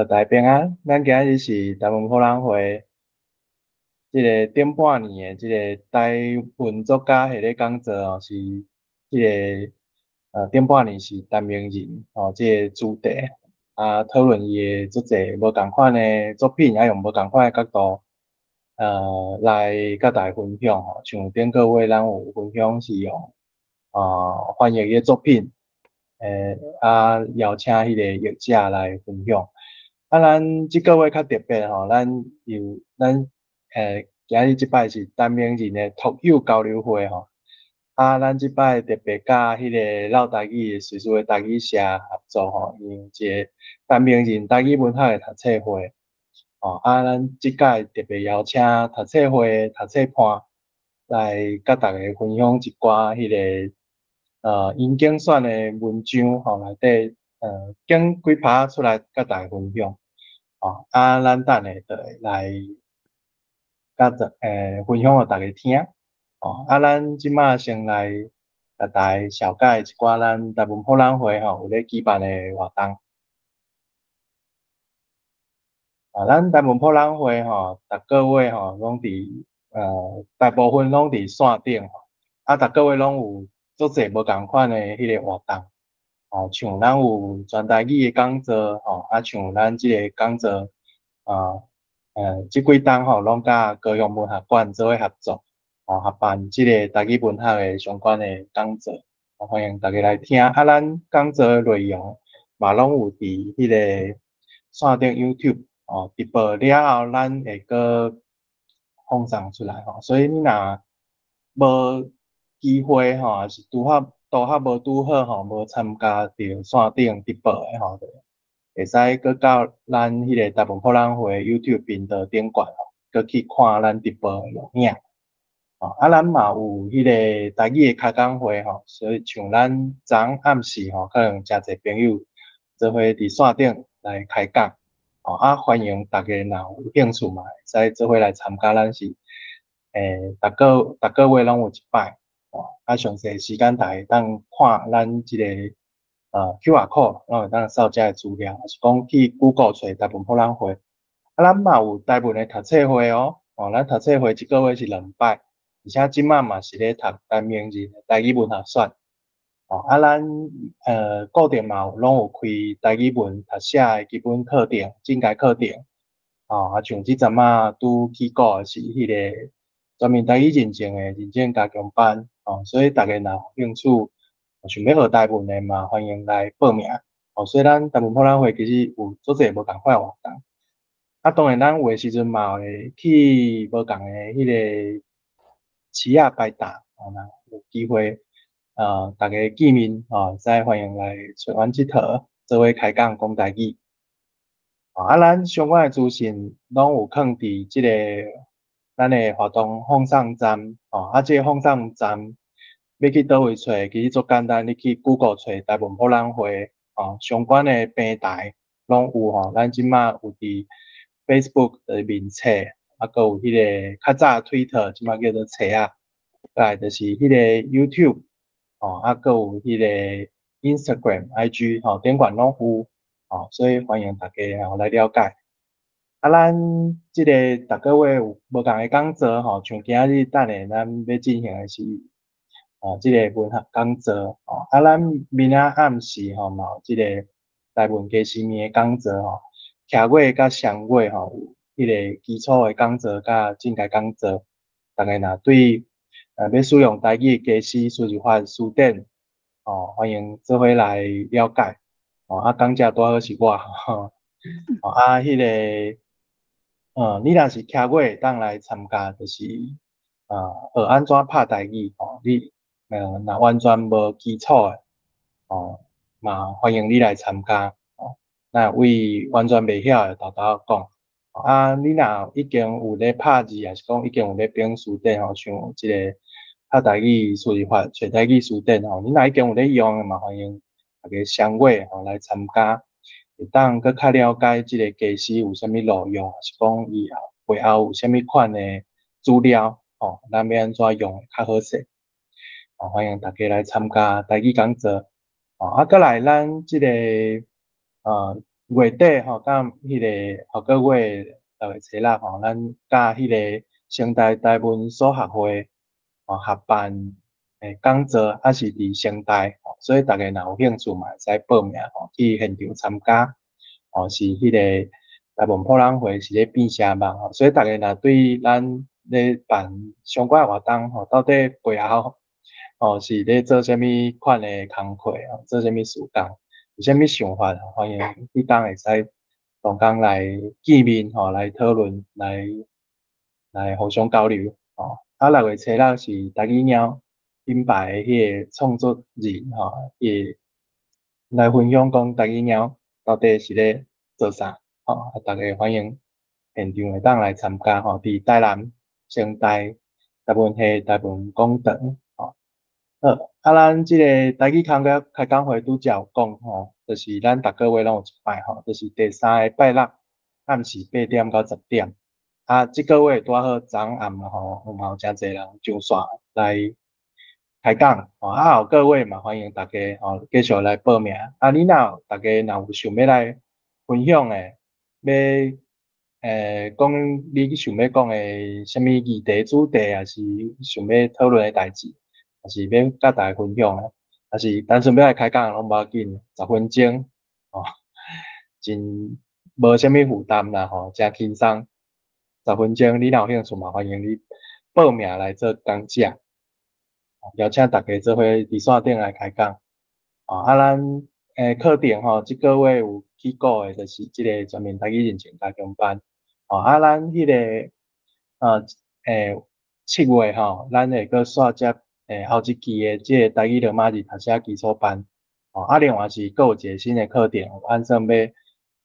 大家平安。咱今日是台文博覽會這个頂半年的這个台文作家系列講座哦，是這个頂半年是陳明仁哦，這个主題啊，討論伊的足濟無仝款的作品，啊用無仝款的角度來佮大家分享吼。像頂個月咱有分享是用翻譯伊的作品，啊邀請彼个譯者來分享。啊，咱這個月較特別吼，咱有咱今日這擺是陳明仁的讀友交流會吼。啊，咱這擺特別佮彼个落台語的瑞士的台語社合作吼，因有一个陳明仁台語文學的讀冊會。吼，啊，咱這屆特別邀請讀冊會的讀冊伴來佮大家分享一寡彼个𪜶揀選的文章吼，內底揀幾拍出來佮大家分享。吼，啊，咱等下就會來佮分享予大家聽。吼，啊，咱這馬先來共大家紹介一寡咱台文博覽會吼有咧舉辦的活動。啊，咱台文博覽會吼，逐個月吼攏佇大部分攏佇線頂吼，啊，逐個月攏有足濟無仝款的彼个活動。吼，像咱有全台語的講座吼，啊，像咱這個講座，啊，這幾冬吼攏佮高雄文學館做伙合作，吼，合辦這个台語文學的相關的講座，歡迎大家來聽。啊，咱講座的內容嘛攏有佇彼个線頂 YouTube 哦直播了後，咱會閣放送出來吼。所以你若無機會吼，抑是拄好無拄好吼，無參加著線頂直播的吼，就會使閣到咱彼个台文博覽會 YouTube 頻道頂懸吼，閣去看咱直播的錄影。吼，啊，咱嘛有彼个台語的開講會吼，所以像咱昨暗時吼，可能誠濟朋友做伙佇線頂來開講。吼，啊，歡迎大家若有興趣嘛，會使做伙來參加。咱是逐個月攏有一擺。啊，詳細時間大家會當看咱這個QR code，攏會當掃遮的資料，抑是講去 Google 揣台文博覽會。啊，咱嘛有台文的讀冊會哦，哦，咱讀冊會一個月是兩擺，而且這馬嘛是咧讀陳明仁的台語文學選。哦，啊，咱固定嘛有攏有開台語文讀寫的基本課程、進階課程。哦，啊，像這陣仔拄起鼓的是彼個全民台語認證的認證加強班。哦，所以大家若有興趣想欲學台文的嘛，歡迎來報名。哦，所以咱台文博覽會其實有足濟無仝款的活動。啊，當然咱有的時陣嘛會去無仝的彼个市仔擺檔，哦，若有機會，大家見面，哦，會使歡迎來揣阮𨑨迌，做伙開講講台語。哦，啊，咱相關的資訊攏有囥佇這个咱的活動放送站，哦，啊，這个放送站欲去佗位揣，其實足簡單，你去 Google 揣台文博覽會，哦，相關的平台攏有吼。咱這馬有佇 Facebook 的面冊，啊，閣有彼个較早 Twitter，這馬叫做冊仔，再來就是彼個 YouTube，哦，啊，閣有彼個 Instagram、IG，吼，頂懸攏有，哦，所以歡迎大家吼來了解。啊，咱這个逐個月有無仝的講座吼，像今仔日等下咱欲進行的是，哦，這个文學講座，哦，啊，咱明仔暗時吼嘛有這个台文家私物的講座吼，徛月佮雙月吼有彼个基礎的講座佮進階講座，大家若對欲使用台語的家私輸入法詞典，哦，歡迎做伙來了解。哦，啊，講者拄好是我，吼，哦，啊，彼个，你若是徛月會當來參加，就是學按怎拍台語，吼，你若完全無基礎的，哦，嘛歡迎你來參加，哦，若位完全袂曉的，沓沓仔講。啊，你若已經有咧拍字，抑是講已經有咧編詞典吼，像這个拍台語輸入法、揣台語詞典吼，你若已經有咧用的，嘛歡迎大家雙月吼來參加，會當閣較了解這个家私有啥物路用，抑是講伊後背後有啥物款的資料，吼，咱欲按怎用會較好勢。哦，歡迎大家來參加台語講座。哦，啊，閣來咱這个月底吼，佮彼个後個月六月初六吼，咱佮彼個成大台文所學會吼合辦的講座，也是佇成大，所以大家若有興趣嘛會使報名吼去現場參加，吼是彼個台文博覽會是咧變聲網吼，所以大家若對咱咧辦相關的活動吼，到底背後吼是咧做啥物款的工課，做啥物事工，有啥物想法，歡迎彼工會使同工來見面吼，來討論，來互相交流吼。啊，六月初六是台語貓品牌的彼个創作人吼，伊來分享講台語貓到底是咧做啥吼，啊，大家歡迎現場會當來參加吼，佇台南成大台文系台文講堂吼。好，啊，咱這個台語空間開講會拄才有講吼，就是咱逐個月攏有一擺吼，就是第三个拜六暗時8點到10點。啊，這個月拄好昨暗吼，有嘛有誠濟人上線來開講吼，啊後個月嘛歡迎大家吼繼續來報名。啊，你若有大家若有想欲來分享的，欲講你想欲講的啥物議題主題，抑是想欲討論的代誌，抑是欲佮大家分享的，抑是單純欲來開講攏無要緊，10分鐘吼，真無啥物負擔啦吼，誠輕鬆。10分鐘，你若有興趣嘛，歡迎你報名來做講者，邀請大家做伙佇線頂來開講。啊，咱課程吼，這個月有起鼓的，就是這个全民台語認證加強班。哦，啊，咱彼个7月吼，咱會閣續接後一期的這个台語羅馬字讀寫基礎班。哦，啊，另外是閣有一个新的課程，按算欲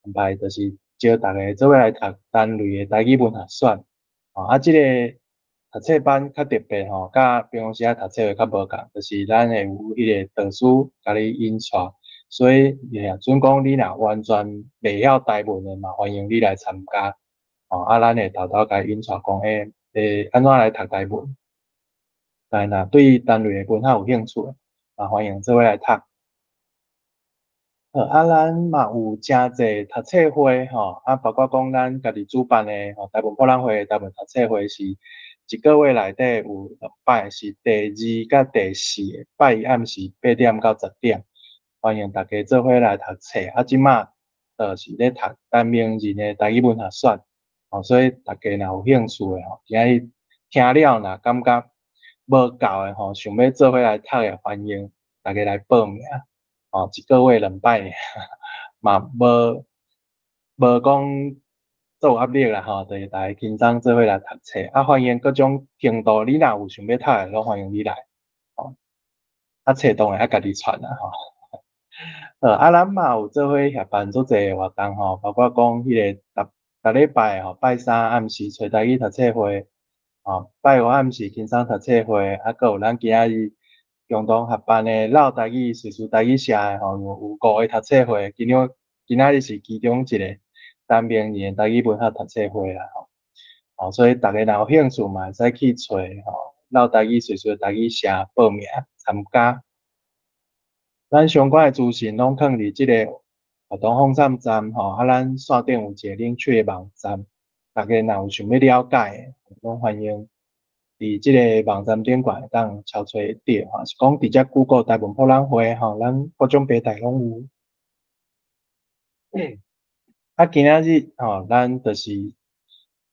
安排，就是招大家做伙來讀單類的台語文學選。哦，啊，這个讀冊班較特別吼，佮平常時仔讀冊會較無仝，就是咱會有彼個導師共你引帶，所以若準講你若完全袂曉台文的嘛，歡迎你來參加。哦，啊，咱會沓頭共引帶講，會按怎來讀台文。但若對單類的文學有興趣的，嘛歡迎做伙來讀。好，啊，咱嘛有誠濟讀冊會吼，啊，包括講咱家己主辦的吼，台文博覽會、台文讀冊會是一個月內底有兩擺，是第二佮第四个拜一暗時8點到10點，歡迎大家做伙來讀冊。啊，這馬就是咧讀陳明仁的台語文學選，吼，所以大家若有興趣的吼，今日聽了若感覺無夠的吼，想欲做伙來讀的，歡迎大家來報名。哦，一個月兩擺爾，嘛無無講足有壓力啦吼，就是大家輕鬆做伙來讀冊。啊，歡迎各種程度，你若有想欲讀的，攏歡迎你來。吼，啊，冊當然愛家己傳啦吼。啊，咱嘛有做伙協辦足濟活動吼，包括講彼个逐逐禮拜吼，拜三暗時揣台語讀冊會，吼，拜五暗時輕鬆讀冊會，啊，閣有咱今仔日共同合辦的繞台語、瑞士台語社的吼，有五個讀冊會，今日今仔日是其中一个陳明仁的台語文學讀冊會啦吼。哦，所以大家若有興趣嘛，會使去揣吼繞台語、瑞士台語社報名參加。咱相關的資訊攏囥佇這个活動放送站吼，啊，咱線頂有一个冷趣的網站，大家若有想欲了解的，攏歡迎佇這个網站頂懸會當搜揣著，吼，是講直接 Google 台文博覽會吼，咱各種平台攏有。啊，今仔日吼，咱就是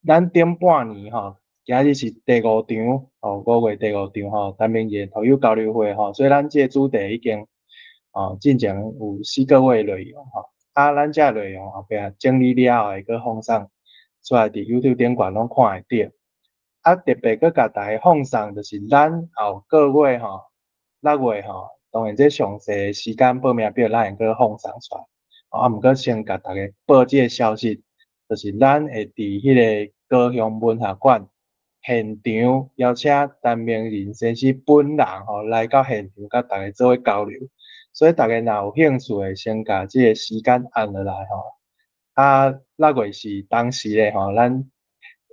咱頂半年吼，今仔日是第五場吼，5月第五場吼，陳明仁圖友交流會吼，所以咱這个主題已經哦，進前有4個月內容吼，啊，咱這內容後壁整理了後會閣放送出來，佇 YouTube 頂懸攏看會著。啊，特別閣共大家放送，就是咱後個月吼，6月吼，當然這詳細時間報名表，咱會閣放送出來。啊，毋過先共大家報這个消息，就是咱會佇彼个高雄文學館現場邀請陳明仁先生本人吼來到現場，佮大家做伙交流。所以大家若有興趣的，先共這个時間按落來吼。啊，6月是當時的吼，咱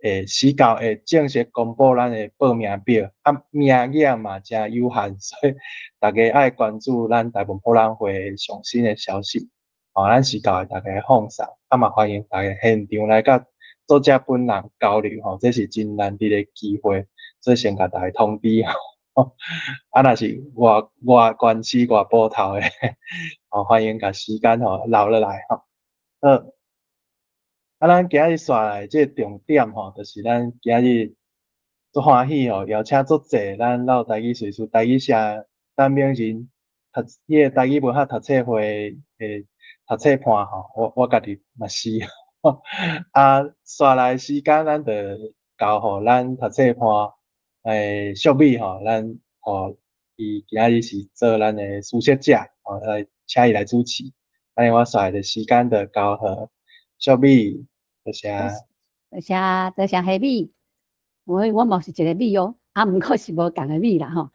會時到會正式公布咱的報名表，啊，名額嘛誠有限，所以大家愛關注咱台文博覽會上新的消息。吼，咱是交予大家放送，啊嘛歡迎大家現場來佮作者本人交流吼，這是真難得的機會，所以先共大家通知吼。啊，若是外外縣市外埔頭的，吼，歡迎共時間吼留落來吼。好，啊，咱今日紲來這個重點吼，就是咱今日足歡喜吼，邀請足濟咱老台語瑞士台語社陳明仁讀彼個台語文學讀冊會的讀冊伴吼，我家己嘛是。啊，紲來時間咱就交予咱讀冊伴淑美吼，咱予伊今日是做咱的書寫者，吼，來請伊來主持。按呢我紲來的時間就交予淑美，多謝。多謝多謝夏美，我嘛是一個美哦，啊，毋過是無仝个美啦吼。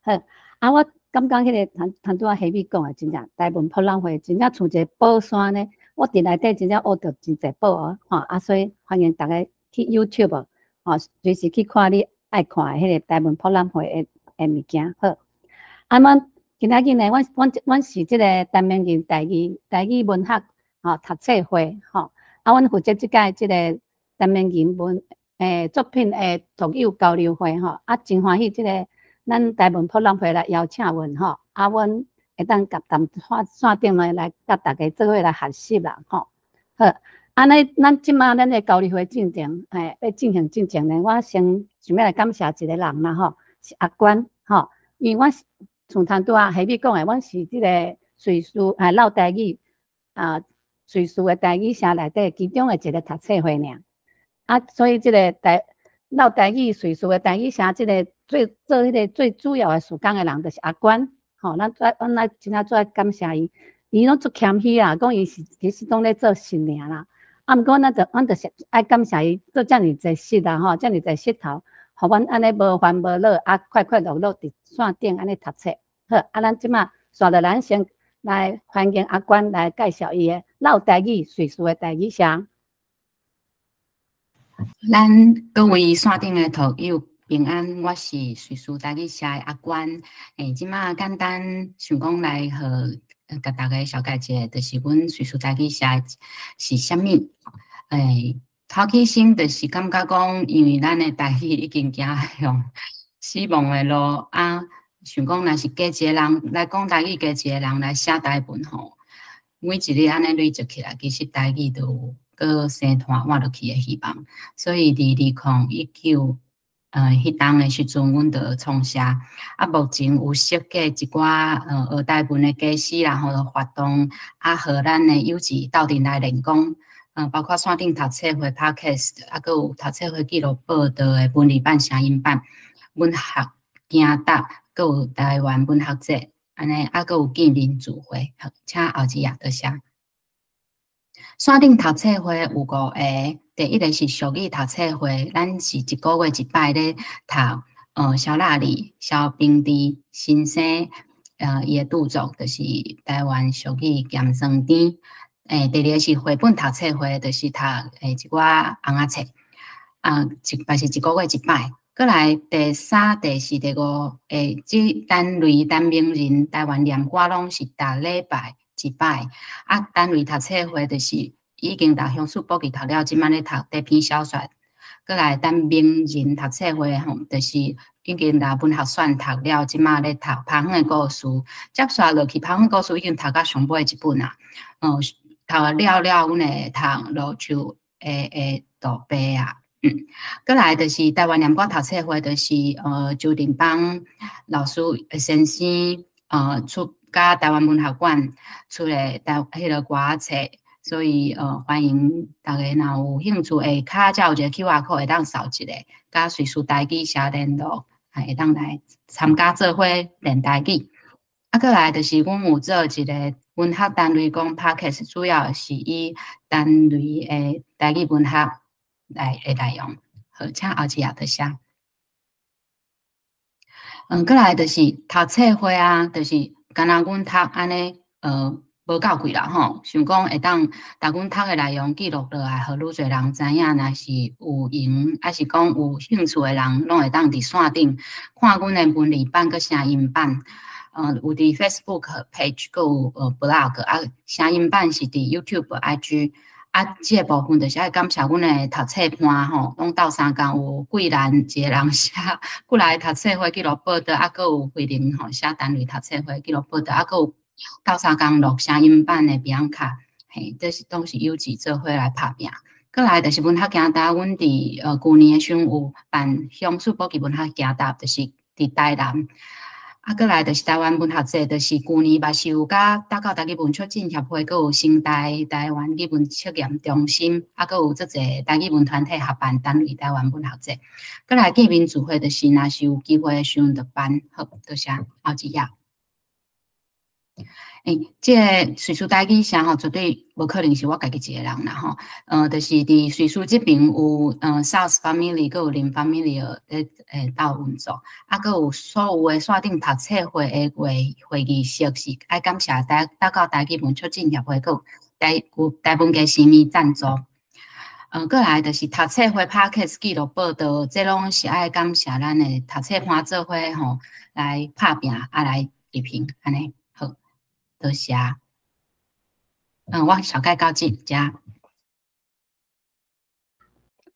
好，啊，我感覺彼个頭頭拄仔夏美講的真正台文博覽會真正像一个寶山呢。我佇內底真正學著真濟寶哦，吼啊，所以歡迎大家去 YouTube 吼，隨時去看你愛看的彼个台文博覽會的物件。好，啊，阮今仔日呢，阮是這个陳明仁台語文學吼讀冊會吼，啊，阮負責這屆這个陳明仁文作品的讀友交流會吼，啊，真歡喜這个咱台文博覽會來邀請阮吼，啊，阮會當共談線頂來來佮大家做伙來學習啦吼。好，按呢，咱這馬咱的交流會進程，欲進行進前呢，我先想欲來感謝一个人啦吼，是阿關吼，因為我像頭拄仔夏美講的，阮是這個瑞士老台語啊，瑞士的台語社內底其中的一个讀冊會爾。啊，所以這个老台語瑞士的台語社，這个最做彼个最主要的事工的人，就是阿關吼。咱來真正足愛感謝伊，伊攏足謙虛啦，講伊是其實攏咧做事爾啦。啊，毋過咱就是愛感謝伊做遮爾濟事啦吼，遮爾濟穡頭，予阮按呢無煩無惱，啊，快快樂樂佇線頂按呢讀冊。好，啊，咱這馬紲落咱先來歡迎阿關來介紹伊的老台語瑞士的台語社。咱各位線頂的讀友平安，我是瑞士台語社的阿關。這馬簡單想講來予共大家紹介一下，就是阮瑞士台語社是啥物。頭起先就是感覺講，因為咱的台語已經走向死亡的路啊，想講若是加一个人來講台語，加一個人來寫台文吼，每一日按呢累積起來，其實台語就有閣生湠活落去的希望。所以佇2019彼冬的時陣，阮就創社。啊，目前有設計一寡學台文的家師啦吼，活動啊，予咱的友誼鬥陣來練功。包括線頂讀冊會 Podcast，啊，閣有讀冊會記錄報導的文字版、聲音版，文學行讀，閣有台灣文學節，按呢，啊，閣有見面聚會。好，請後一頁，多謝。線頂讀冊會有五個，第一个是俗語讀冊會，咱是一個月一擺咧讀，蕭納里、蕭秉治先生，伊的著作，就是台灣俗語鹹酸甜。第二个是繪本讀冊會，就是讀一寡尪仔冊，啊，嘛是一個月一擺。閣來第三、第四、第五，這單位陳明仁台灣念歌攏是逐禮拜一擺。啊，單位讀冊會就是已經讀鄉事簿記讀了，這馬咧讀短篇小說。閣來陳明仁讀冊會吼，就是已經讀文學選讀了，這馬咧讀拍遠的故事。接續落去拍遠故事已經讀到上尾一本啊。讀了了，阮會讀蘆洲的杜爸啊。閣來就是台灣念歌讀冊會，就是周定邦老師先生出佮台灣文學館出的台彼个歌仔冊，所以歡迎大家若有興趣，下跤才有一個 QR code 會當掃一下，佮瑞士台語社聯絡，會當來參加做伙練台語。啊，閣來就是阮有做一个文學單位講 Podcast，主要是以單位的台語文學來的內容。好，請後一頁多謝。閣來就是讀冊會啊，就是敢若阮讀按呢，無夠貴啦吼，想講會當逐阮讀的內容記錄落來，予愈濟人知影，若是有閒，抑是講有興趣的人，攏會當佇線頂看阮的文字版佮聲音版。有佇 Facebook page，閣有blog，啊，聲音版是佇 YouTube、IG。啊，這个部分就是愛感謝阮的讀冊伴吼，攏鬥相共有桂蘭一個人寫過來讀冊會記錄報導，啊，閣有慧玲吼寫單位讀冊會記錄報導，啊，閣有鬥相共錄聲音版的比安卡，嘿，這是攏是有志做伙來拍拚。過來就是文學行搭，阮佇舊年的時陣有辦鄉庶寶記文學行搭，就是佇台南。啊，過來就是台灣文學節，就是舊年嘛是有佮大教台語文促進協會，閣有成大台灣語文測驗中心，啊，閣有足濟台語文團體合辦單位台灣文學節。過來見面聚會，就是若是有機會的時陣就辦。好，多謝，後一頁。欸，這个瑞士台語社吼，絕對無可能是我家己一个人啦吼。就是佇瑞士這爿有South Family，閣有林 Family 咧鬥運作，啊，閣有所有的線頂讀冊會的會議室是愛感謝台大教台語文促進協會，閣有台文家生意贊助。過來就是讀冊會 Podcast 記錄報導，這攏是愛感謝咱的讀冊伴做伙吼來拍拚，啊來批評，按呢好，多謝。我小概到這遮。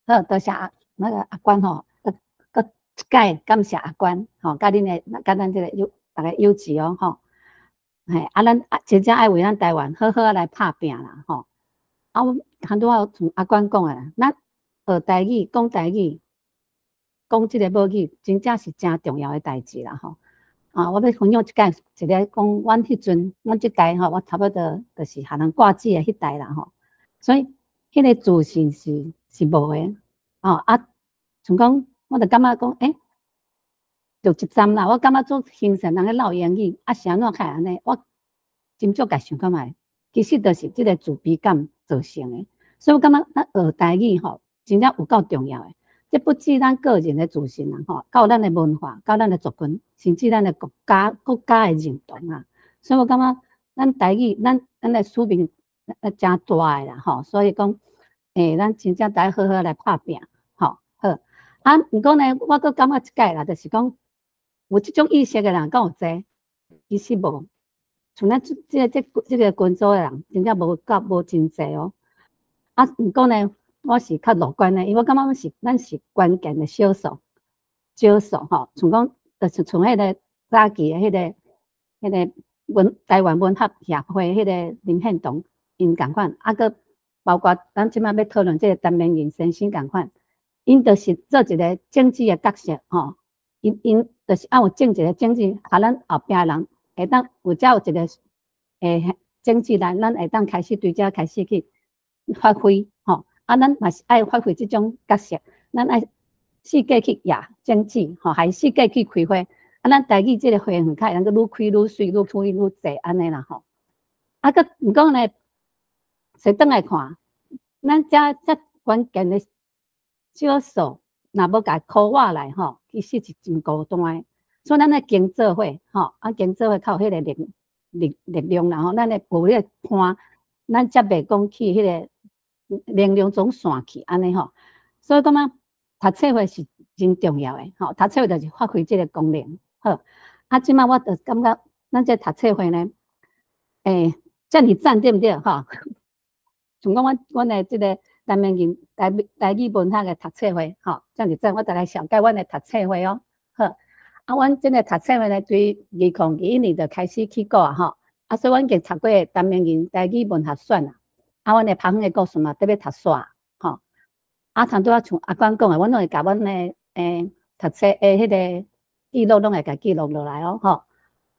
好，多謝阿那個阿關吼，閣閣一擺感謝阿關吼，佮恁的佮咱這个友逐个友誼哦吼。嘿，啊，咱啊真正愛為咱台灣好好來拍拚啦吼。啊，阮拄仔像阿關講的，咱學台語、講台語、講這個母語，真正是誠重要的代誌啦吼。啊，我欲分享一擺，一个講，阮彼陣，阮這代吼，我差不多就是予人掛子的彼代啦吼。所以，彼个自信是無的，哦啊，像講，我就感覺講，欸，就一站啦，我感覺足欣賞人咧嘮英語，啊是按怎較會按呢？我真少共想看覓，其實就是這个自卑感造成的。所以我感覺咱學台語吼，真正有夠重要的。這不止咱個人的自信啦，吼，到咱的文化，到咱的族群，甚至咱的國家的認同啊。所以我感覺咱台語，咱的使命誠大的啦，吼。所以講，欸，咱真正愛好好來拍拚，吼好。啊，毋過呢，我閣感覺一擺啦，就是講有這種意識的人敢有濟？其實無，像咱這個群組的人，真正無夠無真濟哦。啊，毋過呢，我是較樂觀的，因為我感覺咱是關鍵的少數，少數吼，像講，就是像彼个早期的彼个台灣文學協會彼个林獻堂𪜶仝款，啊，閣包括咱這擺欲討論這个陳明仁先生仝款，𪜶就是做一个政治的角色吼，𪜶就是愛有種一个政治，予咱後壁人會當有才有一个政治來，咱會當開始對這開始去發揮吼。啊，咱嘛是愛發揮這種角色，咱愛四界去野政治吼，還四界去開花。啊，咱台語這个花園較會當閣愈開愈媠，愈開愈濟按呢啦吼。啊，閣毋過呢，說轉來看，咱遮遮關鍵的少數，若無共箍活來吼，其實是真孤單的。所以咱愛經做伙吼，啊，經做伙較有彼个力量啦吼。咱會有彼个伴，咱才袂講去彼个能量總散去按呢吼。所以感覺讀冊會是真重要的吼，讀冊會就是發揮這个功能。好，啊，這擺我就感覺咱這讀冊會呢，欸，遮爾讚對毋對吼？像講阮的這个台面人台語文學的讀冊會吼，遮爾讚，我就來紹介阮的讀冊會哦。好，啊，阮這个讀冊會呢，對2021年就開始起鼓啊吼，啊，所以阮已經讀過陳明仁台語文學選啊，啊，阮的拍遠的故事嘛，特別讀煞吼。啊，頭拄仔像阿關講的，阮攏會共阮的讀冊的彼个記錄攏會共記錄落來哦，吼。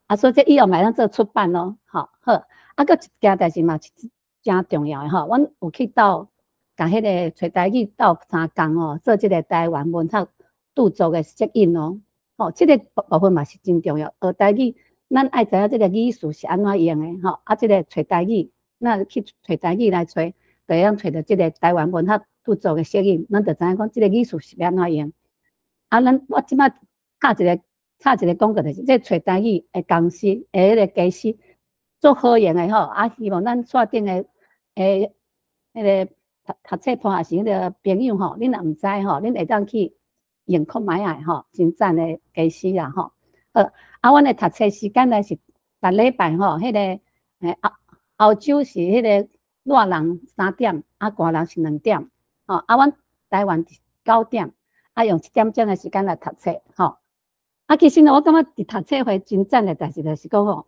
啊，所以這以後嘛會當做出版咯，吼好。啊，閣一件代誌嘛是誠重要的吼，阮有去鬥共彼个揣台語鬥相共吼，做這个台灣文學著作的索引哦，吼，這个部分嘛是真重要。學台語，咱愛知影這个語序是按怎用的吼，啊，這个揣台語，咱去揣台語來揣，就會當揣著這个台灣文學著作的索引，咱就知影講這个語序是欲按怎用。啊，咱我這擺插一个廣告，就是這揣台語的公司的彼个公司足好用的吼，啊，希望咱線頂的彼个讀冊伴也是彼个朋友吼，恁若毋知吼，恁會當去用看覓仔吼，真讚的公司啦吼。好，啊，阮的讀冊時間呢是逐禮拜吼，彼個歐洲是彼個熱人3點，啊寒人是2點，吼，啊，阮台灣是9點，啊，用1點鐘的時間來讀冊，吼。啊，其實呢，我感覺佇讀冊會真讚的代誌，就是講吼，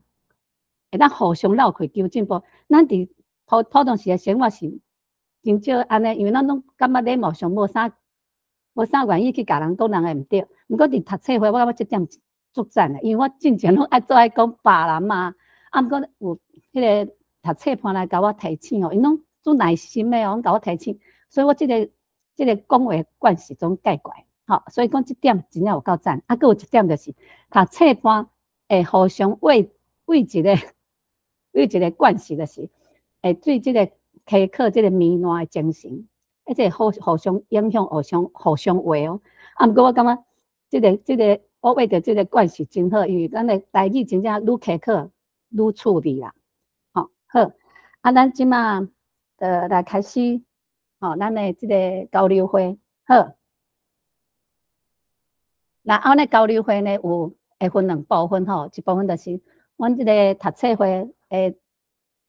會當互相鬥氣求進步。咱佇普普通時的生活是真少按呢，因為咱攏感覺禮貌上無啥願意去共人講人的毋對。毋過佇讀冊會，我感覺這點足讚的，因為我進前攏愛做愛講別人嘛，啊，毋過有彼個讀冊伴來共我提醒吼，𪜶攏足耐心的哦，攏共我提醒，所以我這個講話慣勢總改過來，吼，所以講這點真正有夠讚。啊，閣有一點就是讀冊伴會互相為一個慣勢，就是會對這個開課這個糜爛的精神，而且互相影響，互相話哦。啊，毋過我感覺這個我為著這個慣勢真好，因為咱的台語真正愈開課愈趣味啦。吼，好，啊，咱這馬就來開始，吼，咱的這個交流會，好。那後呢，交流會呢有會分兩部分吼，一部分就是阮這個讀冊會的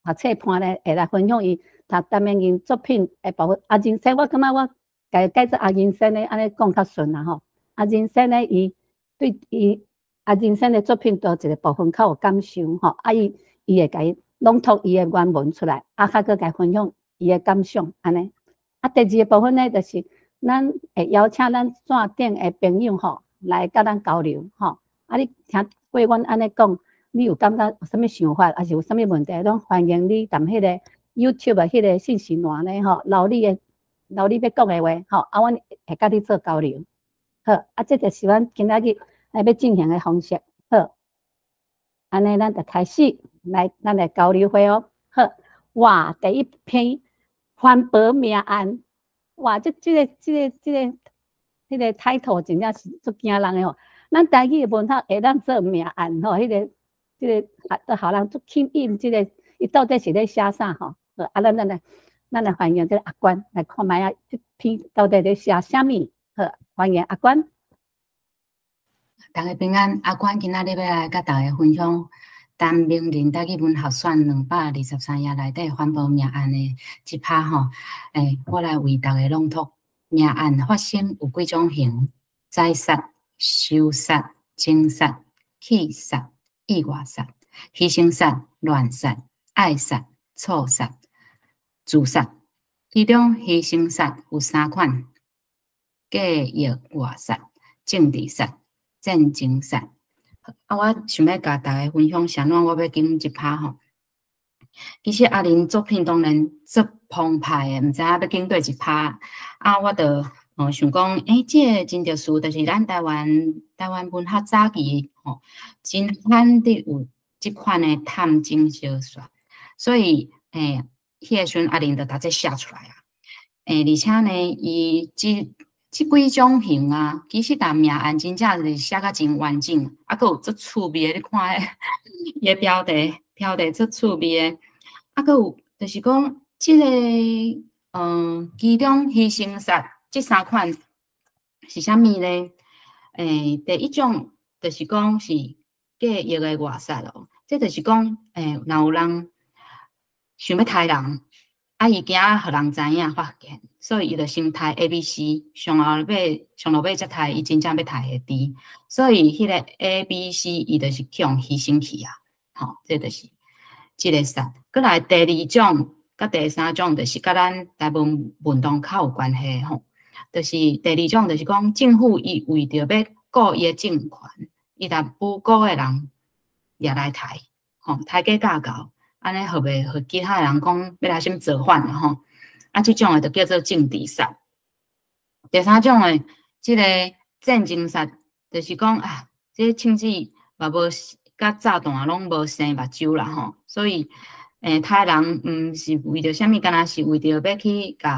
讀冊伴呢，會來分享伊讀陳明仁作品的部分。啊，人生我感覺我共伊改做阿人生呢，按呢講較順啦吼。啊，人生呢，伊對伊啊人生的作品佗一個部分較有感受吼，啊，伊會共伊朗讀伊的原文出來，啊，較閣共分享伊的感想按呢。啊，第二個部分呢，就是咱會邀請咱線頂的朋友吼，來佮咱交流吼。啊，你聽過阮按呢講，你有感覺有啥物想法，抑是有啥物問題，攏歡迎你佇彼個 YouTube 的彼個信息欄呢吼，留你欲講的話吼，啊，阮會佮你做交流。好，啊，這就是阮今仔日來欲進行的方式。好，按呢，咱就開始來咱的交流會哦。好，哇，第一篇環保命案，哇，這個 title 真正是足驚人的吼。咱台語的文學會當做命案吼，彼個啊，都予人足吸引，這個伊到底是咧寫啥吼？好，啊，咱來歡迎這個阿關來看覓仔，這篇到底咧寫啥物？好，歡迎阿關。大家平安，阿關今仔日欲來佮大家分享陳明仁台語文學選223頁內底環保命案的這趴吼。我來為大家朗讀。命案發生有幾種型：宰殺、仇殺、情殺、氣殺、意外殺、犧牲殺、亂殺、愛殺、錯殺、自殺。其中犧牲殺有三款：計劃外殺、政治殺、戰爭殺。啊，我想欲共大家分享啥物？我欲揀這趴吼。其實阿玲作品當然足澎湃的，毋知影欲揀佗一趴。啊，我就想講，欸，這個真特殊，就是咱台灣文學早期吼，真罕得有這款的探偵小說，所以彼個時陣阿玲就共這寫出來啊。而且呢，伊這幾種型啊，其實共命案真正是寫甲真完整，啊，閣有足趣味的，你看伊的標題，標題足趣味的，啊，閣有就是講這個，其中犧牲殺這三款是啥物呢？第一種就是講是計劃的外殺咯，這就是講，若有人想欲刣人，啊，伊驚予人知影發現，所以伊就先刣 A、B、C，上後尾上落尾才刣伊真正欲刣的 D，所以彼個 A、B、C 伊就是去予犧牲去啊，吼，這就是這個殺。閣來第二種佮第三種，就是佮咱台灣運動較有關係吼，就是第二種就是講政府伊為著欲顧伊的政權，伊共無辜的人掠來刣，吼，刣假教猴，按呢予袂予其他的人講欲來啥物造反啊吼，啊，這種的就叫做政治殺。第三種的這個戰爭殺，就是講啊，這槍子嘛無佮炸彈攏無生目睭啦吼，所以刣人毋是為著啥物，敢若是為著欲去共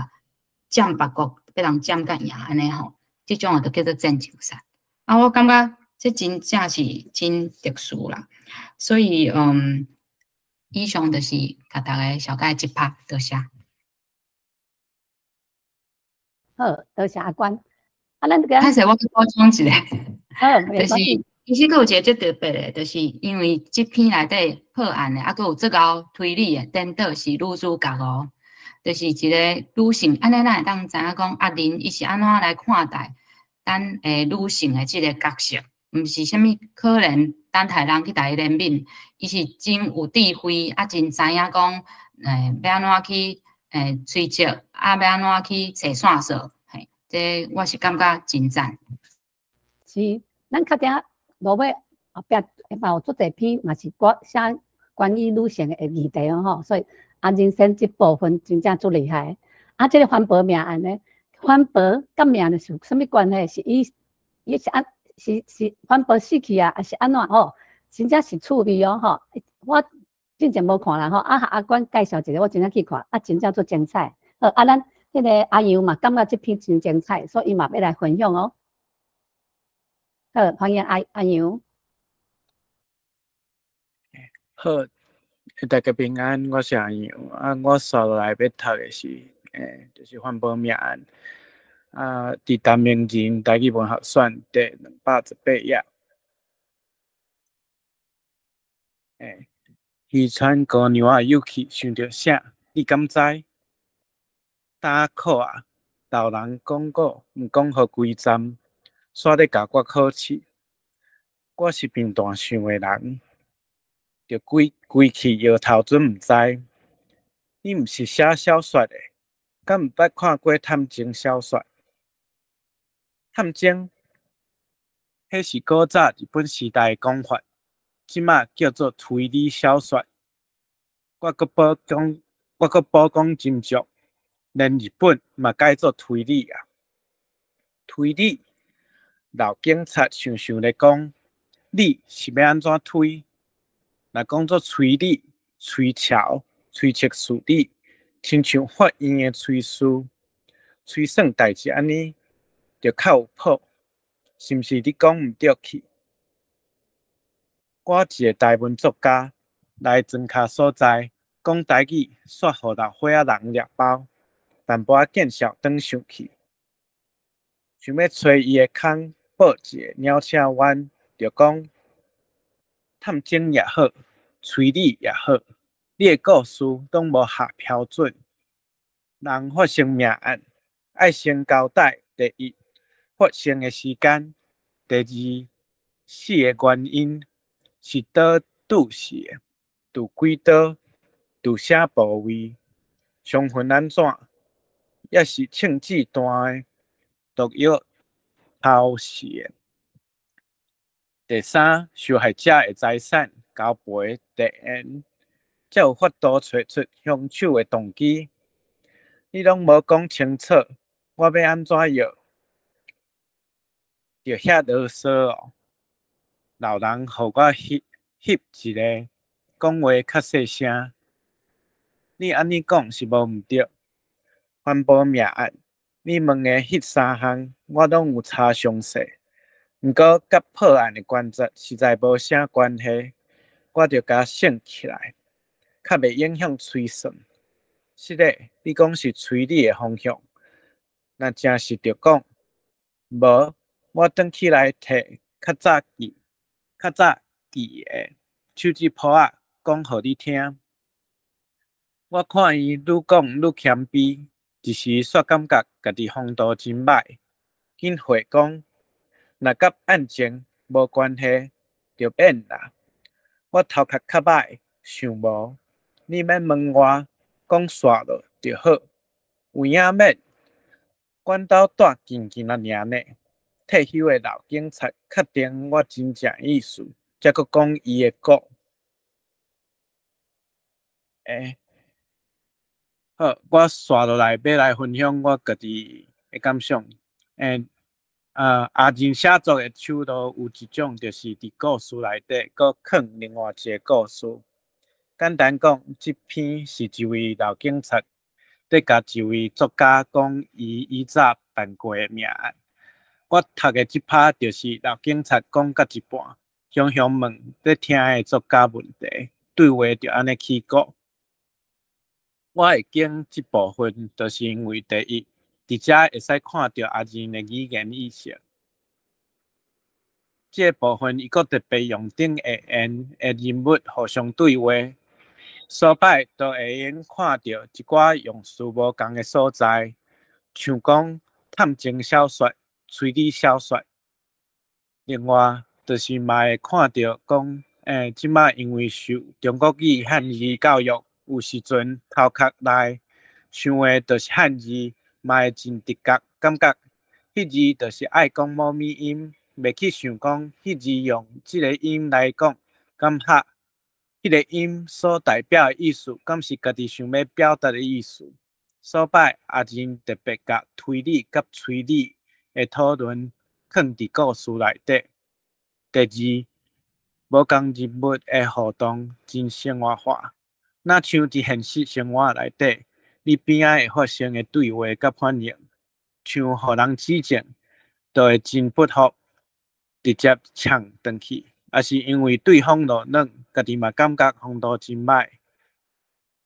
佔別國，欲人佔較贏按呢吼，這種的就叫做戰爭殺。啊，我感覺這真正是真特殊啦，所以以上就是共大家紹介這趴，多謝。好，多謝阿關。啊，咱這個歹勢，我閣補充一下，好，就是其實閣有一個足特別的，就是因為這篇內底破案的，啊，閣有足𠢕推理的，顛倒是女主角哦，就是一個女性，按呢咱會當知影講阿玲伊是按怎來看待咱女性的這个角色，毋是啥物可憐等待人去共伊憐憫，伊是真有智慧，啊，真知影講，欲按怎去推測，啊，欲按怎去揣線索，嘿，這我是感覺真讚。是，咱較定落尾後壁嘛有足濟篇嘛是關寫關於女性的議題哦吼，所以啊人生這部分真正足厲害。啊，這个番婆命案呢，番婆佮命案是有啥物關係？是伊伊是按是是番婆死去啊，還是按怎吼？真正是趣味哦吼。我之前無看啦吼，啊阿關介紹一下，我真正去看，啊真正足精彩。好，啊咱彼个阿楊嘛感覺這篇真精彩，所以伊嘛欲來分享哦。好，歡迎阿阿楊。好，大家平安，我是阿楊。啊，我紲落來欲讀的是，就是番婆命案。啊，佇陳明仁台語文學選第218頁。漁川姑娘仔有氣，想著啥？你敢知？打考啊，老人講過，毋講予規站，煞咧共我考試。我是平淡想的人，著規規氣搖頭準毋知。你毋是寫小說的，敢毋捌看過探偵小說？探偵，彼是古早日本時代的講法，這馬叫做推理小說。我閣補講，我閣補講斟酌，連日本嘛改做推理啊。推理，老警察想想咧講，你是欲按怎推？若講做推理、推敲、推測事理，親像法院的催事、催算代誌按呢，就較有譜，是毋是？你講毋著去？我一个台文作家來莊跤所在，講台語，煞予老歲仔人掠包，淡薄仔見笑轉生氣，想欲揣伊的空，報一个鳥請彎，就講探偵也好，推理也好，你的故事攏無合標準。人發生命案，愛先交代第一發生的時間，第二死的原因是佗拄死的，佇幾刀，佇啥部位，傷痕按怎，抑是銃子彈的毒藥偷死的。第三，受害者的財產交賠遞延，才有法度揣出兇手的動機。你攏無講清楚，我欲按怎藥？著遐囉嗦哦！老人予我翕翕一下，講話較細聲。你按呢講是無毋著。番婆命案，你問的彼三項，我攏有查詳細。毋過，佮破案的原則實在無啥關係，我著共省起來，較袂影響推算。是咧，你講是推理的方向，若誠實著講，無我轉起來提較早記、較早記的手指脯仔講予你聽。我看伊愈講愈謙卑，一時煞感覺家己風度真䆀，緊回講，若佮案情無關係，就免啦。我頭殼較䆀，想無，你免問我，講煞落就好。有影免？阮兜住近近仔爾呢。退休的老警察確定我真正意思，才閣講伊的故。好，我紲落來欲來分享我家己的感想。阿仁寫作的手路有一種，就是佇故事內底閣囥另外一个故事。簡單講，這篇是一位老警察佇共一位作家講伊以早辦過的命案。我讀的這拍就是老警察講到一半，雄雄問咧聽的作家問題，對話就按呢起鼓。我會揀這部分，就是因為第一，佇遮會使看著阿仁的語言意識。這个部分伊閣特別用頂下緣的人物互相對話，所擺就會用看著一寡用詞無仝的所在，像講探偵小說、推理小說。另外，就是嘛會看著講，這擺因為受中國語漢字教育，有時陣頭殼內想的就是漢字，嘛會真直覺感覺，彼字就是愛講某物音，袂去想講彼字用這个音來講，敢合？彼个音所代表的意思，敢是家己想欲表達的意思？所擺阿仁特別共推理佮推理的討論囥佇故事內底。第二，無仝人物的互動真生活化，若像佇現實生活內底，你邊仔會發生的對話佮反應，像予人指正，就會真不服，直接嗆轉去，抑是因為對方落軟，家己嘛感覺風度真䆀。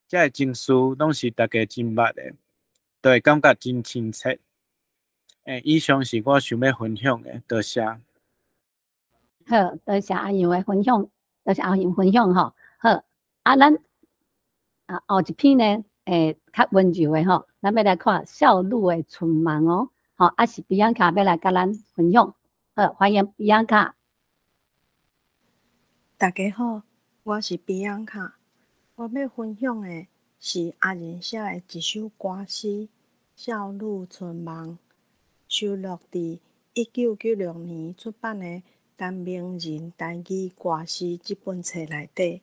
這个情緒攏是大家真捌的，就會感覺真親切。以上是我想欲分享的，多謝。好，多謝阿楊的分享，多謝阿楊分享吼。好，啊，咱啊後一篇呢，較溫柔的吼，咱欲來看少女的春夢哦。吼，啊是比安卡欲來佮咱分享。好，歡迎比安卡。大家好，我是比安卡。我欲分享的是阿仁寫的一首歌詩《少女春夢》，收錄佇1996年出版的《陳明仁台語歌詩》這本冊內底。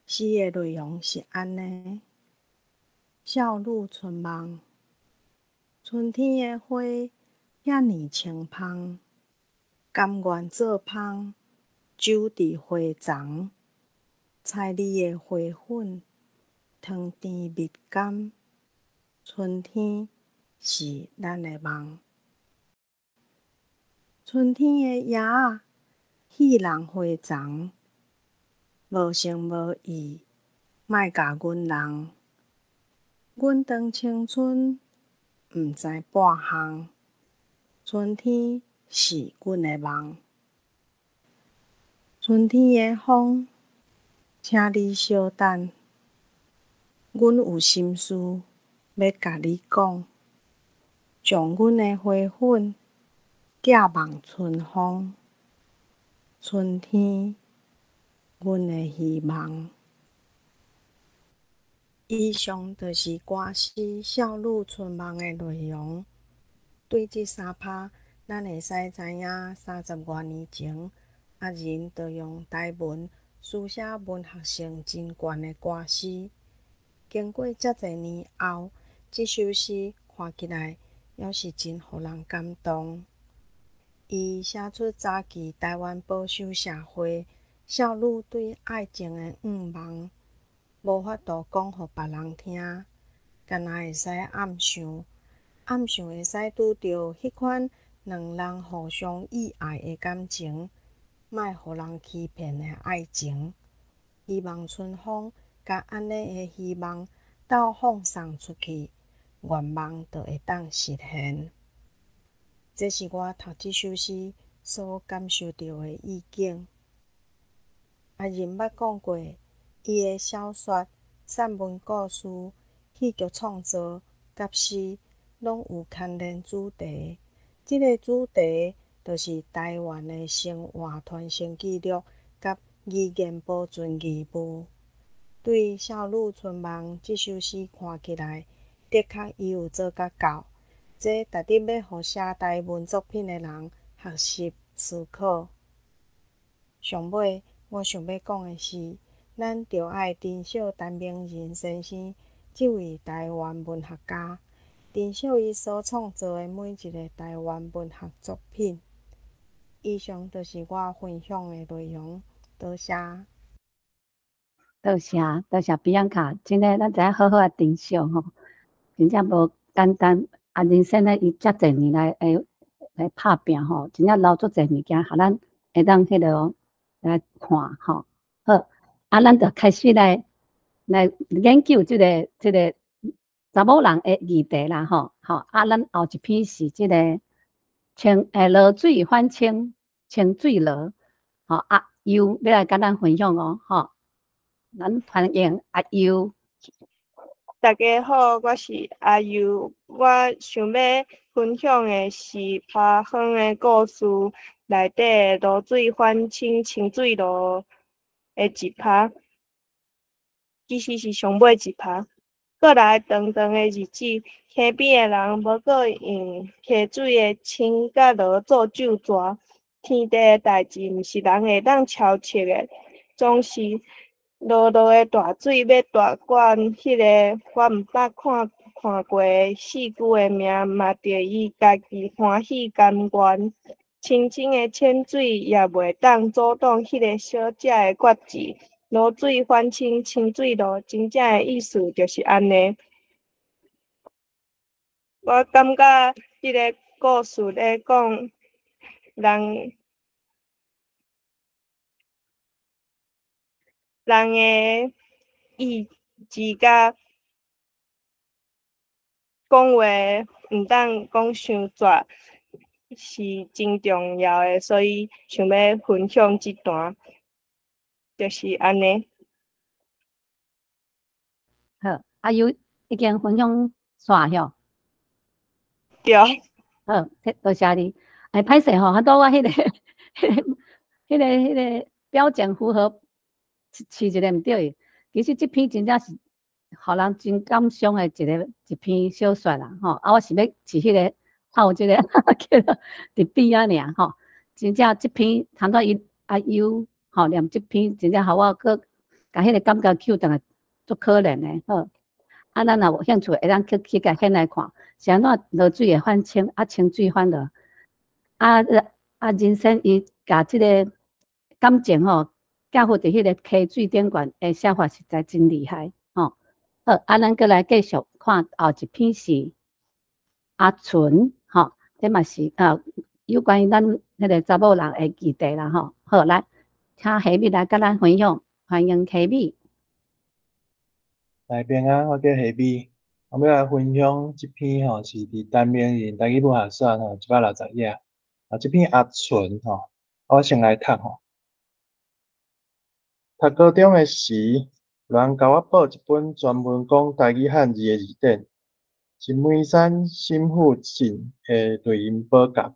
詩的內容是按呢：少女春夢，春天的花遐爾清芳，甘願做芳，守佇花叢，彩你的花粉，糖甜蜜甘。春天是咱的夢。春天的葉仔，戲弄花叢，無情無義，莫共阮弄。阮當青春，毋知半項。春天是阮的夢。春天的風，請你小等，阮有心事欲共你講，將阮的花粉寄望春風。春天，阮的希望。以上就是歌詩《少女春夢》的內容。對這三拍，咱會使知影三十外年前，阿仁就用台文書寫文學性真懸的歌詩。經過遮濟年後，這首詩看起來猶是真予人感動。伊寫出早期台灣保守社會少女對愛情的向望，無法度講予別人聽，干焦會使暗想，暗想會使拄著彼款兩人互相意愛的感情，莫予人欺騙的愛情。希望春風共按呢的希望鬥放送出去，願望就會當實現。這是我讀這首詩所感受著的意境。阿仁捌講過，伊的小說、散文故事、戲劇創作佮詩，攏有牽連主題。這个主題就是台灣的生活傳承記錄佮語言保存義務。對《少女春夢》這首詩看起來，的確伊有做甲到。這值得欲予寫台文作品的人學習思考。上尾，我想欲講的是，咱著愛珍惜陳明仁先生這位台灣文學家，珍惜伊所創作的每一个台灣文學作品。以上就是我分享的內容，多謝。多謝，多謝比安卡，真的，咱知影好好仔珍惜吼，真正無簡單。啊，人生咧，伊遮濟年來會來拍拚吼，真正留足濟物件，予咱會當彼落來看吼。好，啊，咱就開始來研究這个查某人的議題啦吼。好，啊，咱後一篇是這个清落水反清。清水螺，吼，阿優欲來共咱分享哦，吼，咱歡迎阿優。大家好，我是阿優。我想欲分享的是拍園的故事內底濁水反清清水螺的一趴，其實是上尾一趴。過來長長的日子，溪邊的人無閣用溪水的清佮濁做酒蛇。天地的代誌，毋是人會當超測的，總是濁濁的大水欲大管彼個我毋捌看過的四句的名，嘛著伊家己歡喜甘願。清清的淺水也袂當阻擋彼个小姐的決志。濁水反清清水螺，真正的意思就是按呢。我感覺這个故事咧講人的意志佮講話毋當講傷絕，是真重要的，所以想欲分享這段，就是按呢。好，阿優已經分享煞吼。對。好，多謝你。哎，歹勢吼，拄我彼個標點符號試一个毋對。其實這篇真正是予人真感傷的一篇小說啦，吼。啊，我是欲試彼个透這個叫做佇邊仔爾吼。真正這篇談到伊阿優吼念這篇，真正予我閣共彼个感覺抾轉來，足可憐的。好，啊，咱若有興趣，會當去共掀來看，是按怎濁水會反清，啊清水反濁。啊啊！人生伊共這个感情吼，寄付佇彼个溪水頂懸的寫法實在真厲害吼。好，啊，咱閣來繼續看後一篇是阿純吼，這嘛是啊有關於咱彼个查某人的議題啦吼。好，來，請夏美來佮咱分享，歡迎夏美。來平安，我叫夏美，我欲來分享這篇吼，是佇陳明仁台語文學選吼，160頁。啊，這篇阿純吼，我先來讀吼。讀高中的時，有人共我報一本專門講台語漢字的字典，是梅山沈富進的對音寶甲。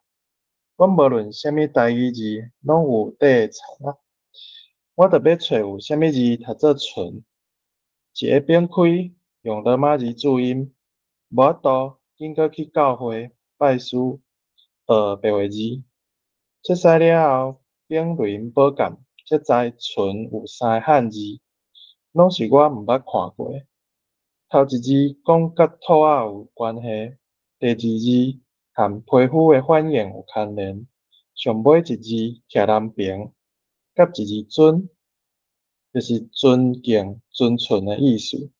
講無論啥物台語字，攏有底查。我特欲揣有啥物字讀做純，一下反開，用羅馬字注音，無法度，緊閣去教會拜師學白話字。熟似了後，反對音寶鑑，才知純有三个漢字，攏是我毋捌看過的。頭一字講佮兔仔有關係，第二字和皮膚的反應有牽連，上尾一字徛人平，佮一字尊，就是尊敬、尊純的意思。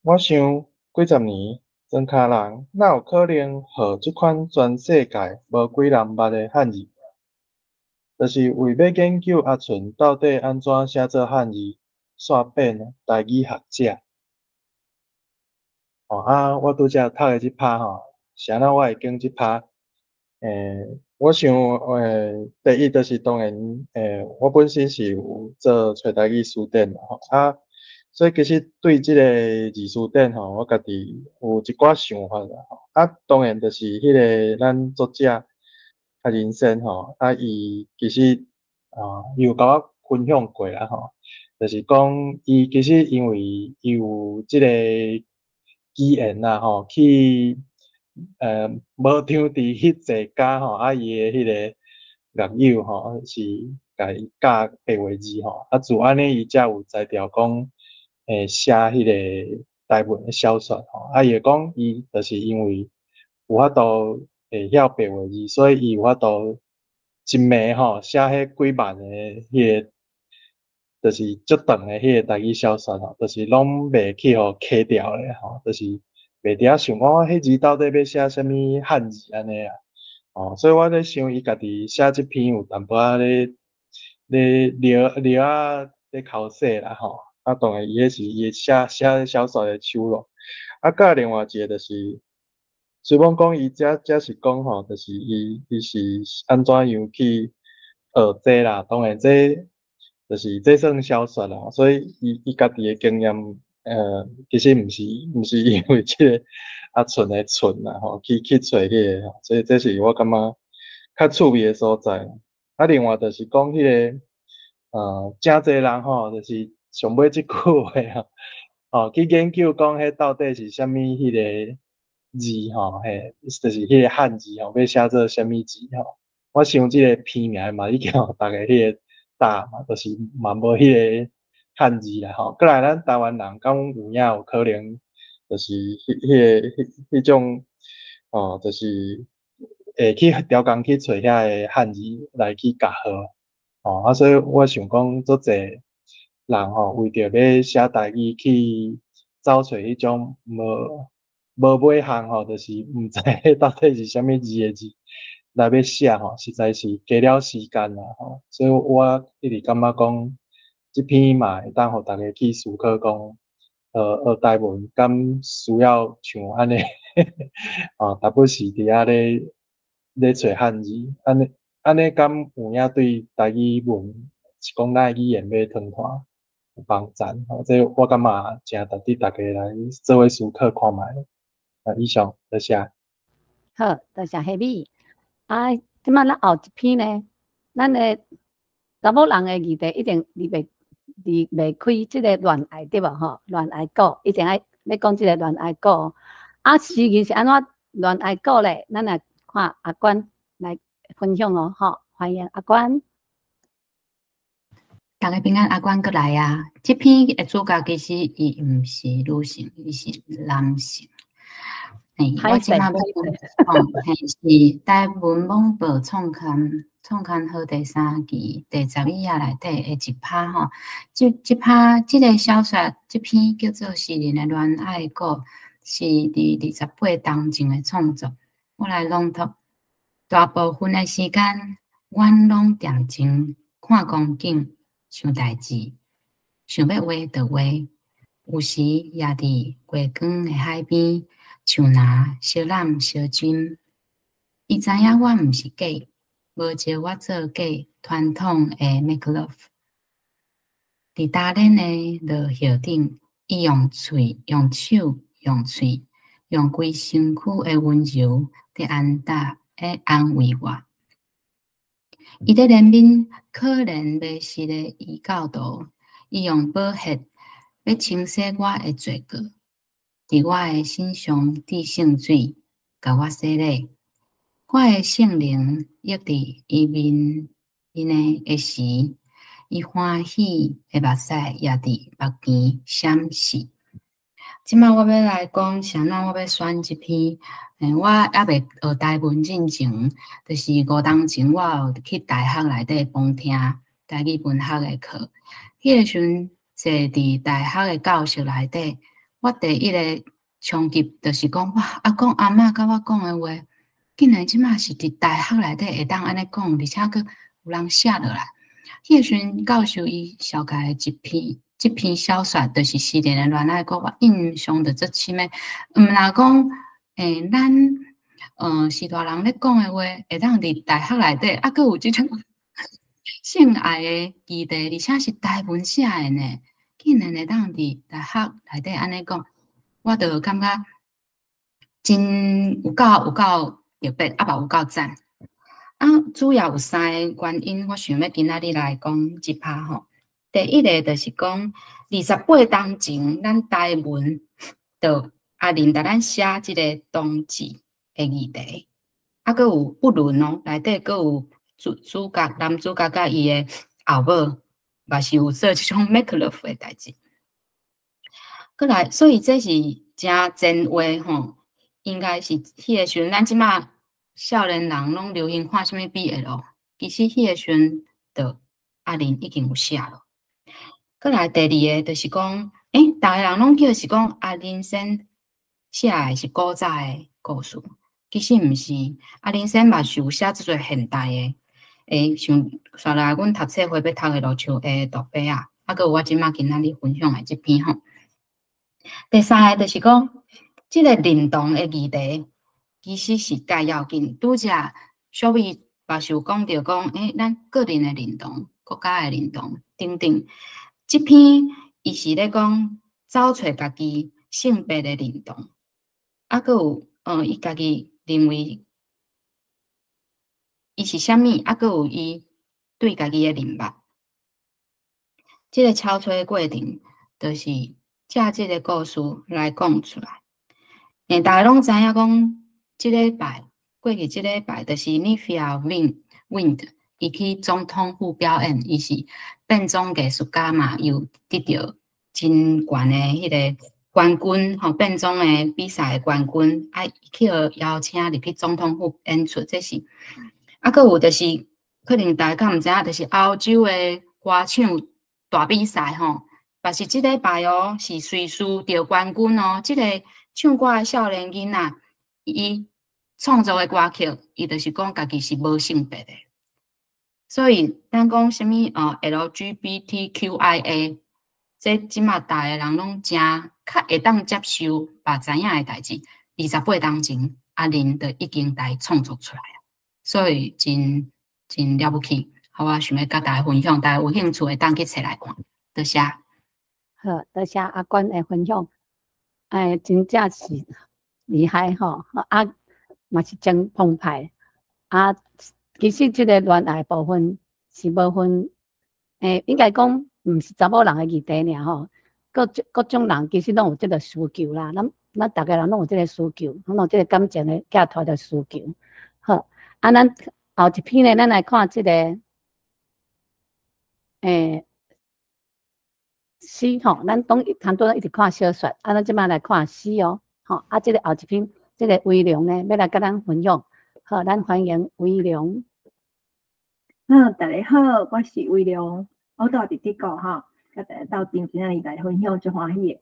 我想幾十年，莊跤人哪有可能予這款全世界無幾人捌的漢字名？就是為欲研究阿純到底按怎寫做漢字，煞變台語學者。哦啊，我拄才讀的這拍吼，是按怎我會揀這拍？我想，第一就是當然，我本身是有做揣台語辭典啦吼，啊，所以其實對這个字辭典吼，我家己有一寡想法啦吼。啊，當然就是彼个咱作者阿仁先吼，啊，伊其實啊，伊有共我分享過啦吼，就是講伊其實因為伊有這个機緣啦吼，去無場佇彼濟家吼，啊，伊的彼个樂友吼是共伊教白話字吼，啊，自按呢伊才有才調講寫彼个台文的小說吼，啊，伊會講伊就是因為有法度會曉白話字，所以伊有法度一暝吼寫彼幾萬个彼个，就是足長的彼個台語小說吼，就是攏袂去予卡掉的吼，就是袂佇遐想講我彼字到底欲寫啥物漢字按呢啦，哦，所以我咧想伊家己寫這篇有淡薄仔咧咧撩撩仔咧剾洗啦吼，啊，當然伊彼是伊寫寫小說的手路，啊，佮另外一个就是，雖罔講伊遮遮是講吼，就是伊是按怎樣去學這啦，當然這就是這算小說啦，所以伊家己的經驗，其實毋是因為這個阿純的純啦吼，去揣彼個，所以這是我感覺較趣味的所在。啊，另外就是講彼個，誠濟人吼，就是上尾這句話啊，吼，去研究講彼到底是啥物彼個字吼，嘿，就是彼個漢字吼，欲寫做啥物字吼。我想這個篇名嘛已經予逐家彼個答嘛，就是嘛無彼個漢字啦吼。過來咱台灣人敢有影有可能，就是彼彼個彼彼種，吼，就是會去刁工去揣遐个漢字來去結合，吼啊，所以我想講足濟人吼，為著欲寫台語去走揣彼種無尾項吼，就是毋知彼到底是啥物字的字來欲寫吼，實在是加了時間啦吼。所以我一直感覺講，這篇嘛會當予逐家去思考講，學台文敢需要像按呢，吼，逐擺時佇遐咧揣漢字，按呢敢有影對台語文，是講咱的語言欲傳傳有幫助吼。這我感覺誠值得逐家來做伙思考看覓。啊，以上，多謝。好，多謝彼米。啊，這擺咱後一篇呢，咱的查某人的議題一定離袂開這個戀愛對無吼？戀愛故一定愛欲講這個戀愛故。啊，詩人是按怎戀愛故咧？咱來看阿關來分享哦，吼，歡迎阿關。逐家平安，阿關閣來啊！這篇的主角其實伊毋是女性，伊是男性。嘿，我這擺欲講，哦，嘿，是台文網報創刊創刊號第三期第11頁內底的一拍吼。這拍這個小說這篇叫做《詩人的戀愛故》，是佇28冬前的創作。我來朗讀。大部分的時間，阮攏恬靜看光景，想代誌，想欲畫就畫。有時也佇月光的海邊，樹林相攬相斟。伊知影我毋是假，無招我做假傳統的 make love。佇冬天的落葉頂，伊用喙、用手、用喙、用規身軀的溫柔，佇安搭咧安慰我。伊咧憐憫可憐迷失的異教徒，伊用寶血欲清洗我的罪過，佇我的身上滴聖水，共我洗禮。我的聖靈溢佇伊面面的時，伊歡喜的目屎也佇目前閃爍。這擺我欲來講，啥物我欲選這篇？我猶未學台文進前，就是5冬前，我有去大學內底旁聽台語文學的課。彼個時陣坐佇大學的教室內底，我第一個衝擊就是講，哇！阿公阿嬤佮我講的話，竟然這擺是佇大學內底會當按呢講，而且閣有人寫落來。彼個時陣教授伊紹介的一篇，這篇小說就是《詩人的戀愛故》，我印象就足深的。毋若講，咱，序大人咧講的話，會當佇大學內底，啊，閣有這種性愛的議題，而且是台文寫的呢，竟然會當佇大學內底按呢講，我就感覺真有夠特別，啊嘛有夠讚。啊，主要有三個原因，我想欲今仔日來講這拍吼。第一个就是講，28冬前，咱台文就阿玲共咱寫這个同志的議題，啊，閣有不倫哦，內底閣有主角男主角佮伊的後母，嘛是有做這種 make love 的代誌。閣來，所以這是誠前衛吼，應該是彼个時陣，咱這馬少年人攏流行看啥物 BL，其實彼個時陣就阿玲已經有寫了。閣來第二個就是講，逐个人攏叫是講阿玲仙寫的是古早的故事，其實毋是，阿玲仙嘛是有寫足濟現代的，像紲落來阮讀冊會欲讀的落樹的杜伯仔，啊，閣有我這馬今仔日分享的這篇吼。第三个就是講，這个認同的議題，其實是蓋要緊。拄才小美嘛是有講著講，咱個人的認同、國家的認同等等。這篇伊是咧講找揣家己性別的認同，啊，閣有，伊家己認為伊是啥物，啊，閣有伊對家己的認捌。這個超揣過程，就是藉這個故事來講出來。逐家攏知影講，這禮拜過去這禮拜，就是 Nymphia Wind，伊去總統府表演，伊是變裝藝術家嘛，又得著真懸的彼個冠軍，吼，變裝的比賽的冠軍，啊，去予邀請入去總統府演出，這是。啊，閣有就是，可能大家較毋知影，就是歐洲的歌唱大比賽吼，嘛是這禮拜哦，是瑞士得冠軍哦。這個唱歌的少年囡仔，伊創作的歌曲，伊就是講家己是無性別的。所以咱講啥物LGBTQIA，這這馬逐个人攏誠較會當接受，嘛知影的代誌。28冬前，阿玲就已經來創作出來啊，所以真真了不起。好，我想欲佮大家分享，大家有興趣會當去揣來看。多謝。好，多謝阿關的分享。真正是厲害吼，啊，嘛是真澎湃。啊，其實這個戀愛部分是無分，應該講毋是查某人的議題爾吼，各種各種人其實攏有這個需求啦。咱咱逐个人攏有這個需求，攏有這個感情的寄託的需求。好，啊，咱後一篇呢，咱來看這個，詩吼，咱當差不多一直看小說，啊，咱這擺來看詩哦，吼，啊，這個後一篇，這個威龍呢，欲來佮咱分享，好，咱歡迎威龍。好，大家好，我是威龍，我住佇德國吼，佮大家鬥陣今仔日來分享，足歡喜的。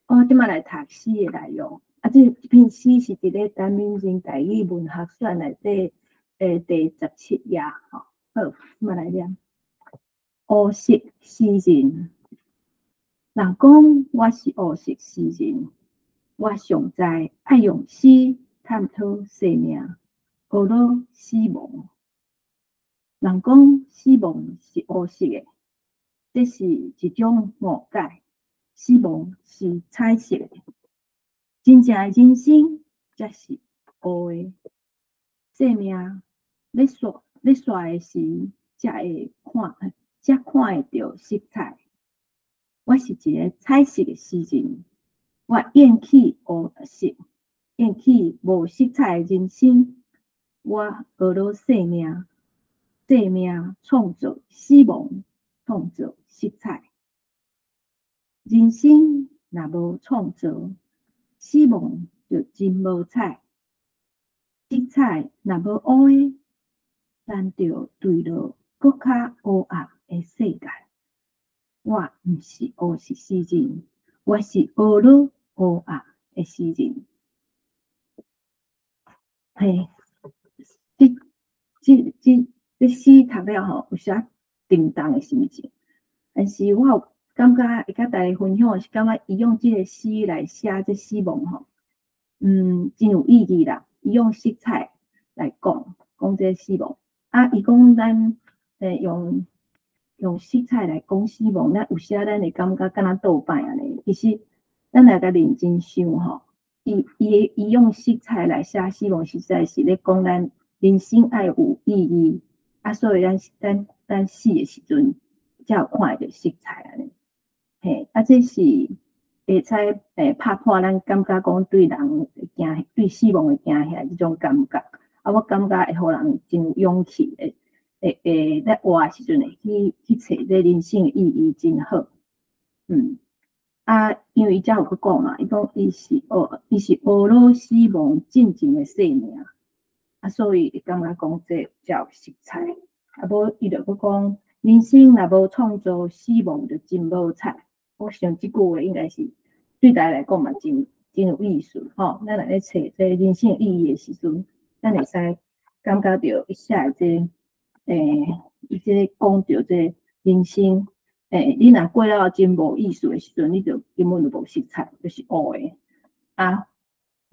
我這擺來讀詩的內容，啊，這篇詩是佇咧陳敏仁台語文學選內底第17頁吼。好，這擺來念。烏色詩人，人講我是烏色詩人，我尚知愛用詩探討生命，學落死亡。人講死亡是烏色的，這是一種誤解。死亡是彩色的，真正的人生才是烏的。生命欲煞欲煞的時，才會看，才看會著色彩。我是一个彩色的詩人，我厭棄烏色，厭棄無色彩的人生。我學落生命，生命創造死亡，創造色彩。人生若無創造，死亡就真無彩。色彩若無烏的，咱就墜落閣較烏暗的世界。我毋是烏色詩人，我是學落烏暗的詩人。嘿，這、這、這、這詩讀了吼，有啥沉重的心情。但是我有感覺會佮大家分享的是，感覺伊用這個詩來寫這死亡吼，真有意義啦。伊用色彩來講，講這個死亡。啊，伊講咱用色彩來講死亡，咱有時咱會感覺敢若倒擺按呢。其實咱來共認真想吼，伊用色彩來寫死亡，實在是咧講咱人生愛有意義。啊，所以咱死的時陣，才有看會著色彩按呢。嘿，啊，這是會使拍破咱感覺講對人會驚，對死亡會驚嚇這種感覺。啊，我感覺會予人真有勇氣，會咧活的時陣會去揣這人生的意義真好。啊，因為伊才有閣講嘛，伊講伊是學落死亡進前的生命，啊，所以會感覺講這才有色彩。啊，無伊就閣講，人生若無創造，死亡就真無彩。我想這句話應該是對大家來講嘛，真真有意思吼。咱若咧揣這人生意義的時陣，咱會使感覺著伊寫的這個，伊這個講著這個人生，你若過了真無意思的時陣，你就根本就無色彩，就是烏的。啊，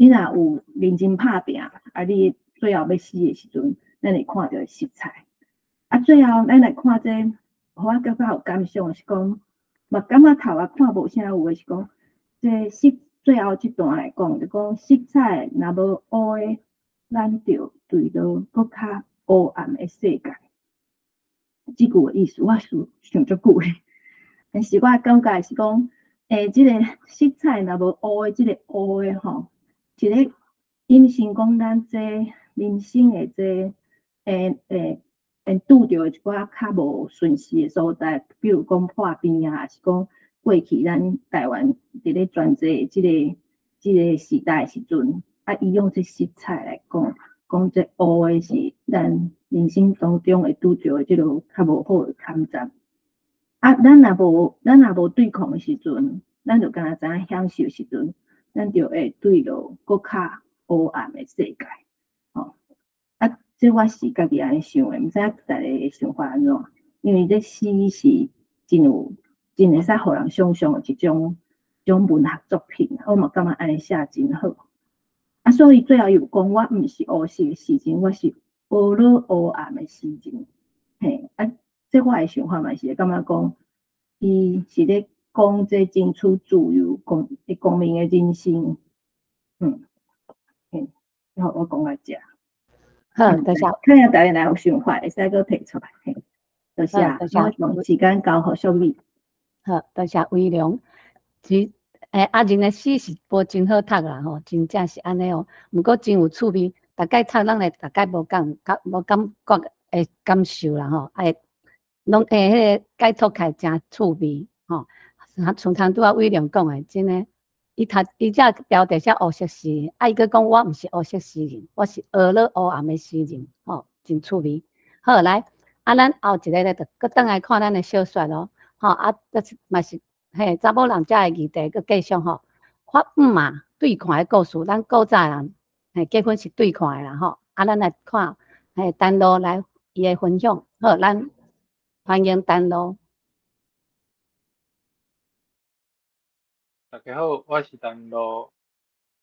你若有認真拍拚，啊，你最後欲死的時陣，咱會看著色彩。啊，最後咱來看這個，予我感覺有感想是講，嘛感覺頭仔看無啥有的是講，這個色最後這段來講，就講色彩若無烏的，咱就墜落閣較烏暗的世界。這句的意思，我想想足久的，但是我感覺是講，這個色彩若無烏的，這個烏的吼，是咧引申講咱這人生的這會拄著一寡較無順遂的所在，比如講破病啊，抑是講過去咱台灣佇咧專制的這個時代的時陣，啊，伊用這色彩來講，講這烏的是咱人生當中會拄著的這個較無好的坎站。啊，咱若無對抗的時陣，咱就敢若知影享受時陣，咱就會墜落閣較烏暗的世界。吼，啊，這我是家己按呢想的，毋知影大家的想法按怎？因為這詩是真有真會使予人想象的一種文學作品，我嘛感覺按呢寫真好。啊，所以最後伊有講，我毋是烏色的詩人，我是烏魯烏暗的詩人。嘿，啊，這我的想法嘛是感覺講，伊是咧講這爭取自由、光明的人生。嘿，好，我講到遮。好，多謝。看下大家若有想法，會使閣提出來。嘿，多謝。多謝。我時間交予淑美。好，多謝威龍。其阿仁的詩是無真好讀啦吼，真正是按呢哦。毋過真有趣味，逐擺讀咱會大概無共，無感覺會感受啦吼。會攏會彼個解讀起來誠趣味吼。像頭拄仔威龍講的，真的，伊讀伊這標題寫烏色詩，啊，伊閣講我毋是烏色詩人，我是烏魯烏暗的詩人，吼，真趣味。好，來，啊，咱後一个咧，就閣轉來看咱的小說咯，吼，啊，這是嘛是。嘿，查某人遮的議題閣繼續吼，法姆嘛對看的故事，咱古早人嘿結婚是對看的啦吼，啊，咱來看嘿丹露來伊的分享，好，咱歡迎丹露。大家好，我是丹露。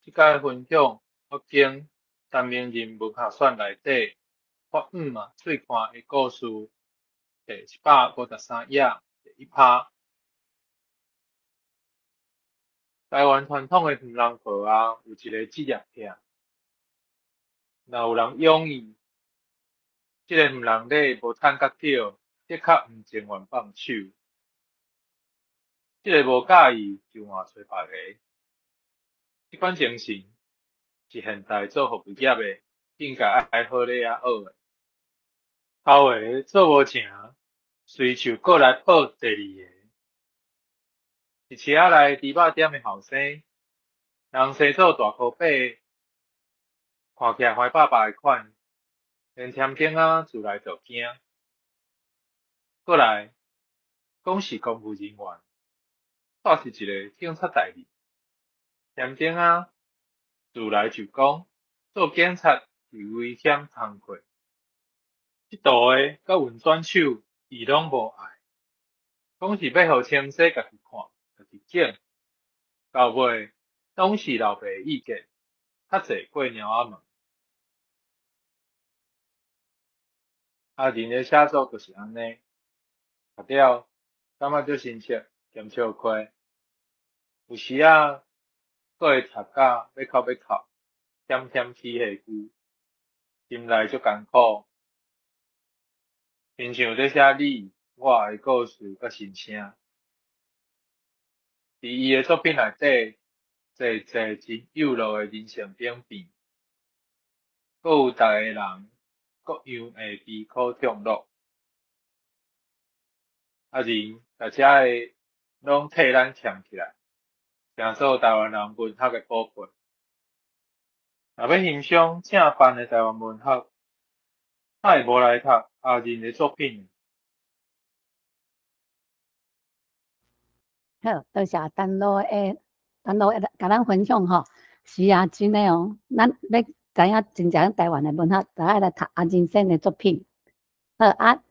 這擺分享我揀陳明仁文學選內底法姆嘛對看的故事第153頁第一趴。台灣傳統的黃人婆仔有一个職業癖，若有人養伊，這个黃人咧無趁較少，的確毋情願放手。這个無佮意就換揣別个。這款精神是現代做服務業的應該愛好咧仔學的。頭个做無成，隨手閣來報第二个。一市仔內豬肉店的後生，人生做大箍伯，看起來歡巴巴的款，連添丁仔自來就驚。過來，講是公務人員，煞是一个警察代理。添丁仔自來就講，做警察是危險工課，這道的佮運轉手，伊攏無愛，講是欲予清洗家己看。家己揀，到尾攏是老爸的意見，較濟過貓仔毛。阿仁的寫作就是按呢，讀了感覺足親切兼笑虧，有時仔閣會讀甲欲哭欲哭，險險起下句，心內足艱苦，親像咧寫你我的故事佮心聲。佇伊的作品內底，濟濟真幼稚的人性轉變，閣有逐个人各樣的悲苦痛樂。阿仁共遮个攏替咱挾起來，成做台灣人文學的寶貝。若欲欣賞正範的台灣文學，哪會無來讀阿仁的作品？好，多謝丹露的，丹露的共咱分享吼，是啊，真的哦，咱欲知影真正台灣的文學，就愛來讀阿仁先的作品。好啊，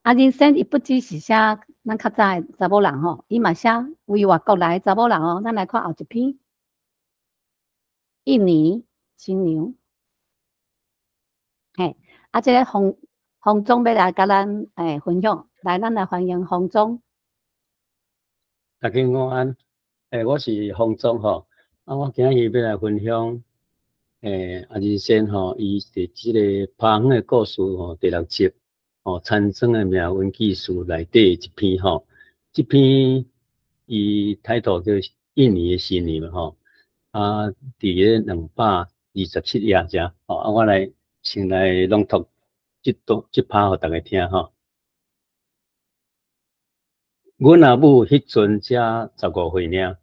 阿仁先伊不只是寫咱較早的查某人吼，伊嘛寫為外國來的查某人哦。咱來看後一篇，印尼新娘。嘿，啊，這个洪洪總欲來共咱分享，來，咱來歡迎洪總。大家午安，我是洪總吼，啊，我今日欲來分享，阿仁仙吼，伊佇這个拍遠的故事吼，第六集，吼，田莊的命運記事內底一篇吼，這篇伊抬頭叫印尼的新娘嘛吼，啊，佇咧227頁遮，吼，啊，我來先來朗讀這段這拍予大家聽吼。阮阿母彼陣才十五歲爾，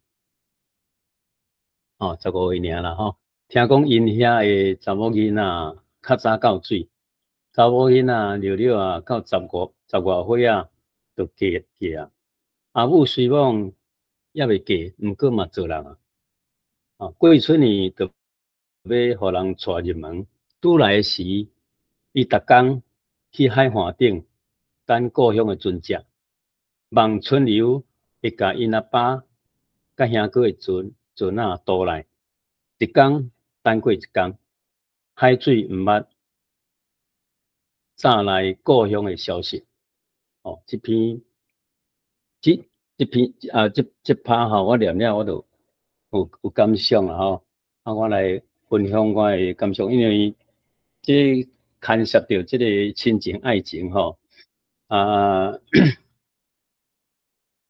哦，十五歲爾啦吼。聽講𪜶遐的查某囡仔較早到水，查某囡仔了了啊，到十外歲仔就嫁啊。阿母雖罔猶未嫁，毋過嘛做人啊。啊，過春年就欲予人娶入門，拄來時，伊逐工去海岸頂等故鄉的船隻，望春流會共𪜶阿爸佮兄哥的船仔渡來，一工等過一工，海水毋捌炸來故鄉的消息。哦，這篇這這篇啊，這這拍吼，我念了我就有感想啦吼。啊，我來分享我的感想，因為這牽涉著這個親情愛情吼。啊，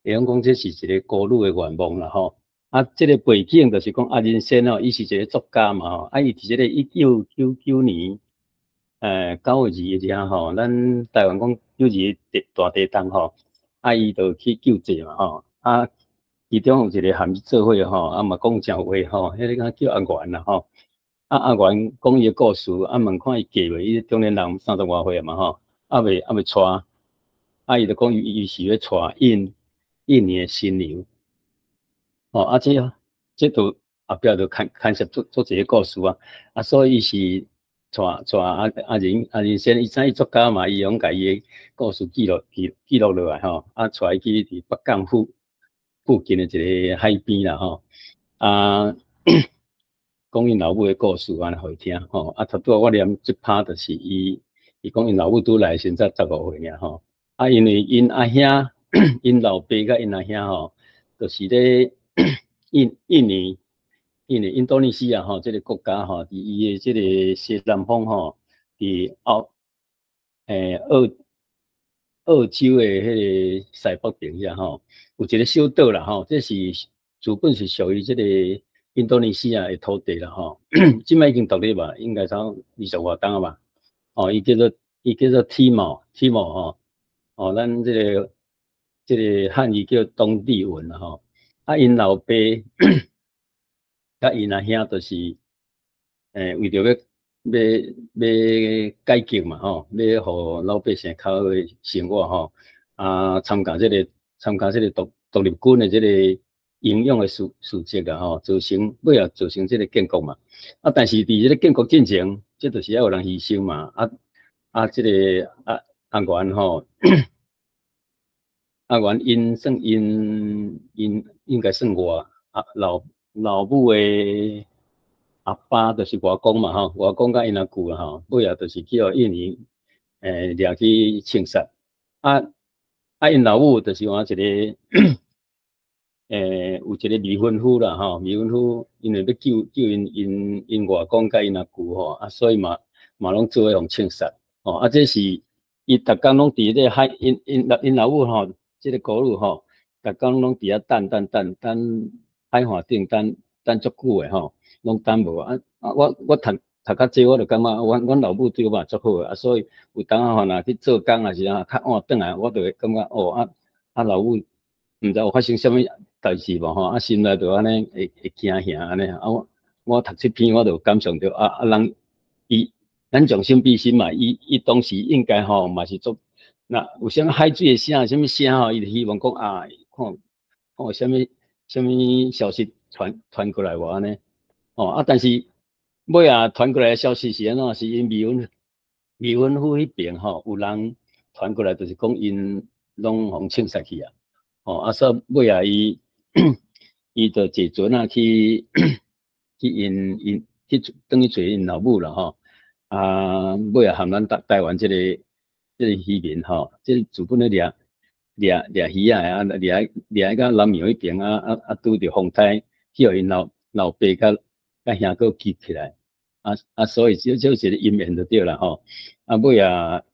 會用講這是一個孤女的願望啦吼。啊，這個背景就是講阿仁仙吼，伊是一個作家嘛吼。啊，伊佇這個1999年9月2日遮吼，咱台灣講9·22大地震吼，啊，伊就去救濟嘛吼。啊，其中有一個含伊做伙吼，啊嘛講誠話吼，彼個叫阿元啦吼。啊，阿元講伊的故事，啊問看伊嫁未？伊中年人三十外歲嘛吼，猶未娶。啊，伊就講伊是欲娶印尼的新娘。哦，啊，這就後壁就牽涉足濟個故事啊。啊，所以伊是帶阿仁仙，伊知伊作家嘛，伊攏共伊的故事記錄落來吼。啊，帶伊去佇北港附近的一個海邊啦吼。啊，講𪜶老母的故事按呢予伊聽吼。啊，頭拄仔我念這拍就是伊講𪜶老母拄來時才十五歲爾吼。啊，因為𪜶阿兄、𪜶老爸佮𪜶阿兄吼，就是咧印尼印度尼西亞吼，這個國家吼，佇伊的這個西南方吼，佇澳洲的彼個西北邊遐吼，有一個小島啦吼，這是原本是屬於這個印度尼西亞的土地啦吼，這擺已經獨立吧，應該差20外冬啊吧。哦，伊叫做 Timor，Timor 吼，哦，咱這個漢語叫東帝汶啦吼。啊，𪜶老爸佮𪜶阿兄就是，為著欲改革嘛吼，欲予老百姓較好的生活吼，啊，參加這個獨立軍的這個英勇的事蹟啊吼，造成尾後造成這個建國嘛。啊，但是佇這個建國進前，這就是愛有人犧牲嘛。啊啊，這個阿元吼，阿元𪜶算𪜶應該算我啊老母的阿爸，就是外公嘛吼，外公佮𪜶阿舅啦吼，尾後就是去予印尼掠去槍殺。啊啊，𪜶老母就是換一個有一個未婚夫啦吼，未婚夫因為欲救𪜶外公佮𪜶阿舅吼，啊，所以嘛攏做伙予槍殺。吼，啊，這是伊逐工攏佇咧海，𪜶老母吼，這個孤女吼，逐工攏佇遐等等等等海岸頂等等足久的吼，攏等無啊啊！我讀較濟，我就感覺阮老母對我嘛足好的啊，所以有當仔吼若去做工抑是啥較晚轉來，我就會感覺哦啊啊老母毋知有發生啥物代誌無吼，啊心內就按呢會驚嚇按呢啊我讀這篇我就感想著啊啊人伊咱將心比心嘛，伊當時應該吼嘛是足若有啥物海水的聲，啥物聲吼，伊就希望講啊，看看有啥物消息傳過來無按呢？哦啊，但是尾仔傳過來的消息是按怎？是𪜶未婚夫彼邊吼有人傳過來，就是講𪜶攏予槍殺去啊！哦啊，所以尾仔伊就坐船仔去去𪜶𪜶去轉去揣𪜶老母啦吼，啊，尾仔含咱台灣這個漁民吼，這個日本咧掠掠掠魚仔的啊，掠掠到南洋彼邊啊啊啊，拄著風颱，去予𪜶老爸佮兄哥救起來，啊啊，所以這這是一個因緣就對啦吼，啊尾仔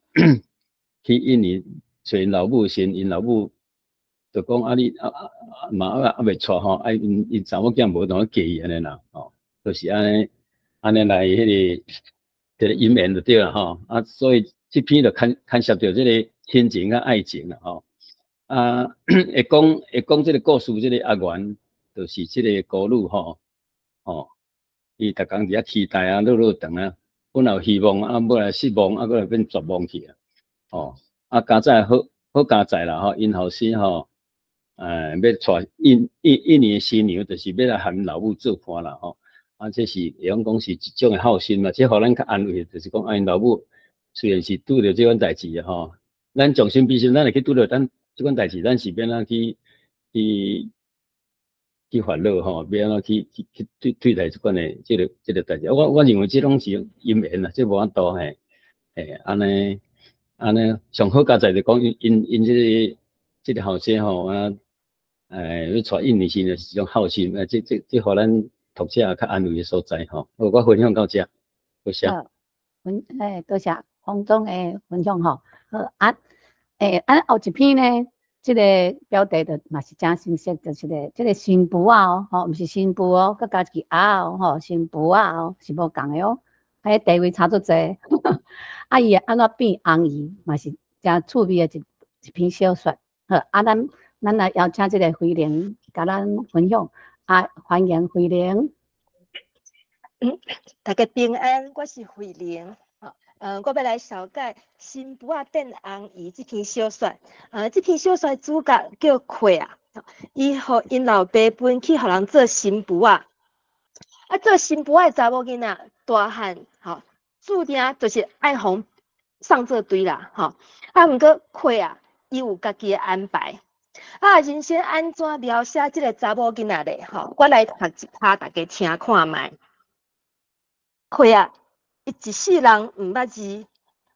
去印尼揣𪜶老母時，𪜶老母就講啊你啊啊啊嘛猶未娶吼，啊𪜶𪜶查某囝無當嫁伊按呢啦，吼，就是按呢按呢來彼個這個因緣就對啦吼，啊所以這篇就牽涉著這個親情佮愛情啦吼，啊會講這個故事，這個阿元就是這個孤女吼，吼，伊逐工佇遐期待啊，落落長啊，本來有希望啊，尾來失望啊，閣來變絕望去啊，吼，啊佳哉好好佳哉啦吼，𪜶後生吼。欲娶印尼的新娘，就是欲來含老母做伴啦吼。啊，這是會用講是一種的孝心嘛，這予咱較安慰，就是講啊，𪜶老母雖然是拄著這款代誌吼，咱將心比心，咱會去拄著咱這款代誌，咱是欲按怎去煩惱吼，欲按怎去對待這款的這個代誌。我認為這攏是因緣啦，這無法度嘿，嘿，按呢按呢，上好佳哉就講𪜶這個後生吼啊。欲娶印尼新娘是一種孝心，這予咱讀者較安慰的所在吼。我分享到這，多謝。好，多謝洪總的分享吼。好啊，啊後一篇呢，這個標題就嘛是誠清晰，就是這個新婦仔哦，吼，毋是新婦哦，閣加一個仔哦，吼，新婦仔哦，是無仝的哦，彼地位差足濟。啊，伊會按怎變紅姨，嘛是誠趣味的一篇小說。好，啊，咱來邀請這個慧玲共咱分享，啊，歡迎慧玲。大家平安，我是慧玲。我欲來紹介《新婦仔變紅姨》這篇小說。這篇小說主角叫開仔，伊予𪜶老爸分去予人做新婦仔。啊，做新婦仔的查某囡仔，大漢吼，注定就是愛予送做堆啦，吼。啊，毋過開仔，伊有家己的安排。啊，人生按怎描寫這個查某囡仔咧？吼，我來讀一拍，大家聽看覓。開仔，伊一世人毋捌字，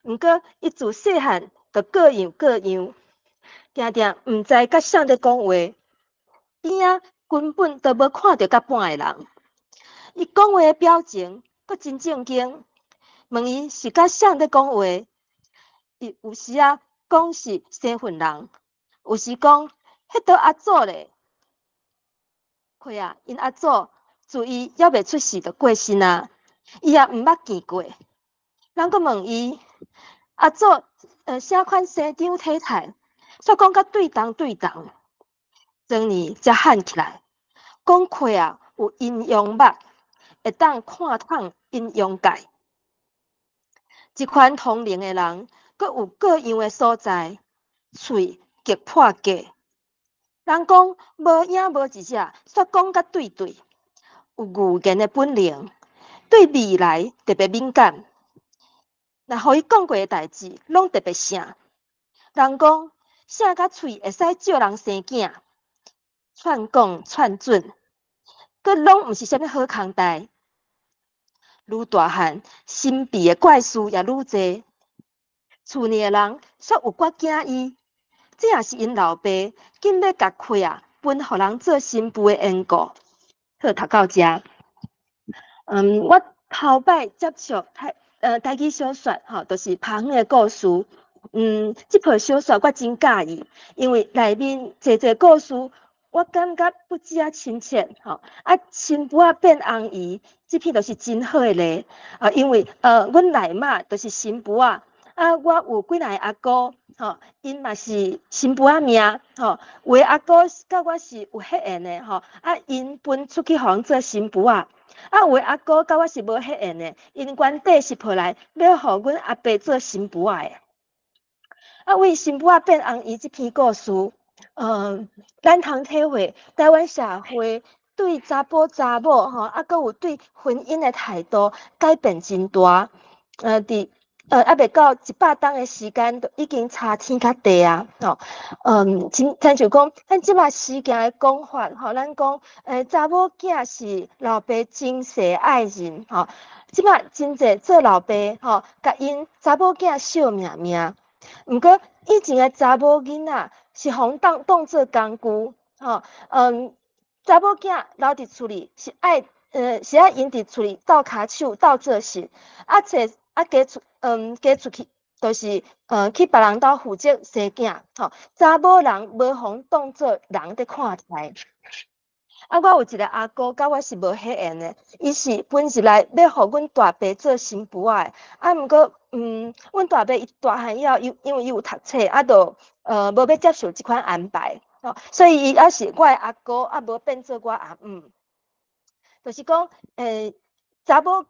毋過伊自細漢就各樣各樣，定定毋知佮誰咧講話，邊仔根本都無看著佮半個人。伊講話的表情閣真正經，問伊是佮誰咧講話，伊有時仔講是生份人，有時講彼桌阿祖咧。開仔，𪜶阿祖自伊猶未出世就過身啊，伊也毋捌見過。人閣問伊阿祖，啥款生長體態，煞講甲對同對同。終年才喊起來，講開仔有陰陽目，會當看透陰陽界。這款通靈的人，閣有各樣的所在，喙極破格。人講無影無一隻，煞講甲對對，有預言的本領，對未來特別敏感。若予伊講過的代誌，攏特別聖。人講聖甲喙會使借人生囝，串講串準，閣攏毋是啥物好空代。愈大漢，神秘的怪事也愈濟。厝內的人煞有寡驚伊，這也是𪜶老爸緊欲共開仔分予人做新婦的緣故。好，讀到遮。我頭擺接觸台語小說吼，就是拍遠的故事。這部小說我真佮意，因為內面濟濟故事，我感覺不止仔親切吼。啊，新婦仔變紅姨，這篇就是真好的例。啊，因為阮內媽就是新婦仔，啊，我有幾若個阿姑，吼，𪜶嘛是新婦仔命，吼，有的阿姑佮我是有血緣的，吼，啊，𪜶分出去予人做新婦仔。啊，有的阿姑佮我是無血緣的，𪜶原底是抱來欲予阮阿伯做新婦仔的。啊，為新婦仔變紅姨這篇故事，咱通體會台灣社會對查埔查某吼，啊，閣有對婚姻的態度改變真大。佇猶未到100冬的時間，就已經差天較地啊！吼，親親像講，咱這馬時間的講法，吼，咱講，查某囝是老爸前世愛人，吼，這馬真濟做老爸，吼，共𪜶查某囝惜命命。毋過以前的查某囡仔是予人當做工具，吼，查某囝留佇厝裡是愛𪜶佇厝裡鬥跤手、鬥做事，啊，揣啊嫁出，嫁出去，就是去別人兜負責生囝，吼，查某人無予人當做人佇看待。啊，我有一個阿姑，佮我是無血緣的，伊是分入來欲予阮大伯做新婦仔的，啊，毋過，阮大伯伊大漢以後，伊因為伊有讀冊，啊，就無欲接受這款安排，吼，所以伊猶是我的阿姑，啊，無變做我阿姆。就是講，查某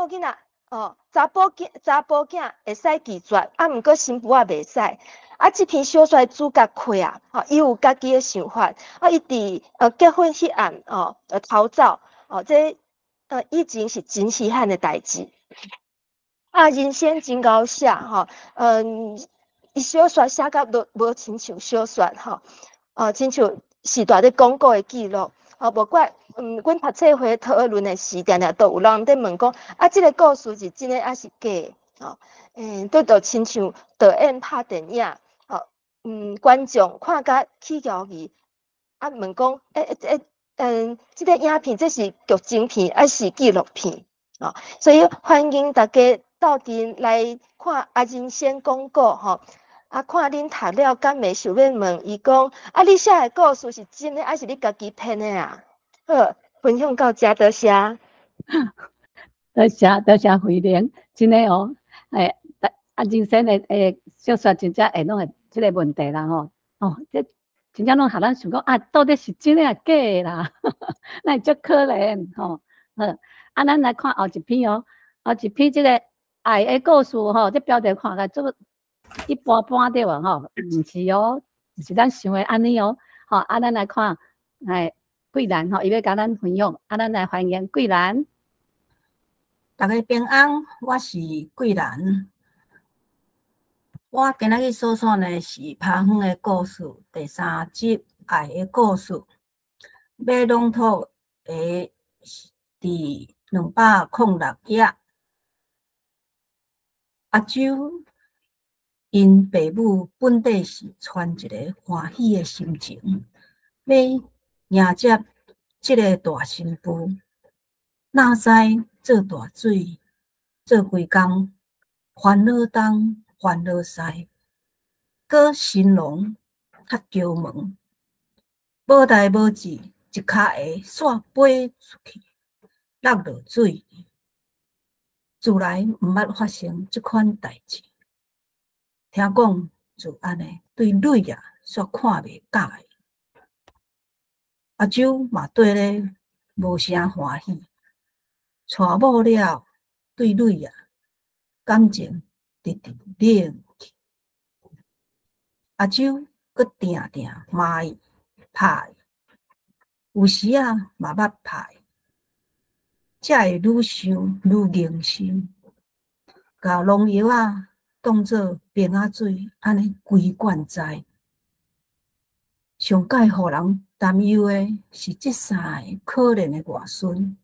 囡仔，哦，查埔囝會使拒絕，啊，毋過新婦仔袂使。啊，這篇小說主角開啊，吼，伊有家己的想法，啊，伊佇結婚彼暗，哦，逃走，哦，這以前是真稀罕的代誌。啊，人生真𠢕寫，吼，伊小說寫甲無親像小說，吼，親像時代咧廣告的記錄，吼，無怪，阮讀冊會討論的時，定定都有人佇問講，啊，這個故事是真的抑是假的？吼，都就親像導演拍電影，吼，觀眾看甲起焦疑，啊，問講，這個影片這是劇情片抑是紀錄片？吼，所以歡迎大家鬥陣來看啊，人生廣告，吼，啊，看恁讀了敢會想欲問伊講，啊，你寫的故事是真的，抑是你家己編的啊？好，分享到遮，多謝。多謝多謝慧玲，真的哦，啊，人生的小說真正會攏會這個問題啦吼，哦，這真正攏予咱想講啊，到底是真的抑假的啦？哪會遮可憐吼？好，啊，咱來看後一篇哦，後一篇這個愛的故事吼，這標題看起來足一般般對無吼？毋是哦，毋是咱想的按呢哦。吼，啊，咱來看，桂蘭吼，伊欲共咱分享，啊，咱來歡迎桂蘭。大家平安，我是桂蘭。我今仔日所選的是《拍遠的故事》第三集《愛的故事》。欲朗讀的是佇206頁。阿周𪜶爸母本底是揣一个歡喜的心情，欲迎接這个大新婦，哪知做大水，做規工，煩惱東，煩惱西，閣新郎較嬌蠻，無代無誌，一跤鞋煞飛出去，落落水。自來毋捌發生這款代誌。聽講就按呢，對蕊仔煞看袂佮意。阿周嘛綴咧無啥歡喜，娶某了對蕊仔感情直直冷去。阿周閣定定罵伊、拍伊，有時仔嘛捌拍伊，才會愈想愈硬心，共農藥仔當做瓶仔水，按呢規罐栽。上蓋予人擔憂的是這三个可憐的外孫，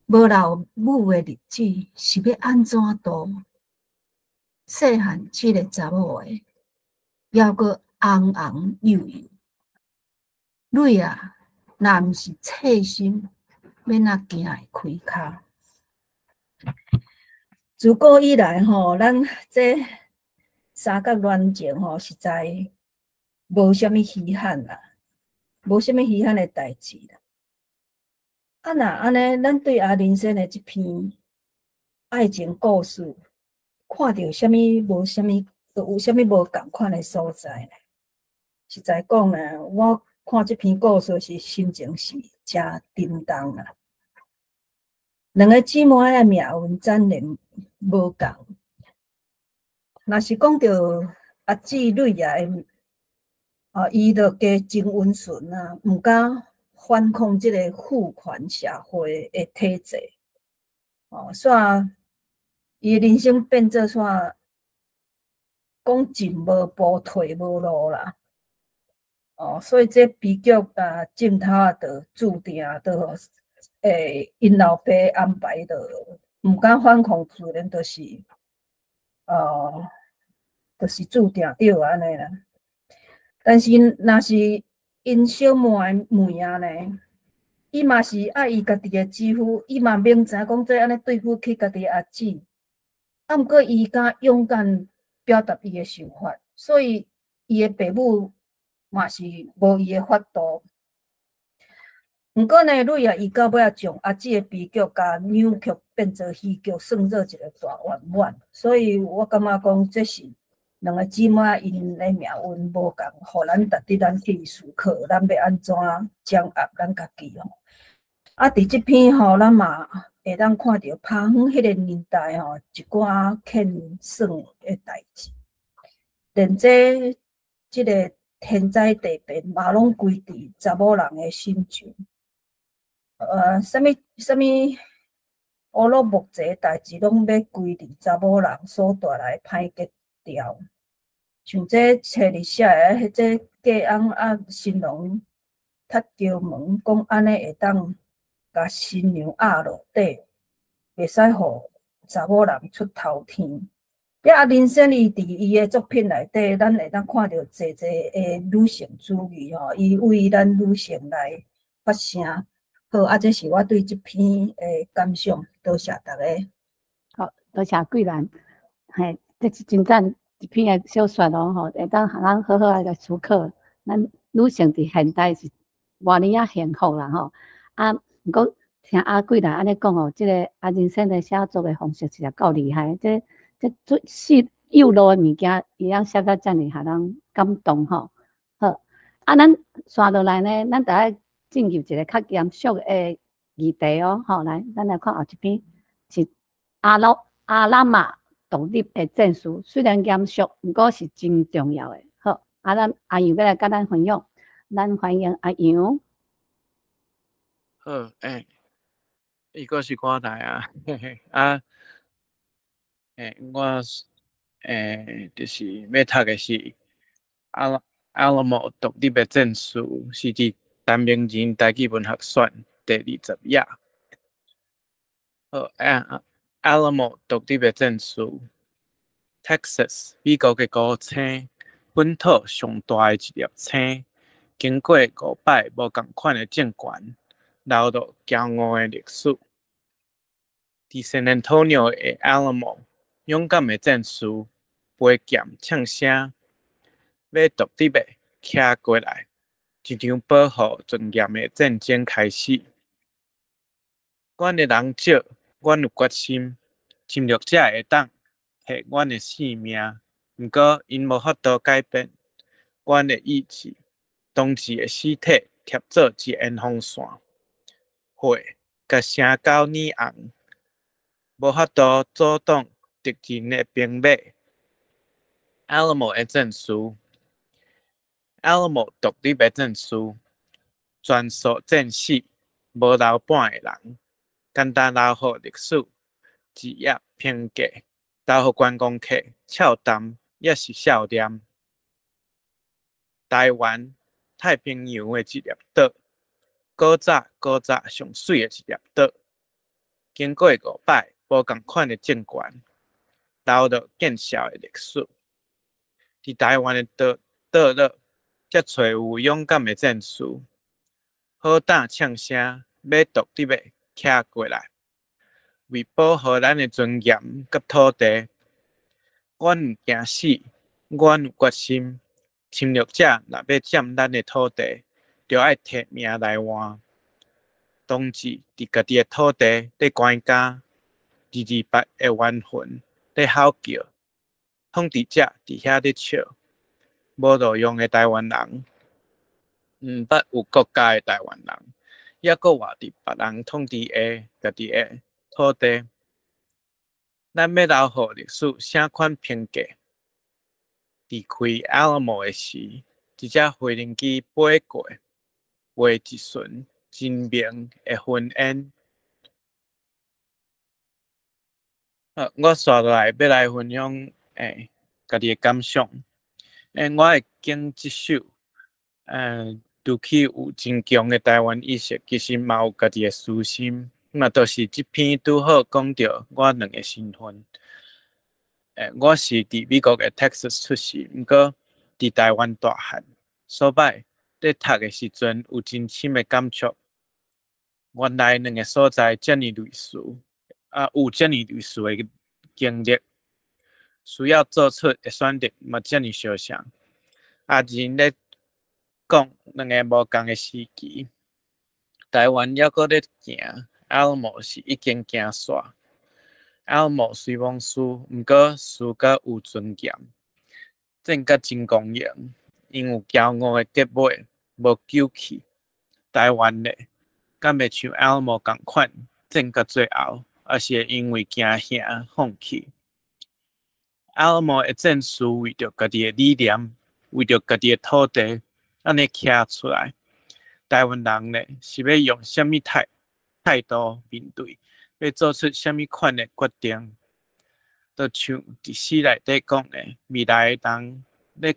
無老母的日子是欲按怎度？細漢這个查某的，猶閣紅紅幼幼，蕊仔，若毋是細心，欲怎行會開跤？自古以來吼，咱這三角戀情吼，實在無啥物稀罕啦，無啥物稀罕的代誌啦。啊，若按呢，咱對阿人生的這篇愛情故事，看著啥物無啥物，有啥物無仝款的所在呢？實在講呢，我看這篇故事時，心情是誠沉重啦。兩个姊妹的命運截然無仝。若是講著阿姊蕊仔的，啊，伊就加真溫順啊，毋敢反抗這个父權社會的體制，哦，煞伊的人生變做煞講進無步，退無路啦。哦，所以這悲劇啊，鏡頭啊，就注定就𪜶老爸安排就毋敢反抗，自然就是，就是注定著按呢啦。但是若是𪜶小妹的妹仔呢，伊嘛是愛伊家己的姊夫，伊嘛明知講這按呢對不起家己的阿姊，啊，毋過伊敢勇敢表達伊的想法，所以伊的爸母嘛是無伊的法度。毋過呢，蕊仔伊到尾仔將阿姊的悲劇共扭曲變做喜劇，算做一個大圓滿。所以我感覺講這是兩个姊妹𪜶的命運無仝，予咱值得咱去思考，咱欲按怎掌握咱家己吼。啊，佇這篇吼，咱嘛會當看著拍遠彼个年代吼，一寡欠算的代誌，連這個天災地變嘛攏歸佇查某人的身上。啥物啥物烏魯木齊代誌，攏欲歸佇查某人所帶來歹格調。像這冊裡寫的，彼這嫁翁啊，新郎踢轎門，講按呢會當共新娘壓落底，袂使予查某人出頭天。啊，林仙伊佇伊的作品內底，咱會當看著濟濟的女性主義吼，伊為咱女性來發聲。好，啊，這是我對這篇的感想，多謝大家。好，多謝桂蘭。嘿，這是真讚一篇的小說哦，吼，會當予咱好好來思考，咱女性佇現代是偌爾仔幸福啦，吼。啊，毋過聽阿桂蘭按呢講哦，這个阿人生的寫作的方式實在夠厲害，這做細幼路的物件，伊會曉寫甲遮爾予人感動吼。好，啊，咱紲落來呢，咱著愛進入一个較嚴肅的議題哦，吼，來，咱來看後一篇是阿拉瑪獨立的戰士，雖然嚴肅，毋過是真重要的。好，啊，咱阿楊欲來佮咱分享，咱歡迎阿楊。好，欸，伊閣是我來啊，嘿嘿，啊，欸，我就是欲讀的是阿拉莫獨立的戰士，是佇陳明仁台語文學選第20頁。好，啊，阿拉莫獨立的戰士，Texas 美國的孤星，本土上大的一粒星，經過五擺無仝款的政權，留落驕傲的歷史。佇 San Antonio 的 Alamo，勇敢的戰士，拔劍嗆聲，欲獨立的徛過來，一場保護尊嚴的戰爭開始。阮的人少，阮有決心，侵略者會當摕阮的性命，毋過𪜶無法度改變阮的意志。同志的屍體貼做一煙風扇，血共城狗染紅，無法度阻擋敵人的兵馬。Alamo 的戰士，Alamo 獨立的戰士，全數戰死，無留半個人，簡單留予歷史一頁評價，留予觀光客笑談，抑是笑念。台灣太平洋的一粒島，古早古早上媠的一粒島，經過五擺無仝款的政權，留落見笑的歷史。佇台灣的島島落，才揣有勇敢的戰士，好膽嗆聲，欲獨立的徛過來，為保護咱的尊嚴佮土地，阮毋驚死，阮有決心。侵略者若欲佔咱的土地，就愛提命來換。同志佇家己的土地咧關監，228的冤魂咧吼叫，統治者佇遐咧笑，無路用的台灣人，毋捌有國家的台灣人，猶閣活佇別人統治下家己的土地。咱欲留予歷史啥款評價？佇開 Alamo 的時，一隻飛行機飛過，畫一巡真明的雲煙。我紲落來欲來分享家己的感想。我會揀這首，除去有真強的台灣意識，其實嘛有家己的私心，嘛就是這篇拄好講著我兩个身份。我是佇美國的 Texas 出世，毋過佇台灣大漢。所擺咧讀的時陣有真深的感觸。原來兩个所在遮爾類似，有遮爾類似的經歷，需要做出的選擇嘛遮爾相像。阿仁咧講兩个無仝的時期，台灣猶閣咧行，Alamo 是已經行煞。Alamo 雖罔輸，毋過輸甲有尊嚴，戰甲真光榮，𪜶有驕傲的結尾，無糾氣。台灣咧，敢會像 Alamo 仝款戰甲最後，抑是會因為驚嚇放棄？Alamo 的戰士為著家己的理念，為著家己的土地，按呢徛出來。台灣人咧，是欲用啥物態度面對，欲做出啥物款的決定？就像佇詩內底講的，未來的人咧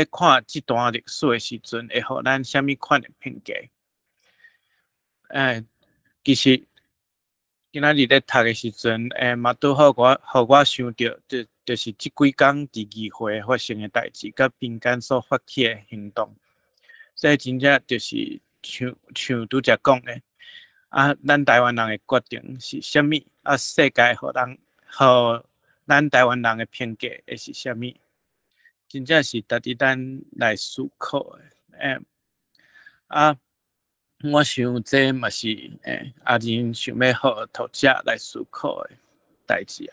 看這段歷史的時陣，會予咱啥物款的評價？其實今仔日咧讀的時陣，嘛拄好我，予我想著，就是這幾工佇議會發生的代誌，佮民間所發起的行動，這真正就是像拄才講的，咱台灣人的決定是啥物？世界予咱台灣人的評價會是啥物？真正是值得咱來思考的。我想這嘛是阿仁想欲予讀者來思考的代誌。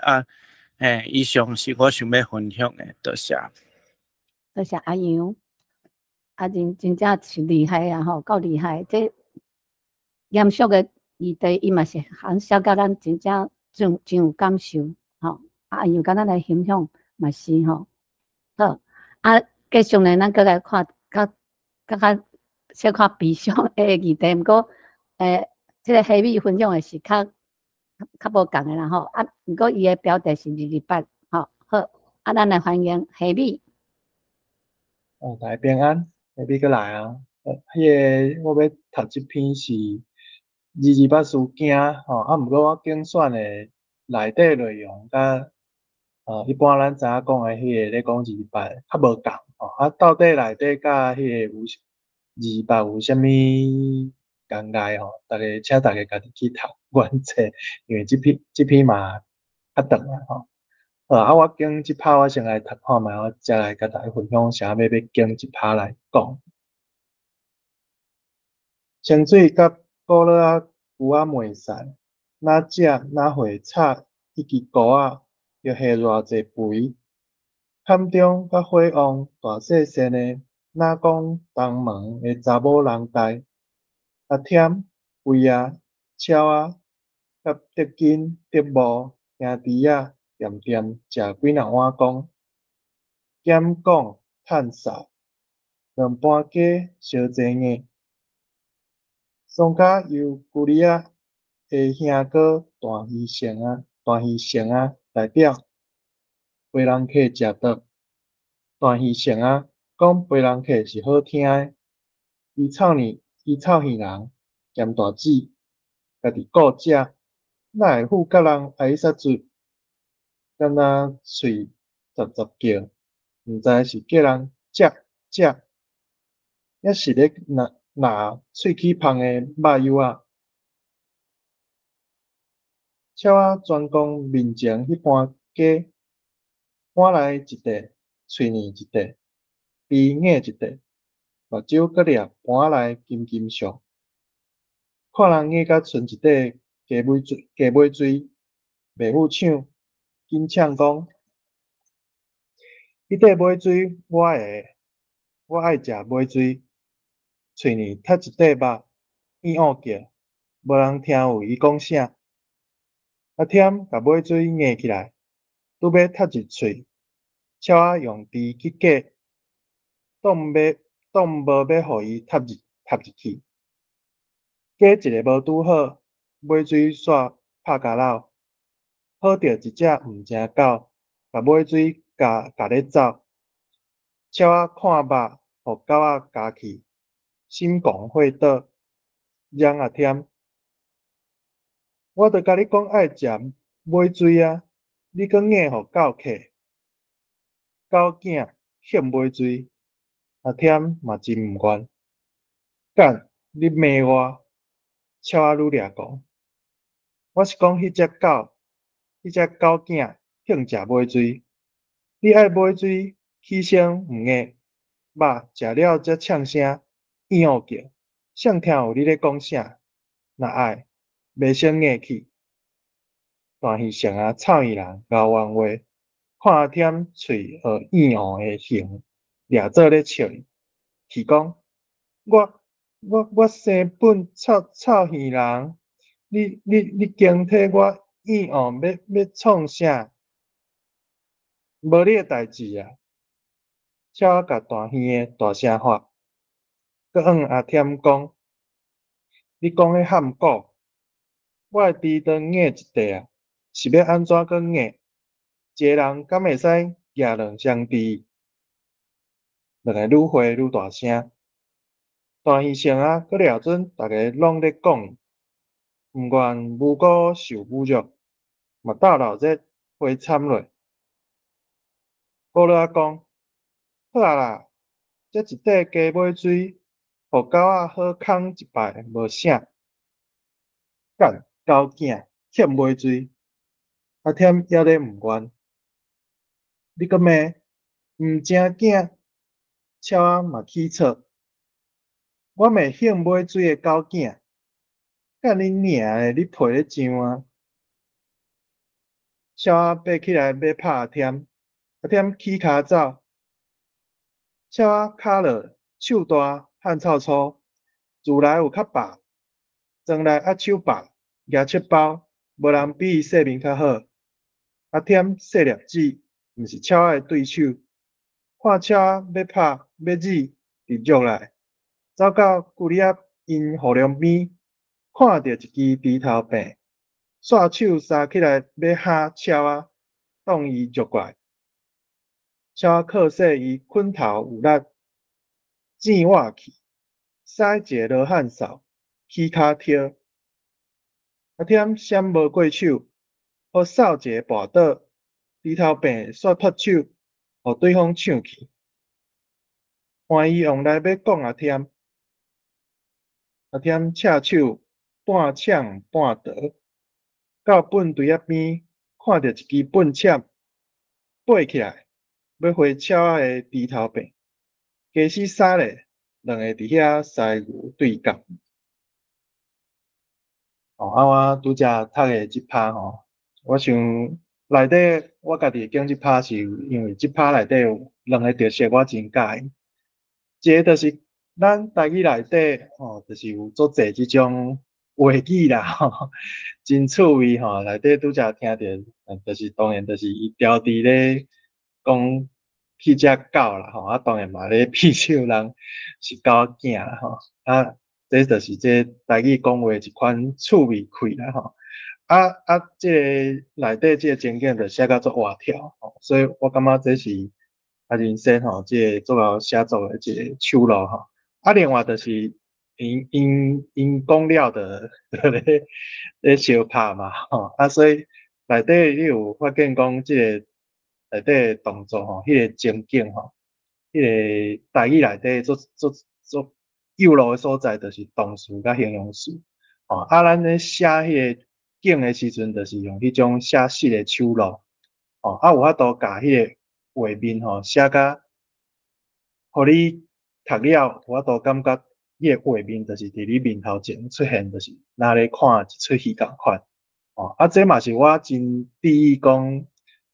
以上是我想欲分享的，多謝。多謝阿楊，阿仁真正是厲害啊！吼，夠厲害！這嚴肅的議題，伊嘛是很寫甲咱真正真有感受，吼。阿楊共咱來分享嘛是吼。好，繼續呢，咱閣來看較小可悲傷的議題，毋過，這个蝦米分享的是較無仝的啦吼。毋過伊的標題是228，吼，好，咱來歡迎蝦米。哦，大家平安，蝦米閣來啊！彼个我欲讀這篇是二二八事件，吼，毋過我揀選的內底內容，佮一般咱知影講的彼个咧講二二八較無仝，吼，到底內底佮彼個有二二八有啥物仝礙吼？請大家家己去讀原冊，因為這篇嘛較長啊，吼。好，我揀這拍我先來讀看覓，我才來共大家分享啥物欲揀這拍來講。清水佮古老仔龜仔袂使，若食若會插一支菇仔，著下偌濟肥。坎中佮火旺大細身的，若講東門的查某人代，阿添、肥仔、超仔，佮德金、德無兄弟仔，恬恬食幾若碗公，減講趁煞，兩盤雞燒濟硬。桑家由舊里仔的兄哥大魚成啊，大魚成啊代表陪人客食桌。大魚成啊講陪人客是好聽的，伊臭耳人兼大姊，家己顧食，哪會付佮人愛煞出？敢若喙雜雜叫，毋知是叫人食食，抑是咧拿喙齒芳的肉莜仔。超仔專攻面前彼盤雞，碗內一塊，喙爾一塊，鼻咬一塊，目睭閣掠盤仔內金金相，看人咬甲賰一塊雞尾水，袂赴搶，緊搶講：彼塊尾水我的，我愛食尾水。喙爾窒一塊肉，咿唷叫，無人聽有伊講啥。阿添共尾水咬起來，拄欲窒一喙，超仔用豬去過，擋無欲予伊窒入去。過一个無拄好，尾水煞拍交落。好著一隻毋成狗，共尾追共共咧走。俏仔看肉，予狗仔咬去，心狂火倒，嚷阿添。我著共你講愛食尾椎啊，你閣硬予狗咬。狗囝恨尾椎，阿添嘛真毋願。幹，你罵我，俏仔愈掠狂。我是講彼隻狗，彼隻狗囝恨食尾椎，你愛尾椎，起先毋硬，肉食了才嗆聲，咿唷叫，誰聽有你咧講啥？若愛，袂先硬去。大耳聖仔臭耳人咬冤話，看阿添喙學咿唷的形，掠做咧笑伊，氣講：我我我生本臭臭耳人，你你你驚體我咿唷欲欲創啥？無你的代誌啊！俏仔共大耳的大聲喝，閣向阿添講：你講彼譀古，我的豬腸硬一塊啊，是欲按怎閣硬？一个人敢會使舉兩雙豬？兩个愈話愈大聲，大耳聖仔閣掠準逐家攏咧講伊，毋願無辜受侮辱，嘛鬥鬧熱火慘落。古老仔講：好啊啦，這一塊雞尾椎，予狗仔好空一擺無啥。幹，狗囝欠尾椎，阿添猶咧毋願。你閣罵，毋成囝，俏仔嘛起錯。我罵恨尾椎的狗囝，幹你娘的，你皮咧上啊！俏仔爬起來欲拍阿添，阿添起跤走，俏仔跤落，手大汗臭粗，自來有較霸，庄內握手霸，舉七包，無人比伊勢面較好。阿添細粒子，毋是俏仔的對手，看俏仔欲拍欲覕，直弱來，走到舊里仔𪜶雨量邊，看著一支豬頭柄，煞手捎起來欲哈俏仔，擋伊弱過來。俏仔靠勢伊拳頭有力，剪倚去，使一個羅漢掃，起跤跳。阿添閃無過手，予掃一个跋倒，豬頭柄煞脫手，予對方搶去。換伊用來欲摃阿添，阿添赤手半搶半逃，到糞堆仔邊，看著一支糞攕，爬起來，欲回俏仔的豬頭柄，家死啥咧？兩個佇遐犀牛對角。哦，啊，我拄才讀的這拍吼，我想內底我家己會揀這拍是因為這拍內底有兩个特色，我真佮意。一个就是咱台語內底吼，就是有足濟這種話語啦，吼，真趣味吼。內底拄才聽著，就是當然就是伊牢佇咧講彼隻狗啦，吼，啊，當然嘛咧鄙笑人是狗囝啦，吼，啊，這就是這台語講話一款趣味氣啦，吼。啊啊，這个內底這个情景就寫甲足活跳，吼，所以我感覺這是啊人生吼，這个足𠢕寫作的一個手路吼。啊，另外就是𪜶𪜶𪜶講了就咧咧相拍嘛，吼，啊，所以內底你有發現講這个內底的動作吼，彼個情景吼，彼個台語內底足足足幼路的所在，就是動詞佮形容詞，吼，啊，咱咧寫彼個景的時陣，就是用彼種寫實的手路，吼，啊，有法度共彼個畫面吼寫甲，予你讀了有法度感覺彼個畫面就是佇你面頭前出現，就是若咧看一齣戲仝款，吼，啊，這嘛是我真注意講，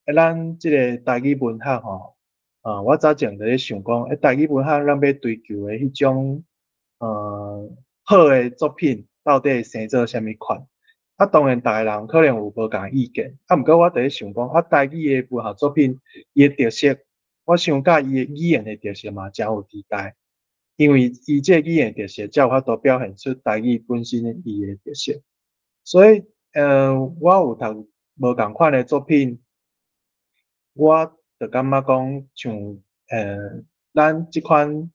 欸，咱這个台語文學吼，啊，我早前就咧想講，欸，台語文學咱欲追求的彼種，好的作品到底生做啥物款？啊，當然，逐个人可能有無仝意見，啊，毋過我佇咧想講，啊，台語的文學作品，伊的特色，我想佮伊的語言的特色嘛，誠有佇代，因為伊這個語言特色，才有法度表現出台語本身伊的特色。所以，我有讀無仝款的作品，我就感覺講像咱這款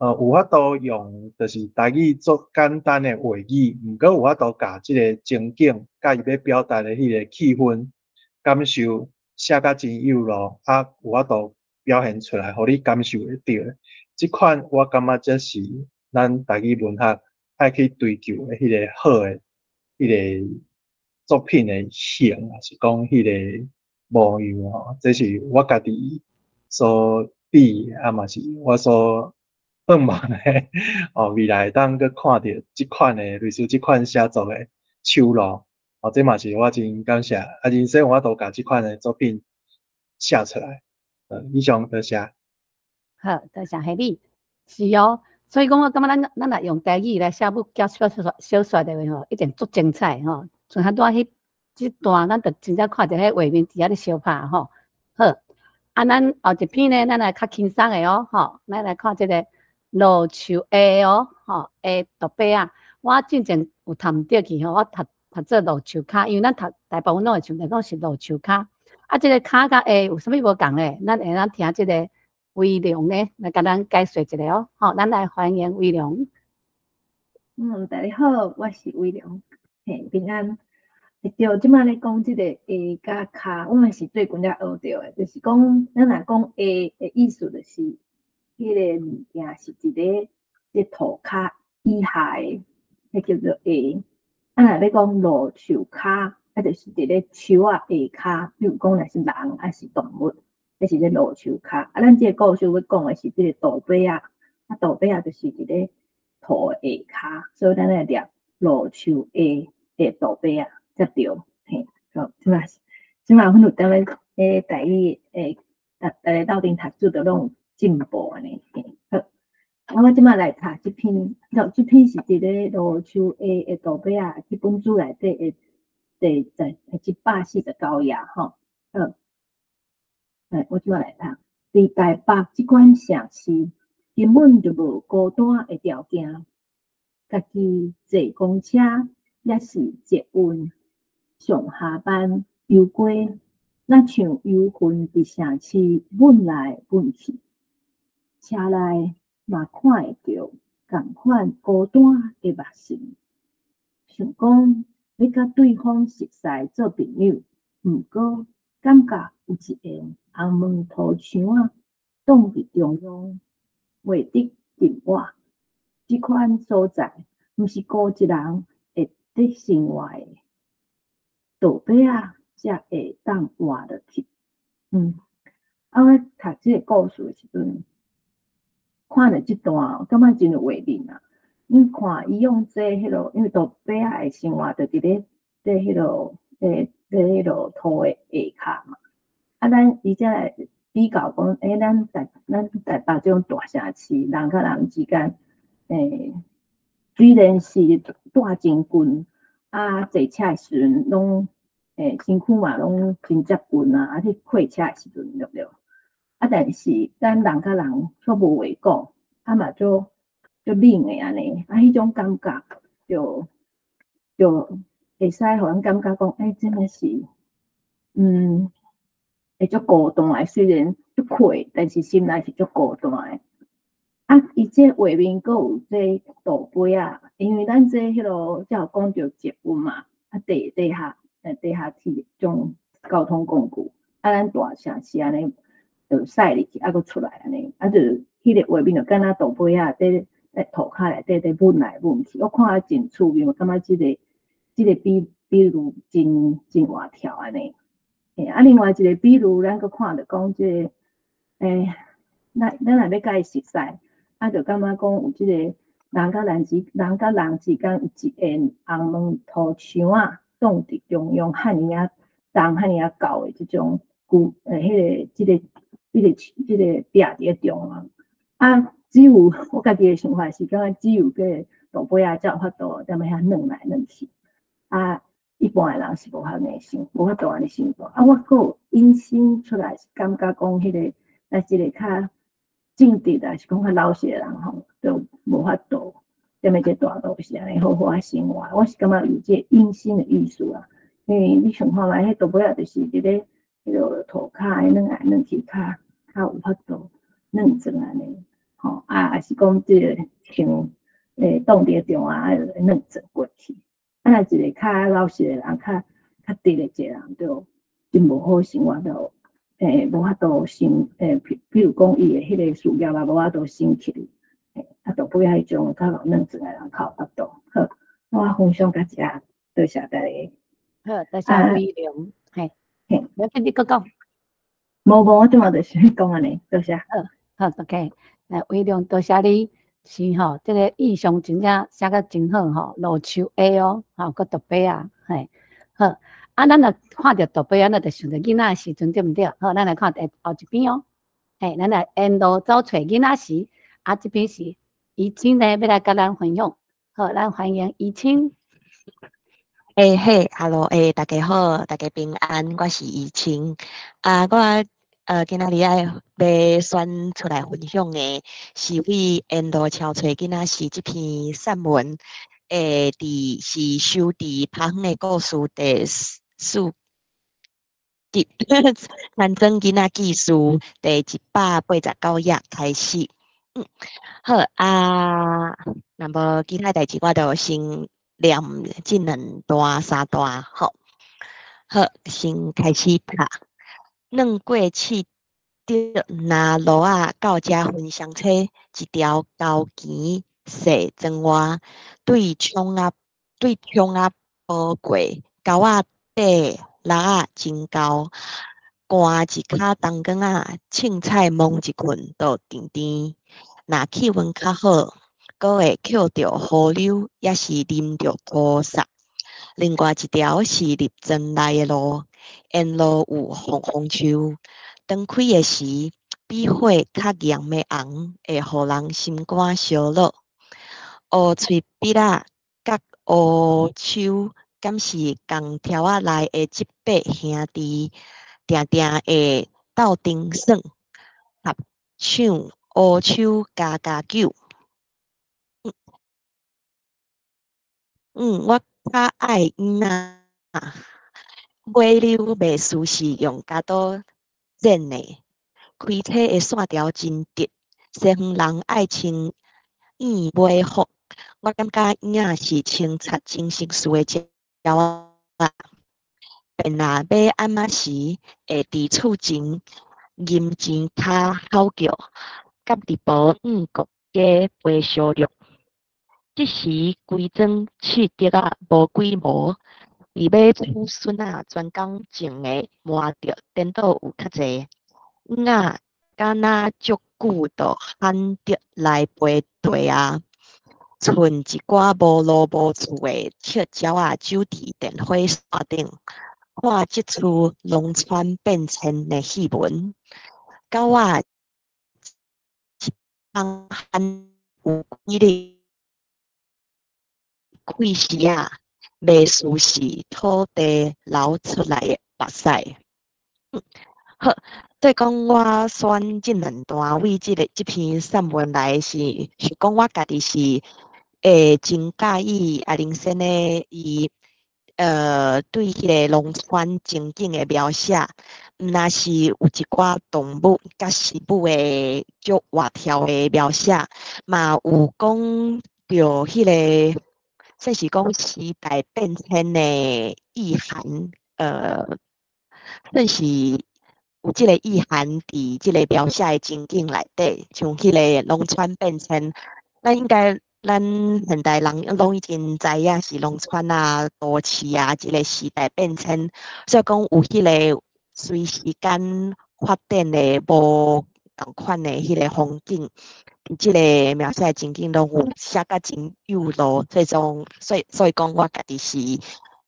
有法度用，就是台語做簡單的話語，毋過有法度共這个情景，佮伊欲表達的彼个氣氛、感受寫甲真有路，啊，有法度表現出來，予你感受會著的。這款我感覺這是咱台語文學愛去追求的彼个好的彼个作品的型，抑是講彼个模樣吼。這是我家己所比，啊嘛是我所向望的哦，未來會當閣看著這款的類似這款寫作的手路，哦，這嘛是我真感謝，啊，人生有法度共這款的作品寫出來。以上多謝。好，多謝彼你。是哦，所以講我感覺咱若用台語來寫武俠小說的話吼，一定足精彩吼。像拄仔彼這段，咱就真正看著彼畫面佇遐咧相拍吼。好，啊，咱後一篇呢，咱來較輕鬆的哦，吼，咱來看這个路樹下哦，吼，下杜伯仔。我進前有讀毋著去吼，我讀做路樹跤，因為咱讀大部分攏會想著講是路樹跤。啊，這个跤佮下有啥物無仝咧？咱會當聽這个威龍呢來共咱解說一下哦。好，咱來歡迎威龍。嗯，大家好，我是威龍，嘿，平安。對，這擺咧講這个下佮跤，我嘛是最近才學著的，就是講咱若講下的意思，就是彼个物件是佇咧佇塗跤以下的，彼叫做下。啊，若欲講路樹跤，啊，就是佇咧樹仔下跤，比如講若是人抑是動物，彼是咧路樹跤。啊，咱這个故事欲講的是這个杜伯仔，啊，杜伯仔就是佇咧塗的下跤，所以咱愛念路樹下的杜伯仔才對。嘿，好，這擺阮有踮咧咧台語欸，逐逐个鬥陣讀書，都攏有進步按呢。嘿，好，啊，我這擺來讀這篇，這篇是佇咧路樹下的杜伯仔這本書內底的第149頁吼。好，來，我這擺來讀。佇台北這款城市，根本就無孤單的條件。家己坐公車，抑是捷運上下班遊街，若像遊魂佇城市糞來糞去，車內嘛看會著仝款孤單的目神，想講欲佮對方熟似做朋友，毋過感覺有一個紅毛塗牆仔擋佇中央，袂得近我。這款所在，毋是孤一人會得生活的，杜伯仔才會當活落去。啊，我讀這个故事的時陣，看著這段，感覺真有畫面啊！你看伊用這彼落，因為杜伯仔的生活就佇咧佇彼落佇佇彼落塗的下跤嘛。啊，咱伊才來比較講，欸，咱台北這種大城市，人佮人之間，雖然是住真近，啊，坐車的時陣攏，身軀嘛攏真接近啊，啊，去客車的時陣對毋對？啊，但是咱人佮人卻無話講，啊嘛足足冷的按呢，啊，彼種感覺就會使予咱感覺講，欸，真的是，會足孤單的，雖然足闊，但是心內是足孤單的。啊，伊這畫面閣有這杜伯仔，因為咱這彼落才有講著捷運嘛，啊地下鐵種交通工具，啊，咱大城市按呢就駛入去，啊閣出來按呢，啊就彼个畫面就敢若杜伯仔佇咧塗跤內底佇糞來糞去，我看啊真趣味，我感覺這个比喻真活跳按呢。嘿，啊，另外一个比喻，咱閣看著講這个，咱若欲佮伊熟似，啊，就感覺講有這个人佮人之間有一個紅毛塗牆仔擋佇中央，遐爾仔重、遐爾仔厚的這種舊，彼个、這个、這个、這个壁佇咧中央。啊，只有我家己的想法是感覺只有這个杜伯仔才有法度踮遐轉來轉去。啊，一般的人是無法呢想，無法度按呢想過。啊，我閣有引申出來是感覺講，彼个咱這个較正直啊，是講較老實的人吼，就無法度踮咧這大都市按呢好好仔生活。我是感覺有這個引申的意思啊。嘿，你想看覓，彼到尾仔就是佇咧彼落塗跤，軟來軟去，較有法度軟轉按呢，吼啊，抑是講這个像擋佇咧中啊，軟轉過去。啊，若一个較老實的人，較直的一个人，就真無好生活，就無法度升，譬如講伊的彼个事業啊，無法度升起，啊，到尾仔彼種較𠢕軟轉的人較有法度。好，我分享到遮，多謝大家。好，多謝威龍，嘿，嘿，無要緊，你閣講。無無，我這馬就是講按呢，多謝。好，好，OK，來威龍，多謝你，是吼，這个意象真正寫甲真好吼，路樹下哦，吼，閣杜白仔，嘿，好，啊，咱若看著杜白仔，咱就想著囡仔的時陣，對毋對？好，咱來看佇後一邊哦，嘿，咱來沿路走揣囡仔時，啊，這邊是怡清呢，欲來佮咱分享，好，咱歡迎怡清。欸嘿，Hello，欸，大家好，大家平安，我是怡清。啊，我今仔日愛欲選出來分享的，是為沿路撨揣囡仔時這篇散文，欸，佇是收佇拍遠的故事第四集《田庄囡仔記事》第189頁開始。好啊，若無其他代誌，我就先念這兩段三段，好，好，先開始讀。軟過刺竹林路仔到遮分雙溪，一條高墘細庄外，對窗仔坡過，溝仔底蜊仔真厚，寒一跤冬光仔，凊彩摸一棍就甜甜。若氣溫較好，閣會抾著河溜，抑是啉著土捒。另外一條是入庄內的路，沿路有鳳凰樹，當開的時，比火較豔的紅，會予人心肝燒熱。烏喙筆仔佮烏手，敢是仝柱仔內的這八兄弟，定定會鬥陣耍，合唱烏手家家酒。我較愛嬰仔，尾溜袂輸是用鉸刀剪的，開車的線條真直。西方人愛穿燕尾服，我感覺嬰仔是清澈真心事的鳥仔。便若欲按怎時，會佇厝前銀錢跤吼叫，佮伫婆五國家飛燒肉。這時規莊刺竹仔無幾毛，佇欲娶孫仔專工種的麻著顛倒有較濟。嬰仔敢若足久就罕得來陪地仔，賰一寡無路無厝的赤鳥仔守佇電火線頂，看這齣農村變遷的戲文。狗仔一冬罕有幾日開時仔，袂輸是土地流出來的目屎。好，所以講我選這兩段為這个這篇散文來是，是講我家己是會真佮意阿玲仙的伊，對彼个農村情景的描寫，毋若是有一寡動物佮食物的足活跳的描寫，嘛有講著彼个，算是講時代變遷的意涵，算是有這個意涵佇這個描寫的情景內底，像彼個農村變遷，咱應該咱現代人攏已經知影是農村啊、都市啊，這個時代變遷，所以講有彼個隨時間發展的無仝款的彼個風景，這個描寫的情景攏有寫甲真有路，這種所以講我家己是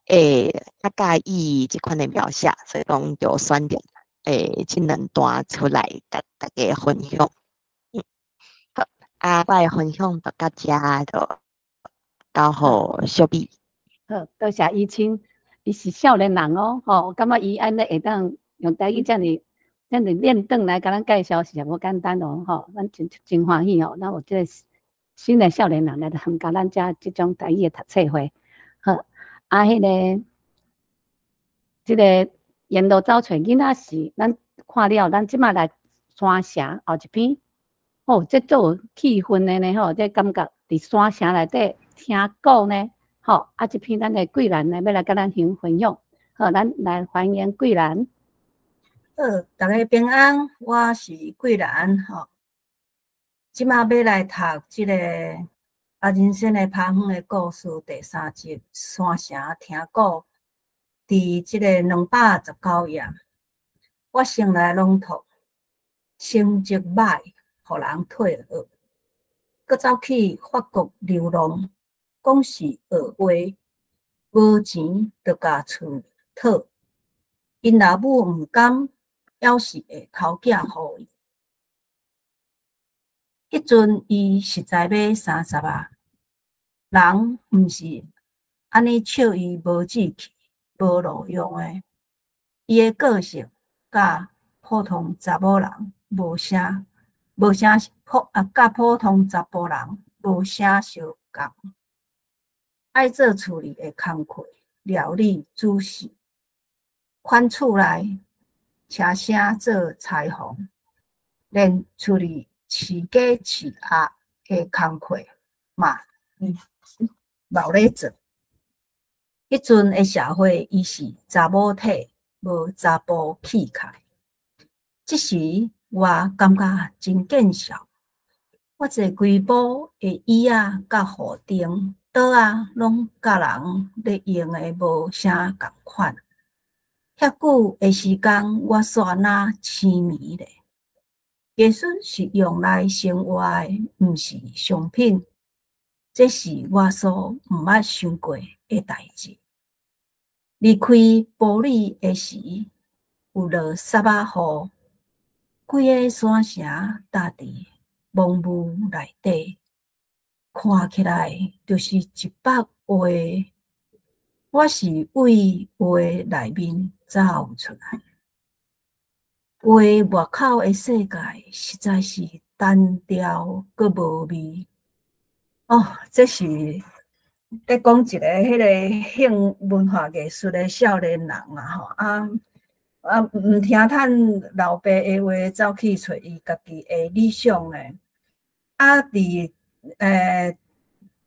會較佮意這款的描寫，所以講就選擇這兩段出來共大家分享。好，啊，我的分享就到遮，就交予小美。好，多謝怡清，伊是少年人哦，吼，我感覺伊按呢會當用台語遮爾遮爾練轉來共咱介紹，實在無簡單哦，吼，咱真真歡喜哦，咱有這個新的少年人來參加咱遮這種台語的讀冊會。好，啊，彼個這个沿路走揣囡仔时，咱看了，咱這馬來山城後一篇，哦，這足有氣氛的呢吼，這感覺佇山城內底聽鼓呢，吼，啊，這篇咱的桂蘭呢，欲來佮咱分享，好，咱來歡迎桂蘭。好，大家平安，我是桂蘭吼。這馬欲來讀這个阿人生的拍遠的故事第三集《山城聽鼓》，佇這个219頁。我先來朗讀，成績䆀，予人退學，閣走去法國流浪，講是學畫，無錢就共厝討，𪜶老母毋甘，猶是會偷寄予伊。彼陣伊實在欲30啊，人毋是按呢笑伊無志氣、無路用的。伊的個性佮普通查某人無啥，無啥普啊，佮普通查埔人無啥相仝。愛做厝裡的工課、料理、煮食，款厝內車聲做裁縫，連厝裡飼雞飼鴨的工課嘛，嘛有咧做。彼陣的社會，伊是查某體，無查埔氣概。這時我感覺真見笑。我坐規晡的椅仔佮雨燈、桌仔，攏佮人咧用的無啥仝款。遐久的時間，我煞若痴迷咧。藝術是用來生活的，毋是商品。這是我所毋捌想過的代誌。離開埔里的時，有落雪仔雨，規個山城罩佇濃霧內底，看起來就是一幅畫。我是對畫內面走出來，畫外口的世界實在是單調閣無味。哦，這是咧講一个彼个興文化藝術的少年人啊吼，啊啊毋聽趁老爸的話，走去揣伊家己的理想咧。啊，佇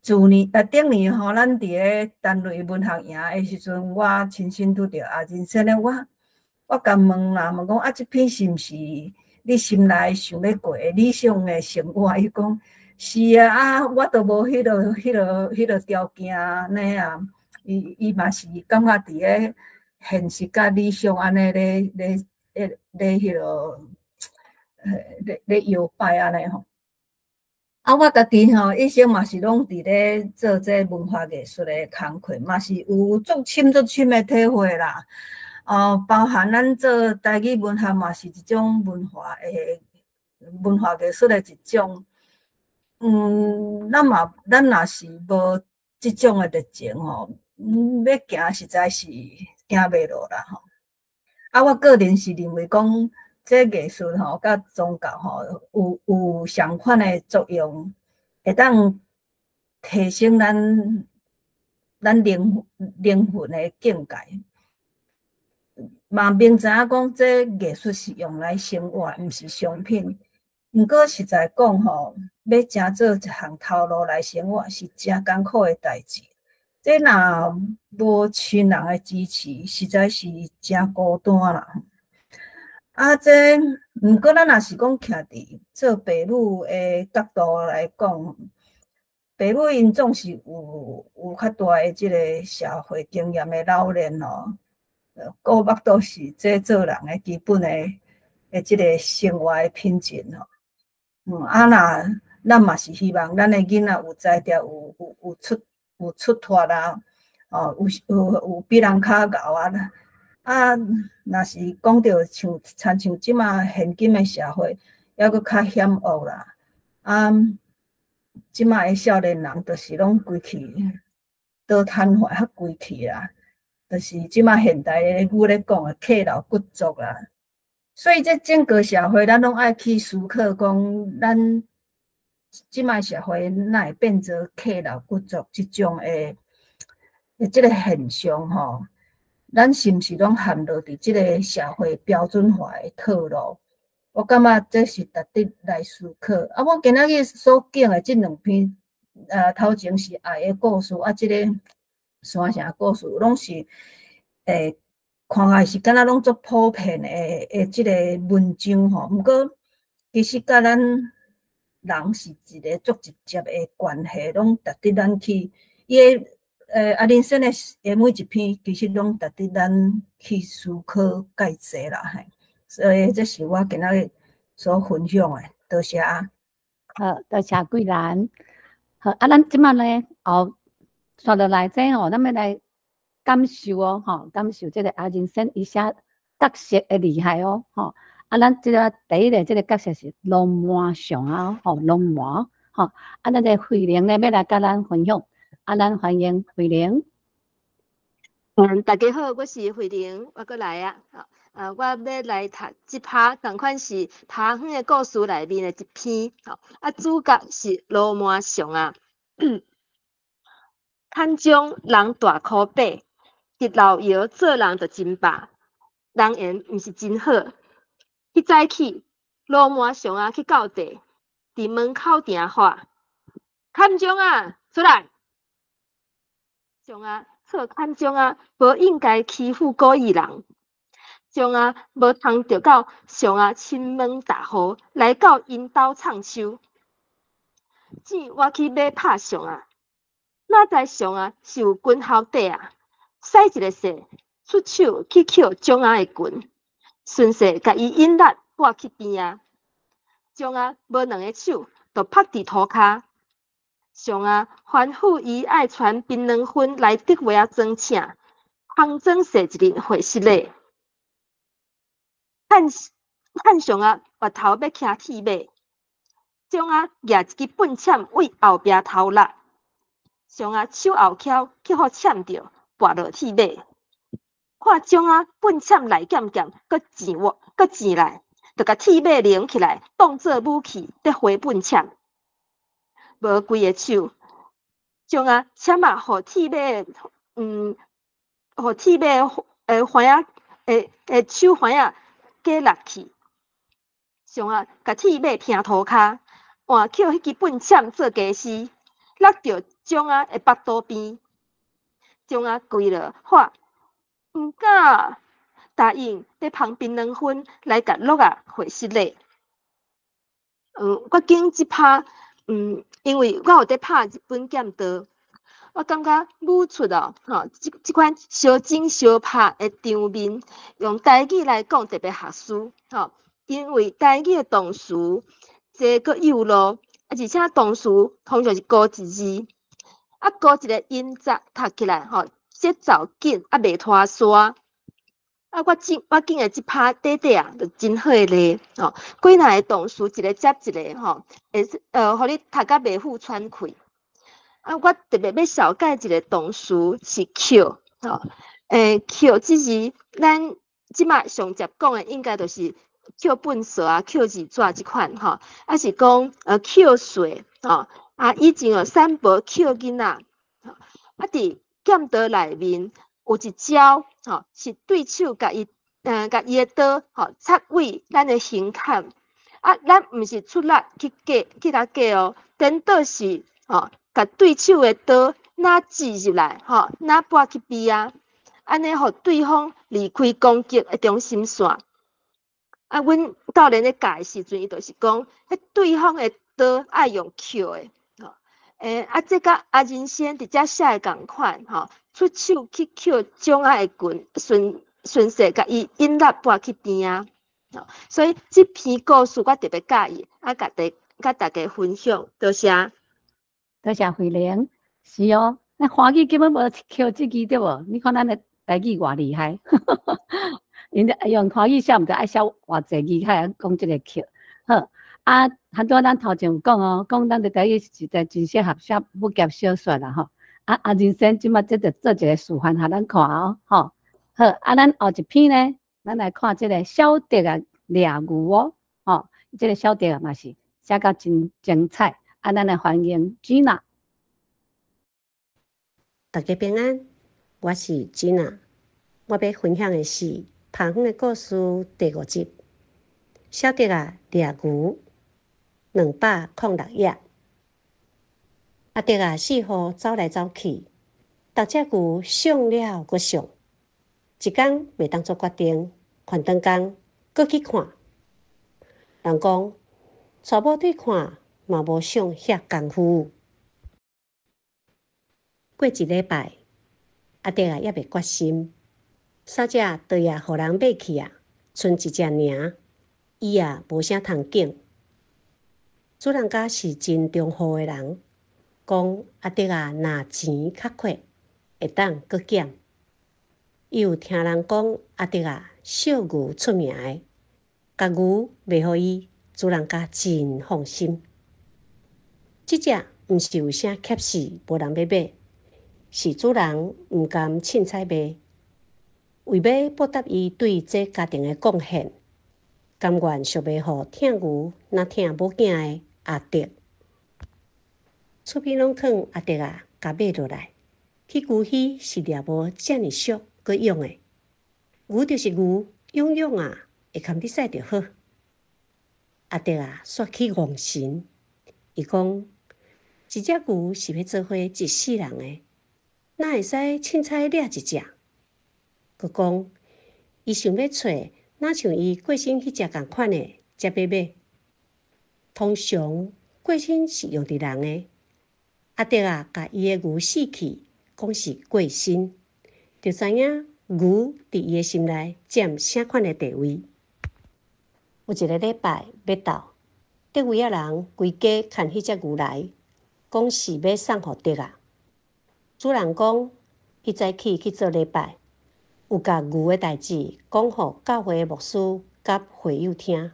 自年啊頂年吼，咱佇咧單位文學營的時陣，我親身拄著阿人生咧，我共問啦，問講啊，這篇是毋是你心內想欲過的理想的生活？伊講是啊，啊，我都無彼個條件按呢啊，伊嘛是感覺佇咧現實佮理想按呢咧咧咧咧彼落咧搖擺按呢吼。啊，我家己吼，一生嘛是攏佇咧做這文化藝術的工課，嘛是有足深足深的體會啦。哦，包含咱做台語文學嘛是一種文化的文化藝術的一種。咱嘛，咱若是無這種的熱情吼，欲行實在是行袂落啦吼。啊，我個人是認為講，這藝術吼，佮宗教吼，有相款的作用，會當提升咱靈魂的境界。嘛明知影講這藝術是用來生活，毋是商品。毋過實在講吼，欲誠做一項頭路來生活，是誠艱苦的代誌。這若無親人的支持，實在是誠孤單啦。啊，這毋過咱若是講徛佇做爸母的角度來講，爸母𪜶總是有較大的這个社會經驗的老練吼，顧腹肚是這做人的基本的這个生活的品質吼。啊若咱嘛是希望咱的囡仔有才調，有出脫啊，哦，有比人較𠢕啊。啊，若是講著像親像這馬現今的社會，猶閣較險惡啦。啊，這馬的少年人就是攏規氣倒癱瘓較規氣啦，就是這馬現代的語咧講的客老骨族啦。所以這整個社會，咱攏愛去思考講，咱這馬社會哪會變做客老骨族這種的這个現象吼？咱是毋是攏陷落佇這个社會標準化的套路？我感覺這是值得來思考。啊，我今仔日所揀的這兩篇，頭前是愛的故事，啊，這个山城的故事，攏是看來是敢若攏足普遍的這个文章吼。毋過其實佮咱人是一个足直接的關係，攏值得咱去伊的。啊，人生的每一篇，其實攏值得咱去思考介濟啦，嘿。所以這是我今仔日所分享的，多謝啊。好，多謝桂蘭。好，啊，咱這擺呢，後紲落來這吼，咱欲來感受哦，吼，感受這个阿人生伊寫角色的厲害哦，吼。啊，咱這个第一个這个角色是鱸鰻熊啊，吼，鱸鰻，吼。啊，咱這慧玲呢，欲來佮咱分享。啊，咱歡迎慧玲。大家好，我是慧玲，我閣來啊。我欲來讀這趴，仝款是拍遠的故事內面的一篇。吼，啊，主角是鱸鰻熊啊。坎將人大箍八，佇老爺做人就真霸，人緣毋是真好。彼早起，鱸鰻熊啊去到地，佇門口埕喊：坎將啊，出來！熊啊，錯坎將啊，無應該欺負古意人。將啊，無通著到熊啊親門踏戶來到𪜶兜藏手。錢我去買拍熊啊，哪知熊啊是有拳頭底啊，使一个勢出手去抾將仔的拳，順勢共伊引力跋去邊仔。將仔無兩个手，就拍佇塗跤。熊仔吩咐伊愛傳檳榔粉來竹襪仔裝請，通裝勢一日會失禮。漢漢熊仔越頭欲騎鐵馬，將仔舉一支糞攕對後壁頭落，熊仔手後翹去予攕著，跋落鐵馬。看將仔糞攕來劍劍，閣前我閣前來，就共鐵馬拎起來，當做武器，咧揮糞攕。無幾个手，將仔攕啊，予鐵馬，予鐵馬的環仔，的手環仔解落去，熊仔共鐵馬拚塗跤，換抾彼支糞攕做家私，落著將仔的腹肚邊，將仔跪落喊，毋敢答應欲捧檳榔粉來共鹿仔會失禮。我揀這拍。因為我有佇拍日本劍道，我感覺武術哦，吼，這款相爭相拍的場面，用台語來講特別合適，吼，因為台語的動詞濟閣幼路，啊，而且動詞通常是孤一字，啊，孤一个音節讀起來，吼，節奏緊，啊，袂拖沙。啊！我揀的這拍短短啊，就真好的例吼。幾若个動詞一个接一个吼，會予你讀甲袂赴喘氣。啊，我特別欲紹介一个動詞是抾吼。抾這字，咱這馬上捷講的應該就是抾糞掃啊、抾字紙這款吼，抑是講抾稅吼。啊，以前有三寶抾囡仔，啊，佇劍道內面有一招吼，是對手共伊，共伊的刀吼插位咱的胸坎，啊，咱毋是出力去割，去共割哦，顛倒是吼，共對手的刀若刺入來吼，若跋去邊仔，按呢予對方離開攻擊的中心線。啊，阮教練咧教的時陣，伊就是講，彼對方的刀愛用抾的，吼，啊，這佮阿仁仙佇遮寫的仝款，吼，出手去抾將仔的拳，順順勢共伊引力跋去邊仔，吼，所以這篇故事我特別佮意，啊，佮大家分享，多謝。多謝慧玲，是哦，咱華語根本無抾這字對無？你看咱的台語偌厲害，𪜶用華語寫，毋知愛寫偌濟字才會講這个抾。好，啊，拄仔咱頭前有講哦，講咱的台語實在真適合寫武俠小說啦吼。啊啊，人生這馬這就做一个示範，予咱看哦，吼。好，啊，咱後一篇呢，咱來看這个小弟仔掠牛哦，吼，這个小弟仔嘛是寫甲真精彩。啊，咱來歡迎 Gina。大家平安，我是 Gina。我欲分享的是《拍远的故事》第五集，小竹仔掠牛206页。阿竹仔四处走来走去，逐隻牛上了閣上，一工袂當做決定，反轉工閣去看。人講，娶某對看嘛無相遐工夫。過一禮拜，阿竹仔猶未決心，三隻綴仔予人買去啊，賰一隻爾，伊也無啥通揀。主人家是真忠厚的人，講阿竹仔若錢較闊，會當閣減。伊有聽人講阿竹仔惜牛出名的，共牛賣予伊，主人家真放心。這隻毋是有啥怯死，無人欲買，是主人毋甘凊彩賣，為欲報答伊對這家庭的貢獻，甘願俗賣予疼牛若疼某囝的阿竹。厝邊攏勸阿竹仔共買落來，去牛墟是掠無遮爾俗閣勇的。牛就是牛，勇勇啊，會堪你駛就好。阿竹仔煞去戇神，伊講：一隻牛是欲做伙一世人的，哪會使凊彩掠一隻？閣講，伊想欲揣若像伊過身彼隻仝款的，才欲買。通常過身是用佇人的，阿竹仔共伊的牛死去，講是過身，就知影牛佇伊的心內佔啥款的地位。有一个禮拜欲到，竹圍仔人規家牽彼隻牛來，講是欲送予竹仔。主人講，彼早起去做禮拜，有共牛的代誌講予教會的牧師佮會友聽。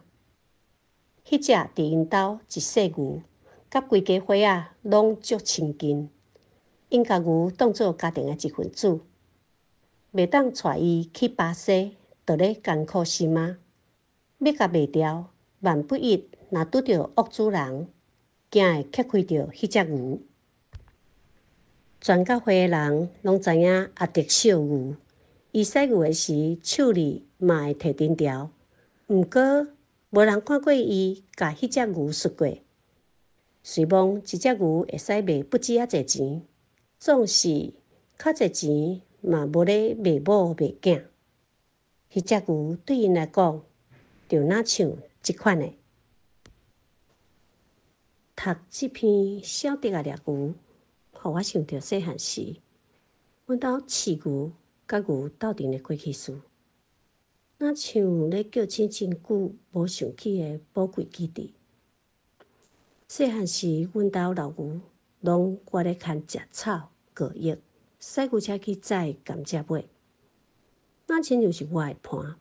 彼隻佇𪜶兜一世牛，佮規家伙仔攏足親近，𪜶共牛當做家庭的一份子，袂當帶伊去巴西，就咧艱苦心啊！欲共賣掉，萬不一若拄著惡主人，驚會吃虧著彼隻牛。全教會的人攏知影阿竹惜牛，伊駛牛的時，手裡嘛會提藤條，毋過無人看過伊共彼隻牛摔過。雖罔一隻牛會使賣不止遐濟錢，總是較濟錢嘛無咧賣某賣囝。彼隻牛對𪜶來講，就若像這款的。讀這篇小竹仔掠牛，予我想著細漢時，阮兜飼牛佮牛鬥陣的過去事，若像咧叫醒真久無想起的寶貴記憶。細漢時，阮兜老牛攏我咧牽食草、過藥，駛牛車去載甘蔗尾，若親像是我的伴。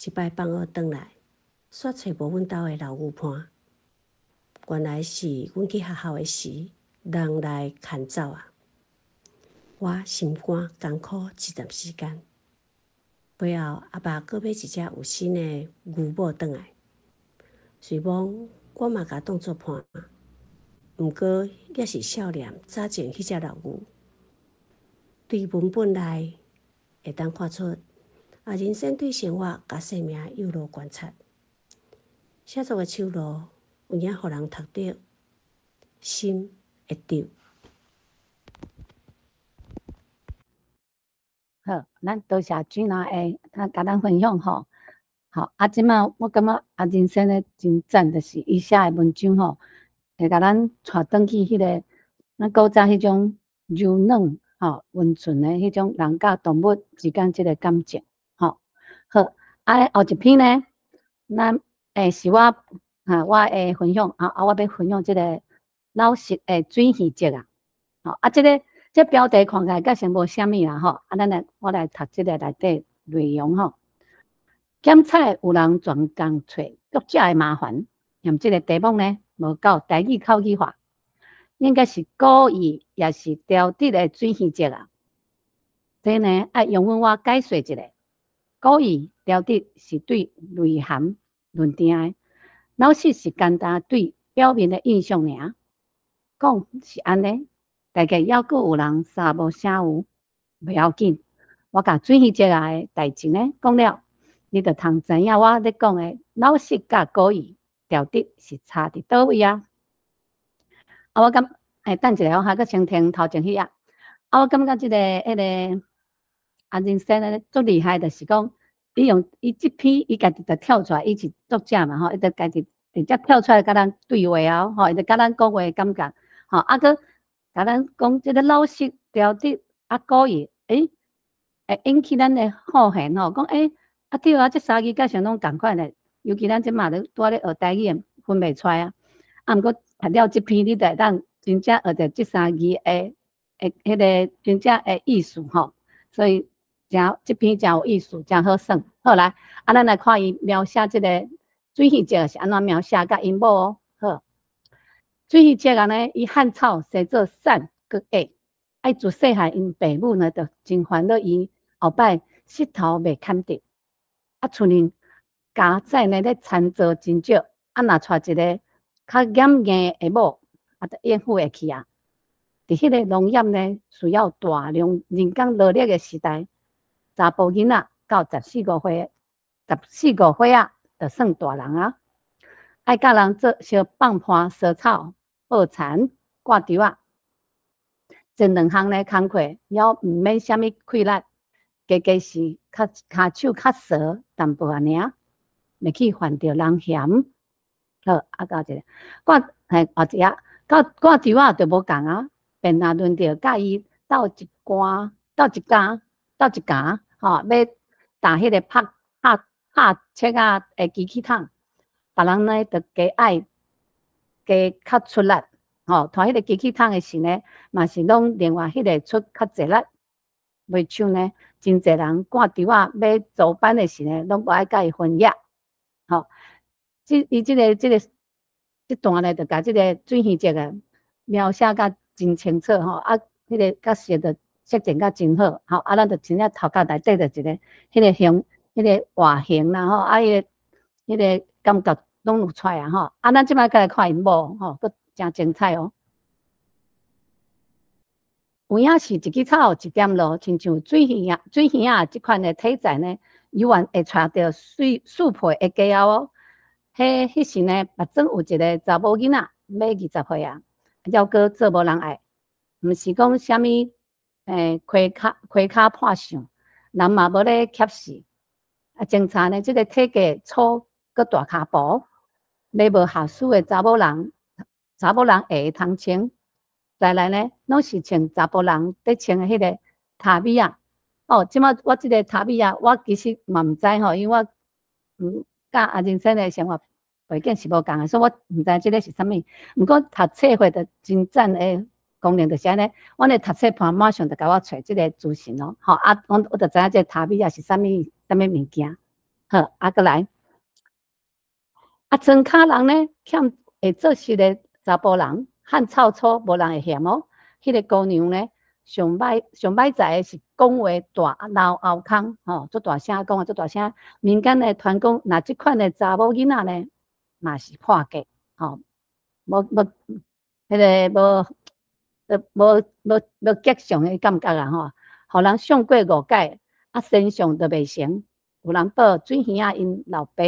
一擺放學轉來，煞揣無阮兜的老牛伴。原來是阮去學校的時，人來牽走啊！我心肝艱苦一陣時間。尾後阿爸閣買一隻有新的牛母轉來，雖罔我嘛共當做伴，毋過猶是數念早前彼隻老牛。對文本內會當看出，阿人生對生活佮生命有路觀察，寫作的手路有影予人讀著心會著。好，咱多謝君娜的，他共咱分享吼。好，啊，這擺我感覺阿人生咧真讚，就是伊寫的文章吼，會共咱帶轉去彼个咱古早彼種柔軟吼、溫順的彼種人佮動物之間這个感情吼。好，啊，後一篇呢，咱是我哈，我會分享啊，啊，我欲分享這个老實的水魚節啊。吼，啊，這个這標題看起來閣像無啥物啦吼，啊，咱來我來讀這个內底內容吼。檢採有人專工揣作者的麻煩，嫌這个題目呢無夠台語口語化，應該是故意抑是調直的水魚節啊。這呢愛容許我解釋一下，故意調直是對內涵論定的，老實是簡單對表面的印象爾。講是按呢，大概猶閣有人三無啥有，袂要緊。我共水魚節仔的代誌呢講了，你就通知影我咧講的老實佮古意調值是差佇佗位啊！啊，我感，欸，等一下，我還閣先停頭前彼頁。啊，我感覺這个、彼个阿仁先生足厲害，就是講，伊用伊這篇，伊家己就跳出來，伊是作者嘛吼，伊就家己直接跳出來共咱對話哦，吼，伊就共咱講話的感覺，吼，啊，閣共咱講這个老實調值啊，古意，欸，會引起咱的好奇吼，講欸，啊對啊，這三字敢像攏仝款的，尤其咱這馬咧拄仔咧學台語的，分袂出來啊。啊，毋過讀了這篇，你就會當真正學著這三字的彼个真正的意思吼。所以誠這篇誠有意思，誠好耍。好來，啊，咱來看伊描寫這个水魚節是按怎描寫佮𪜶某哦。好，水魚節啊呢，伊漢草生做散閣矮，愛自細漢𪜶爸母呢，就真煩惱伊後擺膝頭袂崁得，啊，厝裡家宰呢咧田做真少，啊，若娶一个較嚴硬的某，啊，就應付會去啊。佇彼个農業呢，需要大量人工勞力的時代，查埔囡仔到十四五歲，十四五歲仔就算大人啊。愛佮人做相放盤、芍草、抱田、掛稻仔，這兩項呢工課，猶毋免啥物氣力，加加是較跤手較趖淡薄仔爾，袂去犯著人嫌。好，啊，到一个掛嘿，後一頁，到掛稻仔就無仝啊。便若輪著佮伊鬥一竿、鬥一工、鬥一工，吼，欲踏彼个拍拍拍切仔的機器桶，別人呢就加愛加較出力，吼，拖彼个機器桶的時呢，嘛是攏另外彼个出較濟力。袂像呢，真濟人掛稻仔欲做班的時呢，攏無愛佮伊分額，吼。這伊這个這个這段呢，就共這个水魚節的描寫甲真清楚吼，啊，彼个角色就設定甲真好，吼，啊，咱就真正頭殼內底就一个彼个形、彼个外形啦，吼，啊，彼个彼个感覺攏有出來啊，吼，啊，咱這擺閣來看𪜶某，吼，閣誠精彩哦。有影是一支草，一點露，親像水魚仔、水魚仔這款的體材呢，猶原會揣著水四皮的家後哦。彼彼時呢，別莊有一个查某囡仔，欲20歲啊，猶閣做無人愛，毋是講啥物開跤開跤破相，人嘛無咧怯死。啊，偵查呢，這个體格粗，閣大跤步，欲無合適的查某人，查某人會通穿。再來呢，攏是穿查埔人咧穿的彼个塔米仔。哦，這擺我這个塔米仔，我其實嘛毋知吼，因為我佮阿仁先的生活背景是無仝的，所以我毋知這个是啥物。毋過讀冊會的真讚的功能就是按呢，阮的讀冊盤馬上就共我揣這个資訊咯。吼啊，我就知影這个塔米仔是啥物啥物物件。好，啊，閣來，啊，莊跤人呢，欠會做事的查埔人，漢草粗，無人會嫌哦。彼个姑娘呢，上歹上歹在的是講話大老喉空，吼，足大聲講啊，足大聲。民間的傳講，若這款的查某囡仔呢，嘛是破格，吼，無無彼个無無無無吉祥的感覺啊，吼，予人上過五屆，啊，身上就袂成。有人報水魚仔𪜶老爸，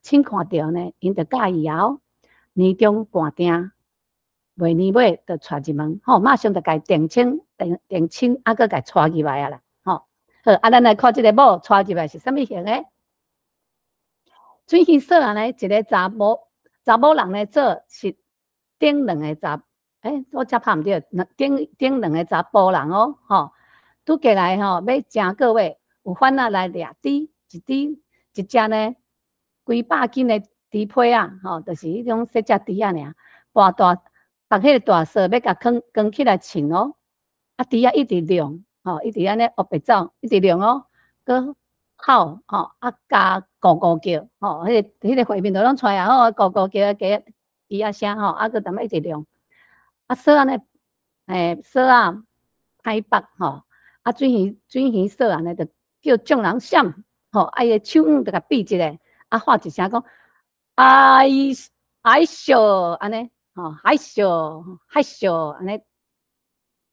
親看著呢，𪜶就佮意啊。年終寒定，袂年尾就娶入門，吼，馬上就共伊訂親，訂訂親，啊，閣共娶入來啊啦，吼。好，啊，咱來看這个某娶入來是啥物型的？水魚嫂仔呢，一个查某人呢做是頂兩个查，欸，我遮拍毋著，頂頂兩个查埔人哦，吼，拄過來吼，欲誠個月有番仔來掠豬，一豬一隻呢，幾百斤的豬批仔，吼，就是彼種細隻豬仔爾，跋大，縛彼个大索欲共扛扛起來稱哦，啊，豬仔一直量，吼，一直按呢烏白走，一直量哦，閣吼吼，啊加咕咕叫，吼，彼个彼个畫面就攏出來啊，吼，咕咕叫加豬仔聲吼，啊，閣淡仔一直量，啊，索按呢，欸，索仔歹縛吼，啊，水魚水魚嫂按呢就叫眾人閃，吼，啊，伊的手腕就共比一下，啊，喊一聲講，哎哎咻，按呢，吼，哎咻，哎咻，按呢，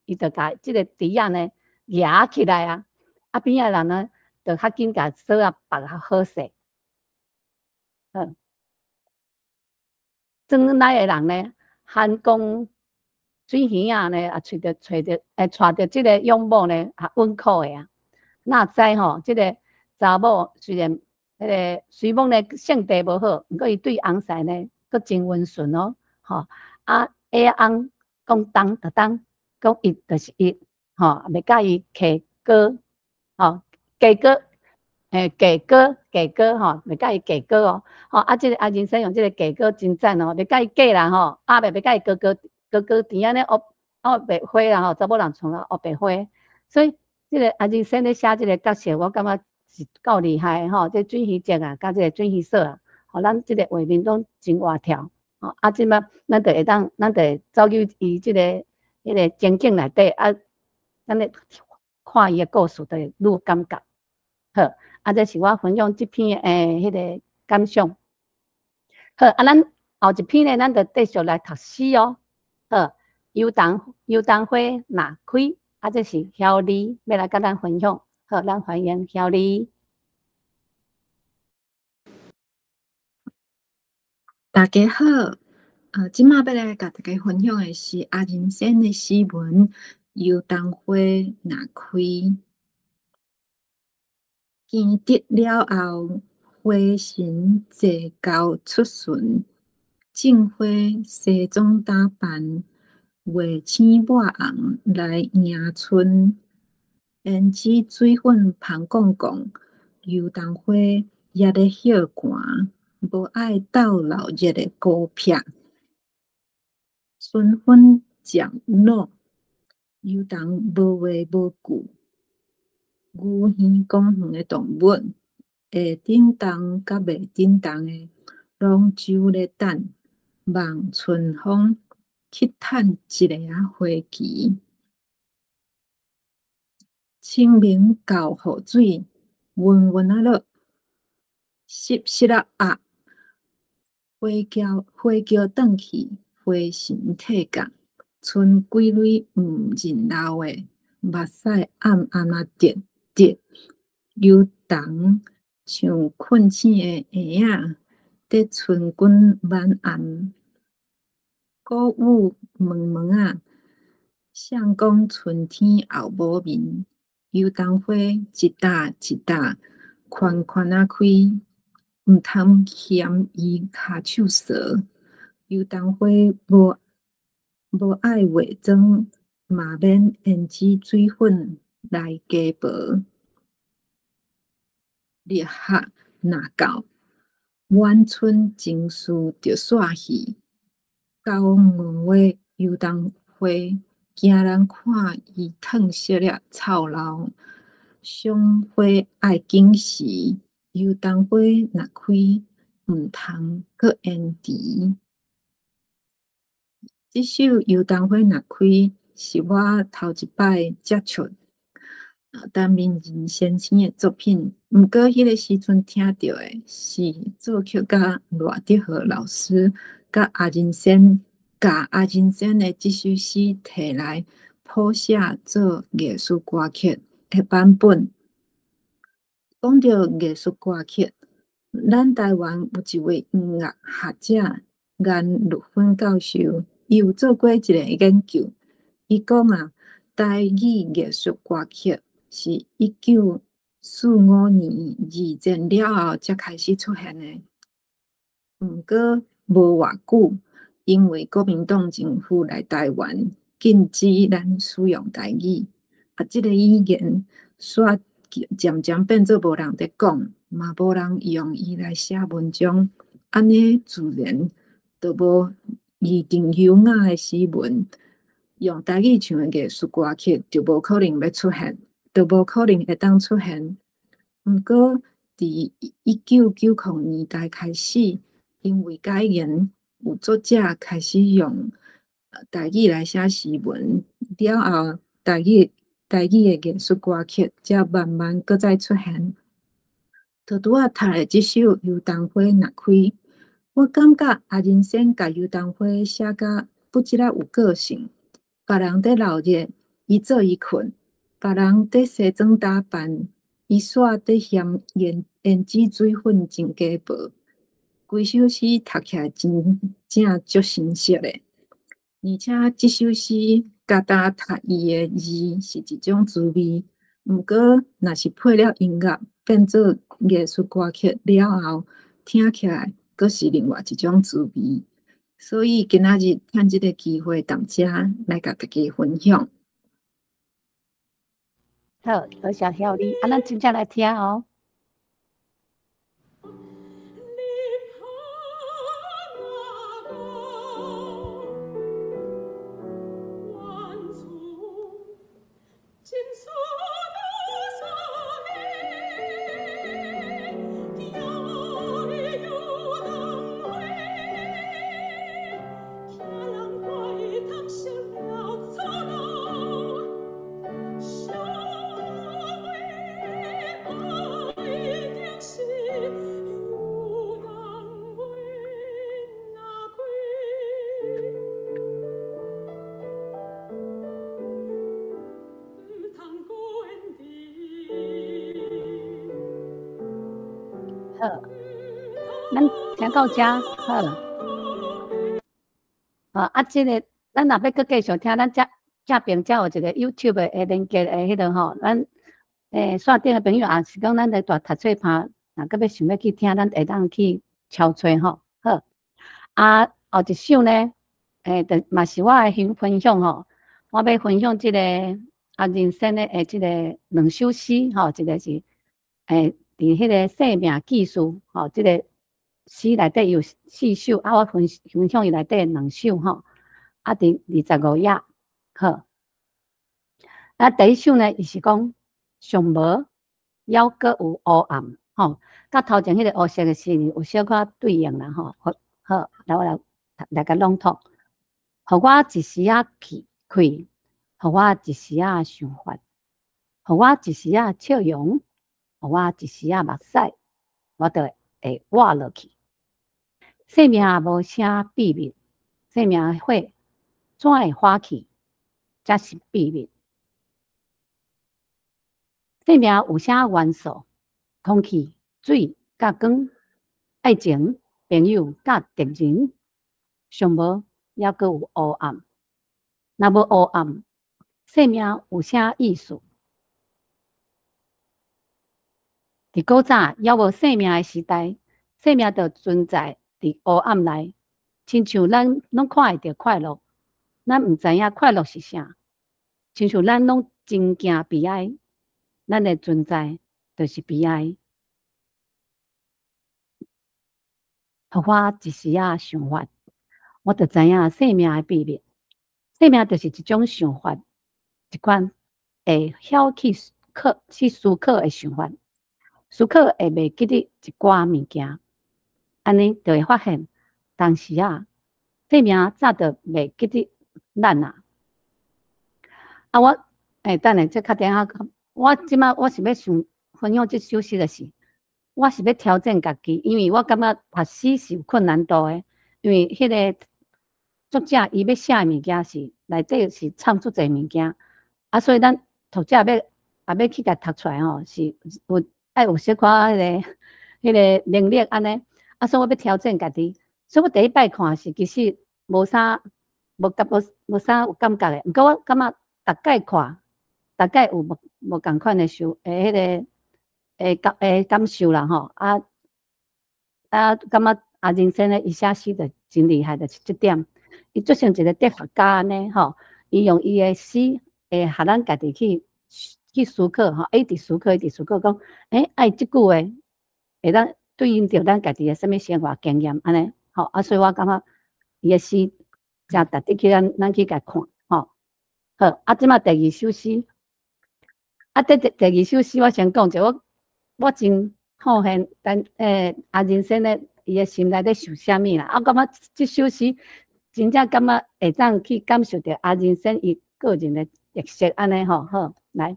伊就共這个豬仔呢蜈起來啊，啊邊仔人呢，就較緊共索仔縛較好勢。好，轉來的人呢，韓公水魚仔呢，也揣著揣著，會帶著這個養母呢，也穩苦的啊。哪知吼，這個查某雖然彼個徐某呢性地無好，毋過伊對翁婿呢，閣真溫順哦，吼啊，下翁講動就動，講一就是一，吼，袂佮伊客哥，吼，計哥，嘿，計哥，計哥吼，袂佮伊計哥哦，吼啊，這個阿仁先用這個計哥真讚哦，袂佮伊計啦吼，啊袂袂佮伊高高高高甜按呢烏烏白花啦吼，查某人穿啊烏白花，所以這個阿仁先咧寫這個角色，我感覺是夠厲害吼，這水魚節啊，佮這個水魚索啊，予咱這個畫面攏真活跳，吼啊，這擺咱就會當，咱就會走入伊這個彼個情景內底啊，咱咧看伊的故事，就會愈有感覺。好，啊，這是我分享這篇的彼個感想。好，啊，咱後一篇呢，咱就繼續來讀詩哦。好，油桐油桐花若開，啊，這是曉麗欲來佮咱分享。好，咱歡迎曉麗。大家好，這馬欲來共大家分享的是阿仁先的詩文《油桐花若開》。驚蟄了後，花神坐轎出巡，種花西裝打扮，月星抹紅來迎春。胭脂水粉芳摃摃，油桐花犹咧歇寒，無愛鬥闹熱的孤僻。春分漸老，油桐無話無句。牛耳公園的動物，會振動佮袂振動的，攏守咧等，望春風去趁一个仔花期。清明到雨水，溫溫仔落，濕濕仔壓，花轎花轎轉去，花神退降，賰幾蕊毋認老的，目屎暗暗仔滴滴，油桐像睏醒的嬰仔，佇春君晚暗，穀雨濛濛仔，誰講春天後無眠？油桐花一搭一搭，寬寬仔開，毋通嫌伊跤手趖。油桐花無無愛化妝，嘛免胭脂水粉來加薄。立夏若到，滿村情思就散去。九五月油桐花，驚人看伊褪色了臭老。賞花愛緊時，油桐花若開，毋通閣延遲。這首《油桐花若開》是我頭一擺接觸陳明仁先生的作品，毋過彼个時陣聽著的是作曲家賴德和老師佮阿仁先，共阿仁先的這首詩提來譜寫做藝術歌曲的版本。講著藝術歌曲，咱台灣有一位音樂學者顏玉芬教授，伊有做過一个研究，伊講啊，台語藝術歌曲是1945年二戰了後才開始出現的。毋過無偌久，因為國民黨政府來台灣，禁止咱使用台語，啊，這个語言煞漸漸變做無人佇講，嘛無人用伊來寫文章，按呢自然就無意境優雅的詩文，用台語唱的藝術歌曲就無可能欲出現，就無可能會當出現。毋過，佇1990年代開始，因為改言，有作者開始用台語來寫詩文，了後台語的藝術歌曲才慢慢閣再出現。就拄仔讀的這首《油桐花若開》，我感覺阿仁先共油桐花寫甲不止仔有個性，別人佇鬧熱，伊做伊睏，别人伫西装打扮，伊煞伫嫌胭脂水粉真加薄。规首诗读起来真正足生涩的，而且这首诗敢若读伊的字是一种滋味，毋过若是配了音乐变做艺术歌曲了后，听起来阁是另外一种滋味。所以今仔日趁这个机会，踮遮来共大家分享。好，多谢晓你，啊，咱真正来听哦。咱聽到遮好。啊，這个咱若欲閣繼續聽，咱遮這邊遮有一個 YouTube 的連結的彼個吼，咱線頂的朋友也是講咱咧蹛讀冊棚，若閣欲想欲去聽，咱會當去敲揣吼。好，啊，後一首呢，就嘛是我的分享吼，我欲分享這个人生的這个兩首詩吼，一個是佇彼个生命記事吼，這个詩內底有四首，啊，我分享伊內底兩首吼，啊，佇25頁，好。啊，第一首呢，伊是講上無猶閣有烏暗，吼，佮頭前彼個烏色的詩有小可對應啦，吼，好，來我來共朗讀。予我一時仔氣氣，予我一時仔想法，予我一時仔笑容，予我一時仔目屎，我就會活落去。生命無啥秘密，生命火怎會發起，才是秘密。生命有啥元素？空氣、水、佮光、愛情、朋友、佮敵人，上無猶閣有烏暗。若無烏暗，生命有啥意思？佇古早猶無生命的時代，生命就存在佇烏暗內，親像咱攏看會著快樂，咱毋知影快樂是啥，親像咱攏真驚悲哀，咱的存在就是悲哀。予我一時仔想法，我就知影生命的秘密。生命就是一種想法，一款會曉去思考的想法。思考會袂記得一寡物件，按呢就會發現，當時啊，生命早就袂記得咱啊。啊，我等下這較等下，我這擺我是欲想分享這首詩的是，我是欲挑戰家己，因為我感覺讀詩是有困難度的，因為彼个作者伊欲寫的物件是內底是藏足濟物件，啊，所以咱讀者欲也欲去共讀出來吼，是有。愛有小可彼个能力按呢，啊，所以我欲挑戰家己，所以我第一擺看是其實無啥無感無啥有感覺的，毋過我感覺逐擺看，大概有無仝款的受彼个感受啦吼，啊啊，感覺啊人生的伊寫詩就真厲害，就是這點，伊就像一個哲學家按呢吼，伊用伊的詩會予咱家己去思考吼，一直思考，一直思考，講，愛這句話會當對應著咱家己的啥物生活經驗按呢，吼啊，所以我感覺伊的詩誠值得去咱去共看，吼。好，啊，這擺第二首詩，啊，這第二首詩我先講者，我真好現，但啊，人生的伊的心內咧想啥物啦？啊，我感覺這首詩真正感覺會當去感受著啊，人生伊個人的特色按呢吼，好，來。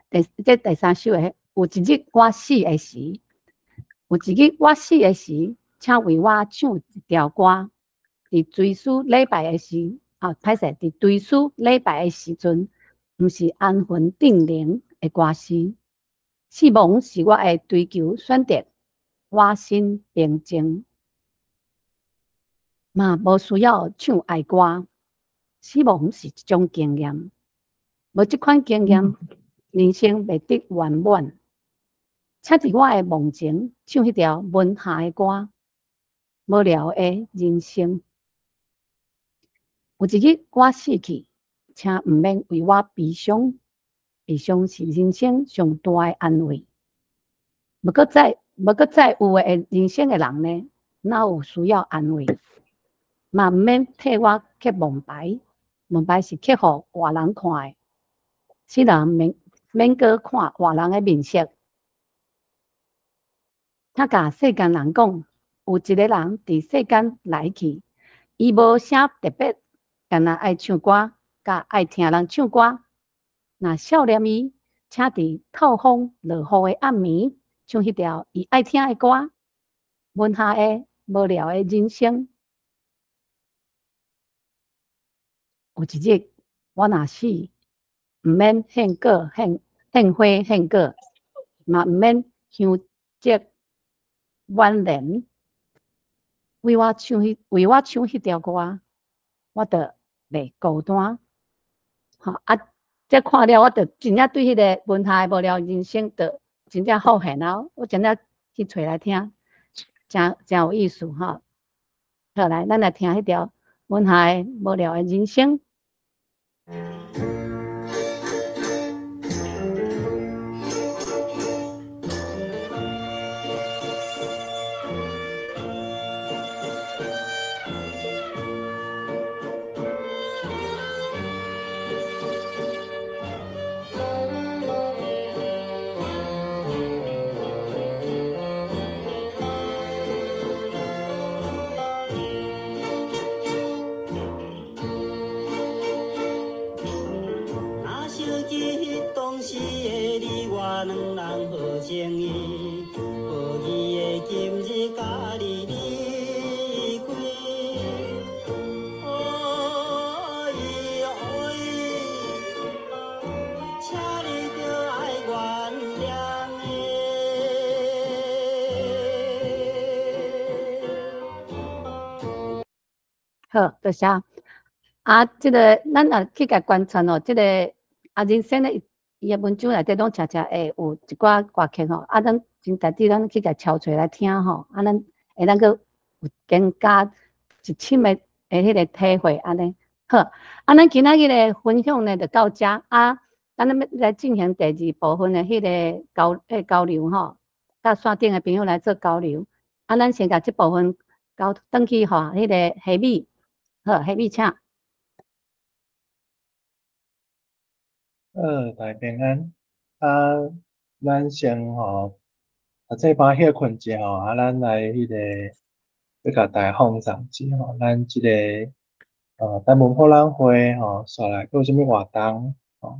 這第三首的，有一日我死的時，有一日我死的時，請為我唱一條歌。佇追思禮拜的時，啊，歹勢，佇追思禮拜的時陣，毋是安魂定灵的歌诗。死亡是我的追求选择，我心平静，嘛无需要唱哀歌。死亡是一种经验，无这款经验，人生袂得圆满。请伫我的梦前唱彼条文夏的歌，无聊的人生。有一日我死去，请毋免为我悲伤，悲伤是人生上大的安慰。无阁再有的人生的人呢，哪有需要安慰？嘛毋免替我刻梦牌，梦牌是刻予活人看的，死人免免阁看活人的面色。请共世间人讲，有一个人伫世间来去，伊无啥特别，干焦爱唱歌，佮爱听人唱歌。若少年伊，请伫透风落雨的暗暝，唱彼条伊爱听的歌，文夏的无聊的人生。有一日，我若死，毋免献果、献献花、献果，嘛毋免香烛挽联，为我唱彼条歌，我就袂孤单。吼啊！这看了，我就真正对彼个文夏的无聊人生，就真正好现啊！我真正去揣来听，诚诚有意思吼。好，来，咱来听彼条文夏的无聊的人生。好，多谢。啊，这个咱若去共观察哦，这个啊，人生的伊的文章内底拢常常会有一寡歌曲吼，啊，咱真值得咱去共抄揣来听吼，啊，咱会当阁有更加一深的的彼个体会按呢。好，啊，咱今仔日的分享呢就到遮啊，咱欲来进行第二部分的彼个交流吼，佮线顶的朋友来做交流。啊，咱先共这部分交转去予彼个夏美。好，夏美请。好，大家平安。啊，咱先吼，啊，这摆歇睏一下吼，啊，咱来彼个欲共大家放送一下吼，咱这个台文博览会吼，煞来阁有啥物活动吼？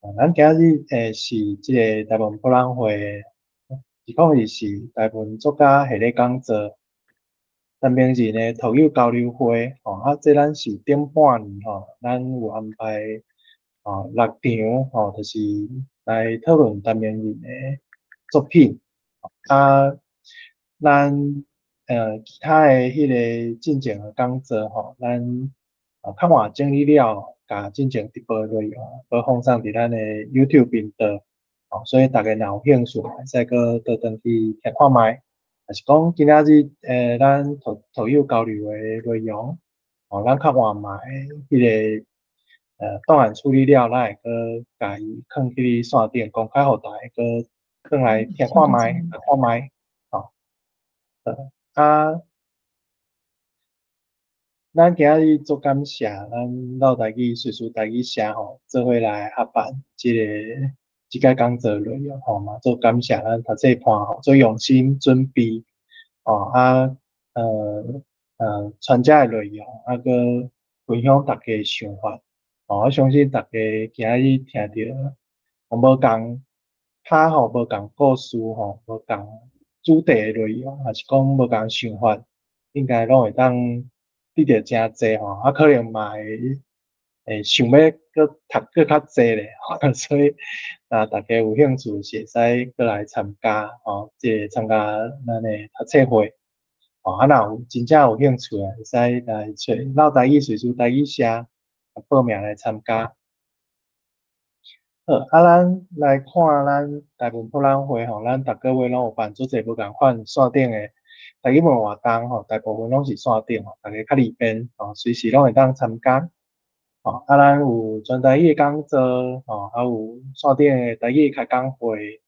啊，咱今日是这个台文博览会，2024台文作家系列讲座。陈明仁的读友交流会吼，啊，这咱是顶半年吼，咱有安排吼6场吼，就是来讨论陈明仁的作品。啊，咱其他的彼个进前的讲座吼，咱较晚整理了，共进前直播内容，阁放送伫咱的 YouTube 频道，吼，所以大家若有兴趣，会使阁倒转去听看觅。也是讲今仔日咱读友交流的内容，吼，咱较晚嘛会彼个档案处理了，咱会阁共伊囥去咧线顶公开予大家阁转来听看觅，看觅，吼。啊，咱今仔日足感谢咱老台语随时台语社吼，做伙来合办这个讲座内容吼嘛，足感谢咱读册伴吼，足用心准备吼啊，传遮的内容啊，阁分享大家的想法吼，我相信大家今仔日听著无仝拍吼，无仝故事吼，无仝主题的内容，抑是讲无仝想法，应该拢会当得著诚济吼，啊，可能嘛会會想欲閣讀閣較濟咧，所以若大家有興趣是會使閣來參加吼，這個參加咱的讀冊會。吼，啊，若有真正有興趣的，會使來揣老台語隨師台語社報名來參加。好，啊，咱來看咱台文博覽會吼，咱逐個月攏有辦足濟無仝款線頂的台語文活動吼，大部分攏是線頂吼，大家較利便吼，隨時攏會當參加。吼，啊，咱有全台語的講座，吼，啊有線頂的台語開講會，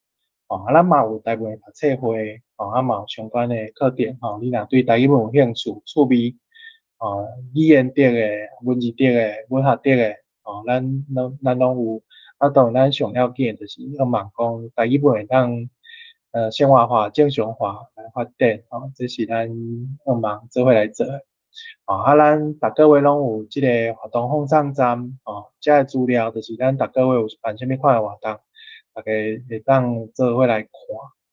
吼，啊，咱嘛有台文的讀冊會，吼，啊嘛有相關的課程，吼，你若對台語文有興趣、趣味，吼，語言的、文字的、文學的，吼，咱攏有。啊，當然咱上要緊的就是希望講台語文會當生活化、正常化來發展，吼，這是咱希望做伙來做的。吼，啊，咱逐個月攏有這個活動放送站，吼，這个資料就是咱逐個月有辦啥物款的活動，大家會當做伙來看。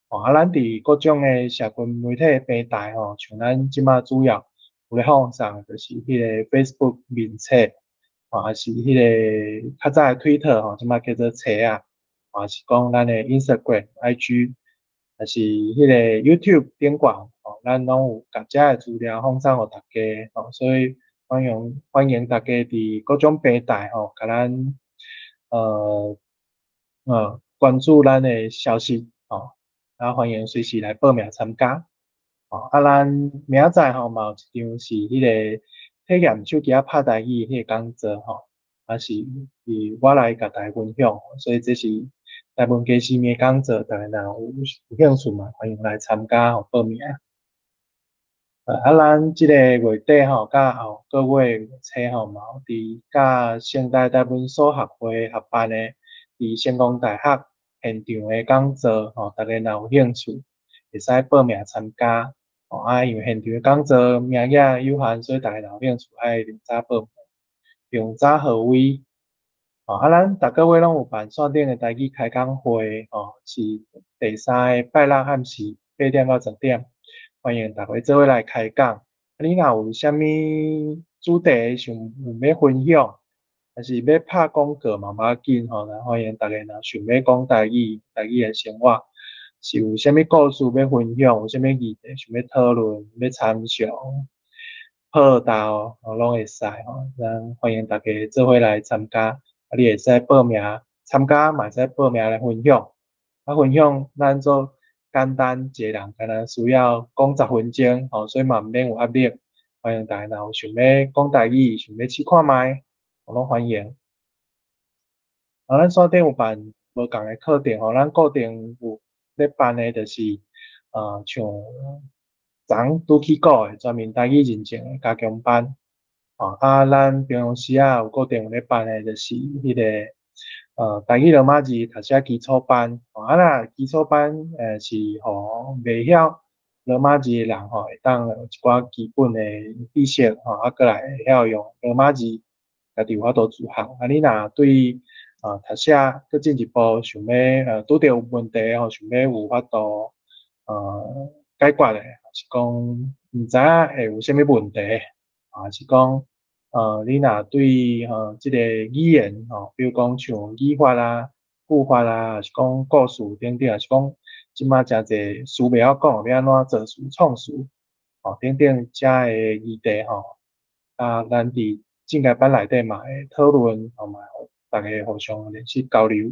吼，啊，咱佇各種的社群媒體平台，吼，像咱這馬主要有咧放送的就是彼個 Facebook 面冊，吼，抑是彼個較早的 Twitter 吼，這馬叫做冊仔，抑是講咱的 Instagram、IG，抑是彼個 YouTube 頂懸，吼，咱攏有共這个資料放送予大家，吼，所以歡迎歡迎大家佇各種平台，吼，共咱關注咱的消息，吼，啊，歡迎隨時來報名參加。吼，啊，咱明仔載吼嘛有一場是彼個體驗手機仔拍台語彼個講座，吼，啊是是我來共大家分享，所以這是台文家私的講座，大家若有興趣嘛，歡迎來參加吼報名。啊，咱這個月底吼，佮後個月月初吼，嘛有佇佮成大台文所學會合辦的佇成功大學現場的講座吼，大家若有興趣，會使報名參加。吼，啊，因為現場的講座名額有限，所以大家若有興趣，愛盡早報名，用早號位。吼，啊，咱逐個月攏有辦線頂的台語開講會，吼，是第三个拜六暗時8點到10點，歡迎大家做伙來開講。啊，你若有啥物主題想有欲分享，抑是欲拍廣告嘛無要緊吼，歡迎大家若想欲講台語、台語的生活，是有啥物故事欲分享，有啥物議題想欲討論、欲參詳、報道，吼，攏會使吼。咱歡迎大家做伙來參加，啊，你會使報名參加，嘛會使報名來分享。啊，分享咱做簡單，一個人敢若需要講10分鐘，吼，所以嘛毋免有壓力。歡迎大家若有想欲講台語，想欲試看覓，我攏歡迎。啊，咱線頂有辦無仝的課程吼，咱固定有咧辦的，就是像昨拄起鼓的全民台語認證的加強班。吼，啊，咱平常時仔有固定有咧辦的，就是彼個台語羅馬字讀寫基礎班。吼，啊，若基礎班是予袂曉羅馬字的人吼，會當有一寡基本的知識吼，啊，閣來會曉用羅馬字，家己有法度自學。啊，你若對讀寫閣進一步想欲拄著有問題吼，想欲有法度解決的，抑是講毋知影會有啥物問題，抑是講你若對這個語言吼，比如講像語法啊、句法啊，抑是講故事等等，抑是講這馬誠濟詞袂曉講，欲按怎造詞、創詞，吼等等遮的議題吼，啊，咱佇進階班內底嘛會討論，吼嘛會大家互相練習交流，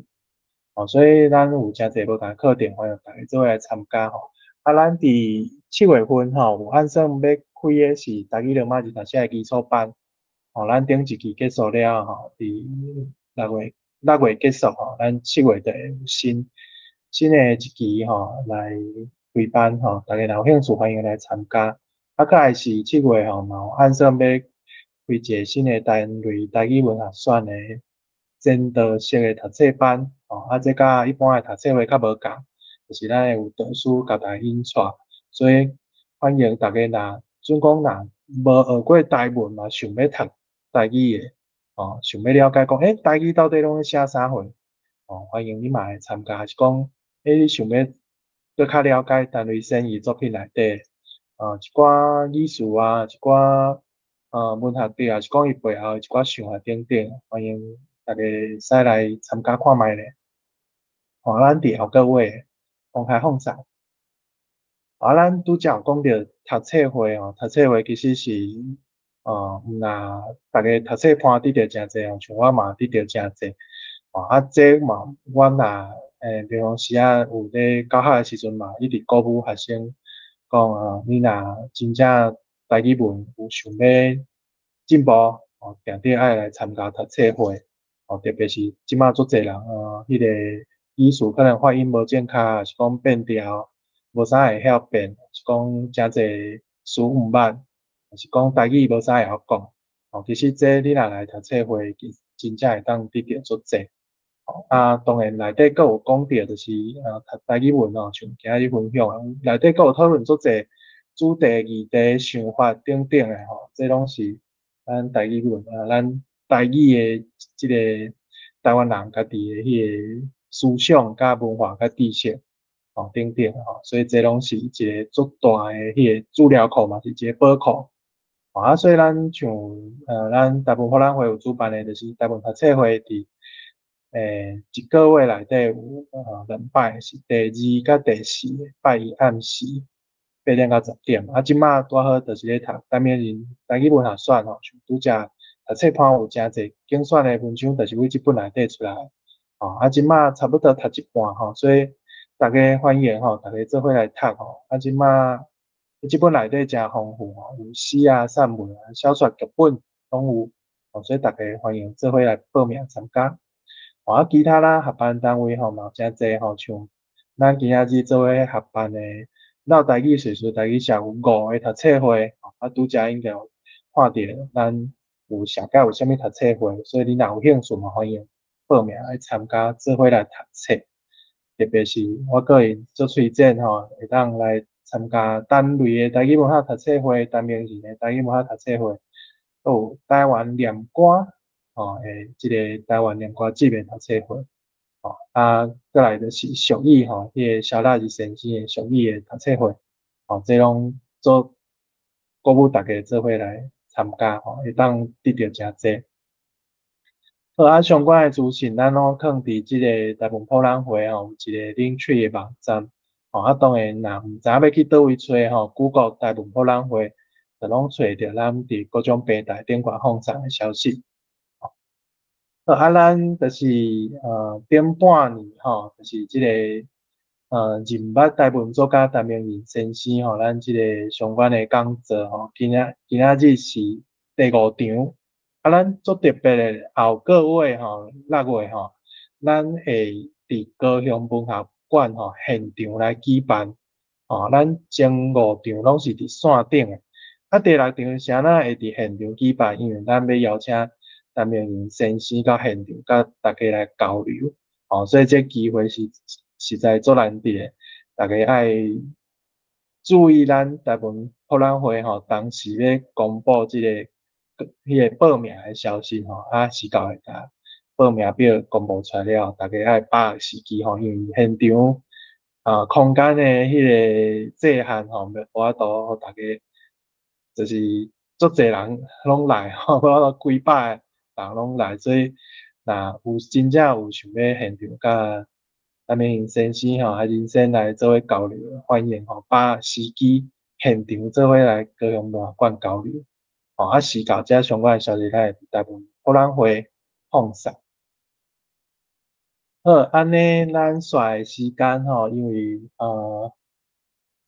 吼，所以咱有誠濟無仝課程，歡迎大家做伙來參加吼。啊，咱佇7月份吼，有按算欲開的是台語羅馬字讀寫的基礎班，吼，咱頂一期結束了吼，佇6月結束吼，咱7月就會有新的一期吼來開班吼，大家若有興趣，歡迎來參加。啊，閣來是7月吼，嘛有按算欲開一個新的單類台語文學選的前導式的讀冊班，吼，啊，這佮一般的讀冊會較無仝，就是咱會有導師共大家引帶，所以歡迎大家若準講若無學過台文嘛，想欲讀台語的，吼，想欲了解講，欸，台語到底攏咧寫啥貨？吼，歡迎你嘛來參加，抑是講，欸，你想欲閣較了解陳雷先伊作品內底，一寡語詞啊，一寡文學者，抑是講伊背後的一寡想法等等，歡迎大家會使來參加看覓咧。吼，咱佇後個月公開放送。啊，咱拄才有講著讀冊會吼，讀冊會其實是，毋若逐家讀冊伴得著誠濟吼，像我嘛得著誠濟。吼，啊，這嘛，阮若平常時仔有咧教學的時陣嘛，一直鼓舞學生講啊，你若真正台語文有想欲進步，吼，定定愛來參加讀冊會。吼，特別是這馬足濟人啊，彼個語詞可能發音無正確，抑是講變調，無啥會曉變，是講誠濟詞毋捌，抑是講台語無啥會曉講。吼，其實這你若來讀冊會，其實真正會當得著足濟。啊，當然內底閣有講著，就是讀台語文吼，像今日分享的，內底閣有討論足濟主題、議題、想法等等的吼，這攏是咱台語文啊，咱台語的這個台灣人家己的彼個思想、佮文化、佮知識吼等等吼，所以這攏是一個足大的彼個資料庫嘛，是一個寶庫。啊，所以咱像咱台文博覽會有主辦的，就是台文讀冊會佇一個月內底有兩擺，是第二佮第四拜一暗時8點到10點。啊，這馬拄好就是咧讀陳明仁台語文學選吼，像拄才讀冊伴有誠濟揀選的文章，就是對這本內底出來。吼，啊，這馬差不多讀一半吼，所以大家歡迎吼，大家做伙來讀吼。啊，這馬這本內底誠豐富吼，有詩啊、散文啊、小說、劇本攏有，吼，所以大家歡迎做伙來報名參加。啊，其他啦合辦單位吼嘛有誠濟吼，像咱今仔日做伙合辦的繞台語敘事台語社有五個讀冊會，啊，拄才應該有看著咱有寫甲有啥物讀冊會，所以你若有興趣嘛，歡迎報名來參加，做伙來讀冊。特別是我個人足推薦吼，會當來參加陳雷的台語文學讀冊會、陳明仁的台語文學讀冊會，閣有台灣念歌。吼，這個台灣念歌節的讀冊會，吼，啊，閣來就是俗語吼，彼個蕭大日先生的俗語的讀冊會，吼，這攏做鼓舞大家做伙來參加吼，會當得著誠濟。好啊，相關的資訊咱攏囥佇這個台文博覽會吼，有一個 Linktree 的網站，吼，啊，當然若毋知影欲去佗位揣吼，Google 台文博覽會，就攏揣著咱佇各種平台頂懸放送的消息。好，啊，咱就是頂半年吼，就是這個認捌台文作家陳明仁先生吼，咱這個相關的講座吼，今仔日是第五場。啊，咱足特別的後個月吼，6月吼，咱會佇高雄文學館吼現場來舉辦。吼，咱前五場攏是佇線頂的，啊，第六場是按怎會佇現場舉辦？因為咱欲邀請陳明仁先生到現場，佮大家來交流，吼，所以這機會是實在足難得的，大家愛注意咱台文博覽會吼，同時咧公布這個彼個報名的消息吼，啊，時到會共報名表公布出來了，大家愛把握時機吼，因為現場空間的彼個制限吼，無法度予大家就是足濟人攏來吼，無法度幾百個人攏來，所以若有真正有想欲現場佮陳明仁先生吼，啊人生來做伙交流，歡迎吼，把握時機現場做伙來高雄文化館交流。吼，啊，時到這相關的消息，咱會佇台文博覽會放送。好，按呢，咱紲的時間吼，因為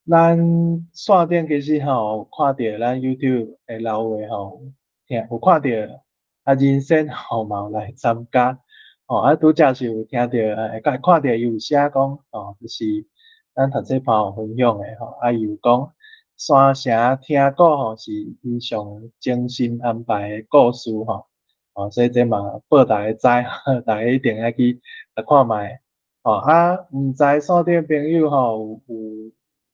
咱線頂其實吼有看著咱 YouTube 的留話吼，聽有看著啊，人生吼嘛有來參加，吼啊，拄才是有聽著，看著伊有寫講，吼，就是咱讀冊伴有分享的吼，啊，伊有講山城聽講吼是伊上精心安排的故事吼，吼，所以這嘛報大家知，大家一定愛去來看覓，吼啊，毋知線頂朋友吼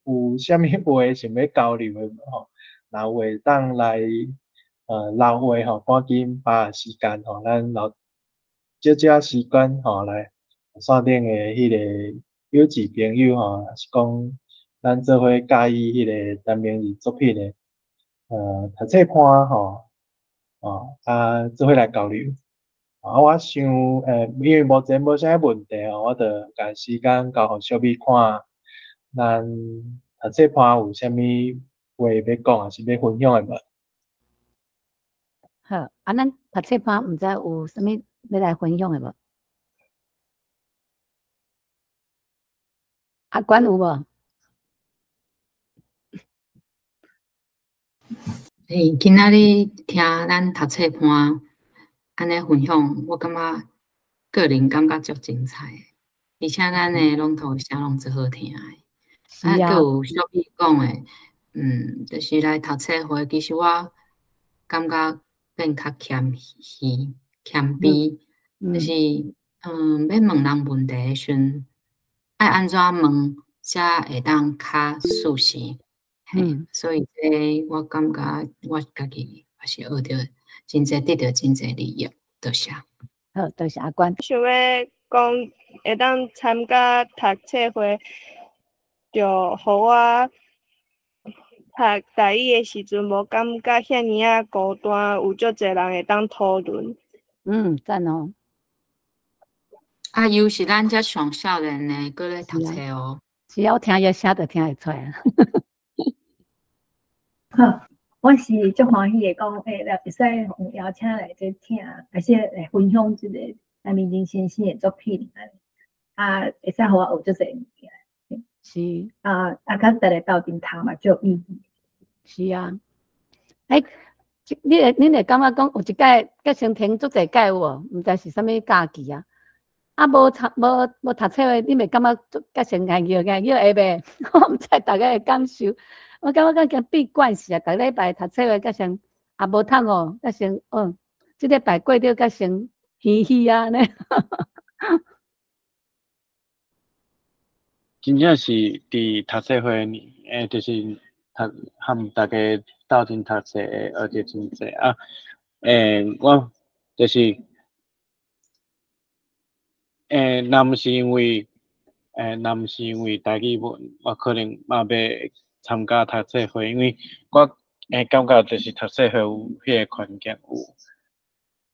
有啥物話想欲交流的無吼？若有會當來留話吼，趕緊把握時間吼，咱留少少時間吼來線頂的彼個友誼朋友吼，抑是講咱做伙佮意彼個陳明仁作品的讀冊伴吼，哦，啊，做伙來交流。啊，我想，因為目前無啥問題哦，我就共時間交予小美看，咱讀冊伴有啥物話欲講，抑是欲分享的無？好，啊，咱讀冊伴毋知有啥物欲來分享的無？阿關有無？欸，今仔日聽咱讀冊伴按呢分享，我感覺個人感覺足精彩的，而且咱的攏頭聲攏足好聽的。啊，閣有小美講的，就是來讀冊會，其實我感覺變較謙虛、謙卑，就是欲問人問題的時陣，愛按怎問才會當較適時。所以這我感覺我家己也是學著真濟，得著真濟利益，多謝。好，多謝阿關。想欲講會當參加讀冊會，就予我讀台語的時陣，無感覺遐爾仔孤單，有足濟人會當討論。讚哦。啊，又是咱遮上少年的，閣咧讀冊哦。是啊，我聽伊聲就聽會出來。好，我是足歡喜的，講會使予邀請來這聽，而且來分享這個陳明仁先生的作品，啊，會使予我學足濟物件。是。啊，較逐个鬥陣讀嘛，足有意義。是啊。欸，你會感覺講有一擺閣先停足濟擺有無？毋知是啥物假期啊？啊，無讀冊的，你袂感覺足閣先硬叫硬叫會袂？我毋知逐家的感受。我感覺敢像變慣勢啊，逐禮拜讀冊的閣先也無讀哦，閣先哦，這禮拜過著閣先嘻嘻啊呢。真正是佇讀冊會呢，就是讀和大家鬥陣讀冊，學著真濟啊。我就是，若毋是因為，若毋是因為台語文，我可能嘛欲參加讀冊會，因為我感覺就是讀冊會有彼個環境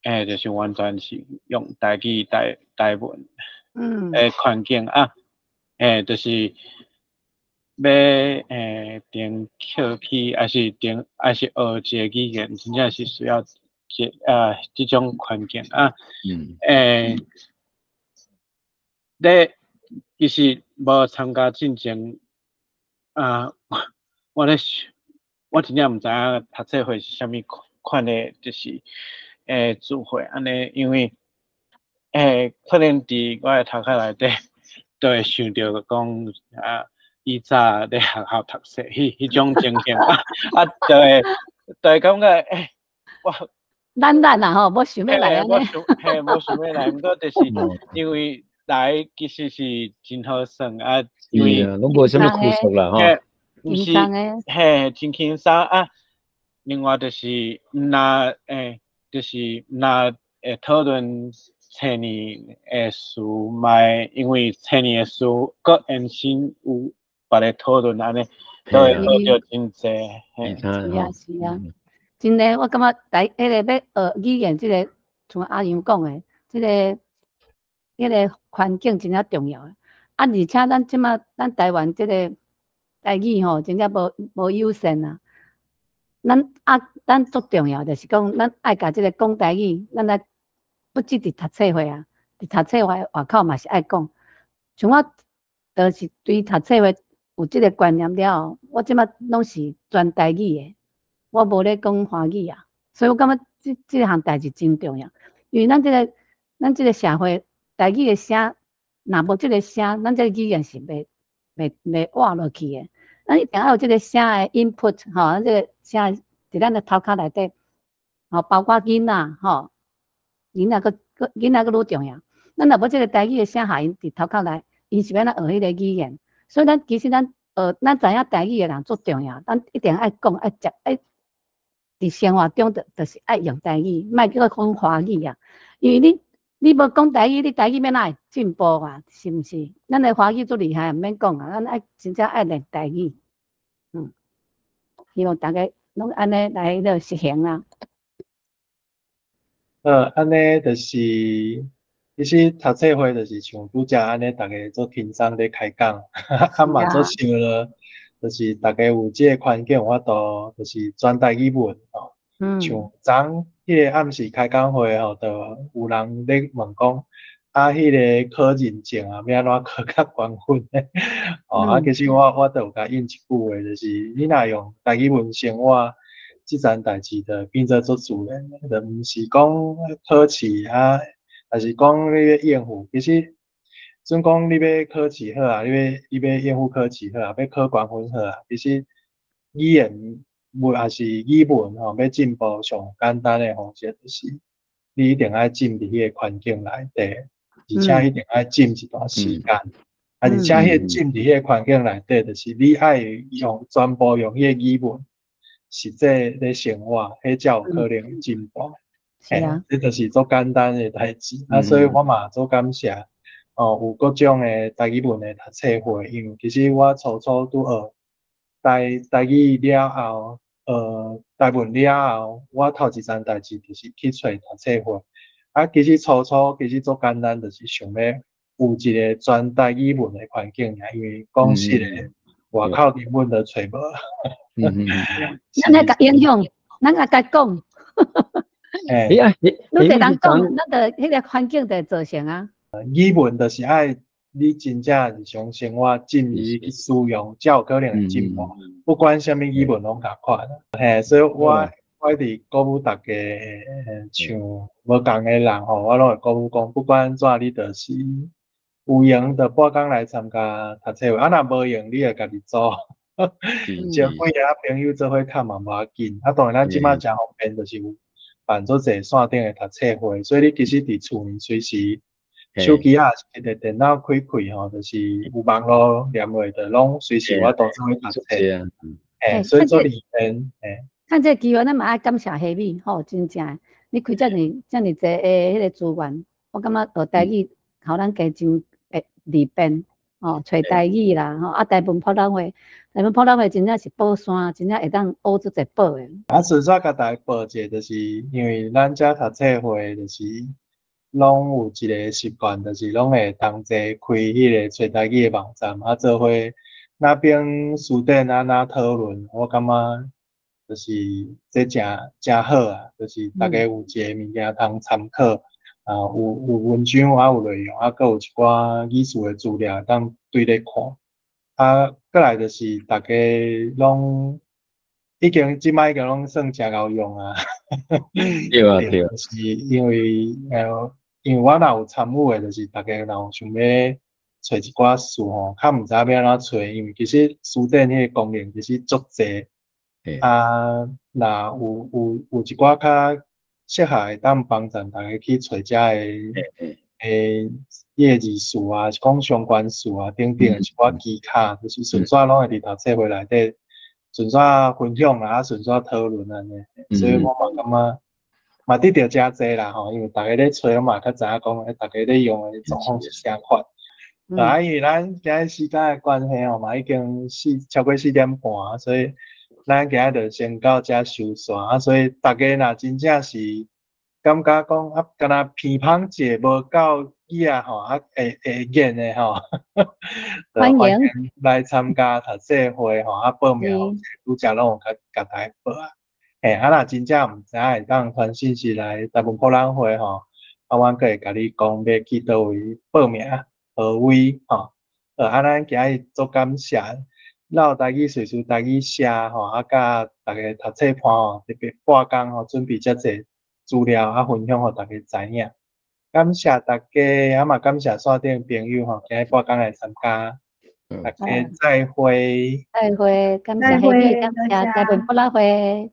有，就是完全是用台語台文的環境啊，就是欲定捡起，抑是定抑是學一個語言，真正是需要這種環境啊。咧其實無參加進前啊，我咧想，我真正毋知影讀冊會是啥物款的，就是聚會按呢，因為可能佇我的頭殼內底，都會想著講啊，以早咧學校讀冊彼種情形啊，啊，就會感覺我懶啊吼，無想欲來按呢。無想，嘿，無想欲來，毋過就是因為來其實是真好耍啊，因為攏無啥物拘束啦吼。毋是，嘿，真輕鬆啊。另外就是毋若就是毋若會討論青年的事，嘛會因為青年的事，閣延伸有別个討論按呢，都會學著真濟。是啊，是啊，真的，我感覺來彼個欲學語言，這個像阿楊講的，這個彼個環境真正重要。啊，而且咱這馬咱台灣這個台語吼，真正無友善啊。咱啊，咱足重要就是講，咱愛共這個講台語，咱來不止佇讀冊會啊，佇讀冊會外口嘛是愛講。像我，就是對讀冊會有這個觀念了後，我這馬攏是全台語的，我無咧講華語啊。所以我感覺這項代誌真重要，因為咱這個社會台語的聲，若無這個聲，咱這個語言是袂活落去的。咱一定愛有這個聲的 input 吼，咱這個聲佇咱的頭殼內底，吼，包括囡仔吼，囡仔閣愈重要。咱若無這個台語的聲予𪜶佇頭殼內，𪜶是欲按怎學彼個語言？所以咱其實咱學，咱知影台語的人足重要，咱一定愛講，愛食，愛佇生活中就是愛用台語，莫閣講華語啊。因為你無講台語，你台語欲按怎會進步啊？是毋是？咱的華語足厲害，毋免講啊。咱愛真正愛練台語，希望大家攏按呢來彼落實行啦。好，按呢就是，其實讀冊會就是像拄才按呢，逐家做輕鬆咧開講，啊嘛做想了，就是逐家有這个環境有法度，就是全台語文吼。像昨彼个暗時開講會吼，就有人咧問講，啊，彼个考認證啊，欲按怎考較懸分咧？哦，啊，其實我就有共應一句話，就是你若用台語文生活，這層代誌就變做足自然，就毋是講考試啊，抑是講你欲應付。其實，準講你欲考試好啊，你欲應付考試好啊，欲考懸分好啊，其實語言文抑是語文吼，欲進步上簡單的方式，就是你一定愛浸佇彼個環境內底，而且一定愛浸一段時間。啊，而且彼個浸佇彼個環境內底，就是你愛用全部用彼個語文實際咧生活，彼才有可能進步。是啊，這就是足簡單的代誌。啊，所以我嘛足感謝哦，有各種的台語文的讀冊會，因為其實我初初拄學台語了後，學台文了後，我頭一層代誌就是去揣讀冊會。啊，其實初初其實足簡單，就是想欲有一個全台語文的環境爾，因為講實的，外口根本就揣無。咱愛共影響，咱愛共講。欸，愈濟人講，咱就彼個環境就會造成啊。語文就是愛你真正日常生活進入去使用，才有可能會進步。不管啥物語文攏仝款。嘿，所以我佇鼓舞逐家，像無仝的人吼，我攏會鼓舞講，不管怎，你就是有閒就半工來參加讀冊會，啊，若無閒，你就家己組。招幾个朋友做伙看嘛無要緊。啊，當然咱這擺誠方便，就是有辦足濟線頂的讀冊會，所以你其實佇厝裡隨時手機啊，抑是電腦開開吼，就是有網路連落，就攏隨時有法度做伙讀冊。嘿，所以做利便，嘿。趁這个機會，咱嘛愛感謝夏米吼，真正，你開遮爾遮爾濟的彼个資源，我感覺學台語，予咱家真會利便，吼，揣台語啦，吼，啊，台文博覽會，台文博覽會真正是寶山，真正會當學足濟寶的。啊，順煞共大家報一下，就是因為咱遮讀冊會，就是攏有一個習慣，就是攏會同齊開彼個揣台語的網站，啊，做伙那邊書店啊，那討論，我感覺就是這誠誠好啊，就是逐家有一個物件通參考，啊，有文章啊，有內容，啊，閣有一寡語詞的資料會當對咧看。啊，過來就是逐家攏已經這擺已經攏算誠𠢕用啊。對啊，對啊。就是因為我若有參與的，就是逐家若有想欲揣一寡詞吼，較毋知影欲按怎揣，因為其實詞典彼個功能其實足濟。啊，若有一寡較適合會當幫助逐家去揣遮的伊个字詞啊，是講相關詞啊等等的一寡技巧，就是順煞攏會佇讀冊會內底順煞分享啦，啊順煞討論按呢。所以我嘛感覺嘛得著誠濟啦吼，因為逐家咧揣嘛較知影講，逐家咧用的狀況是啥款。啊，因為咱今日時間的關係吼，嘛已經超過4點半，所以咱今日就先到遮收煞啊。所以逐家若真正是感覺講啊，敢若鼻芳一個無夠語啊吼，啊會會癮的吼，歡迎來參加讀冊會吼，啊報名拄才攏有共大家報啊。嘿，啊若真正毋知影會當傳訊息來台文博覽會吼，啊，阮閣會共你講欲去佗位報名，何位吼。啊，咱今日足感謝老台語敘事台語社吼，啊，佮逐个讀冊伴吼，特別半工吼準備遮濟資料啊，分享予逐家知影。感謝大家，啊嘛感謝線頂朋友吼，今日半工來參加。大家再會。再會，感謝夏米，感謝台文博覽會。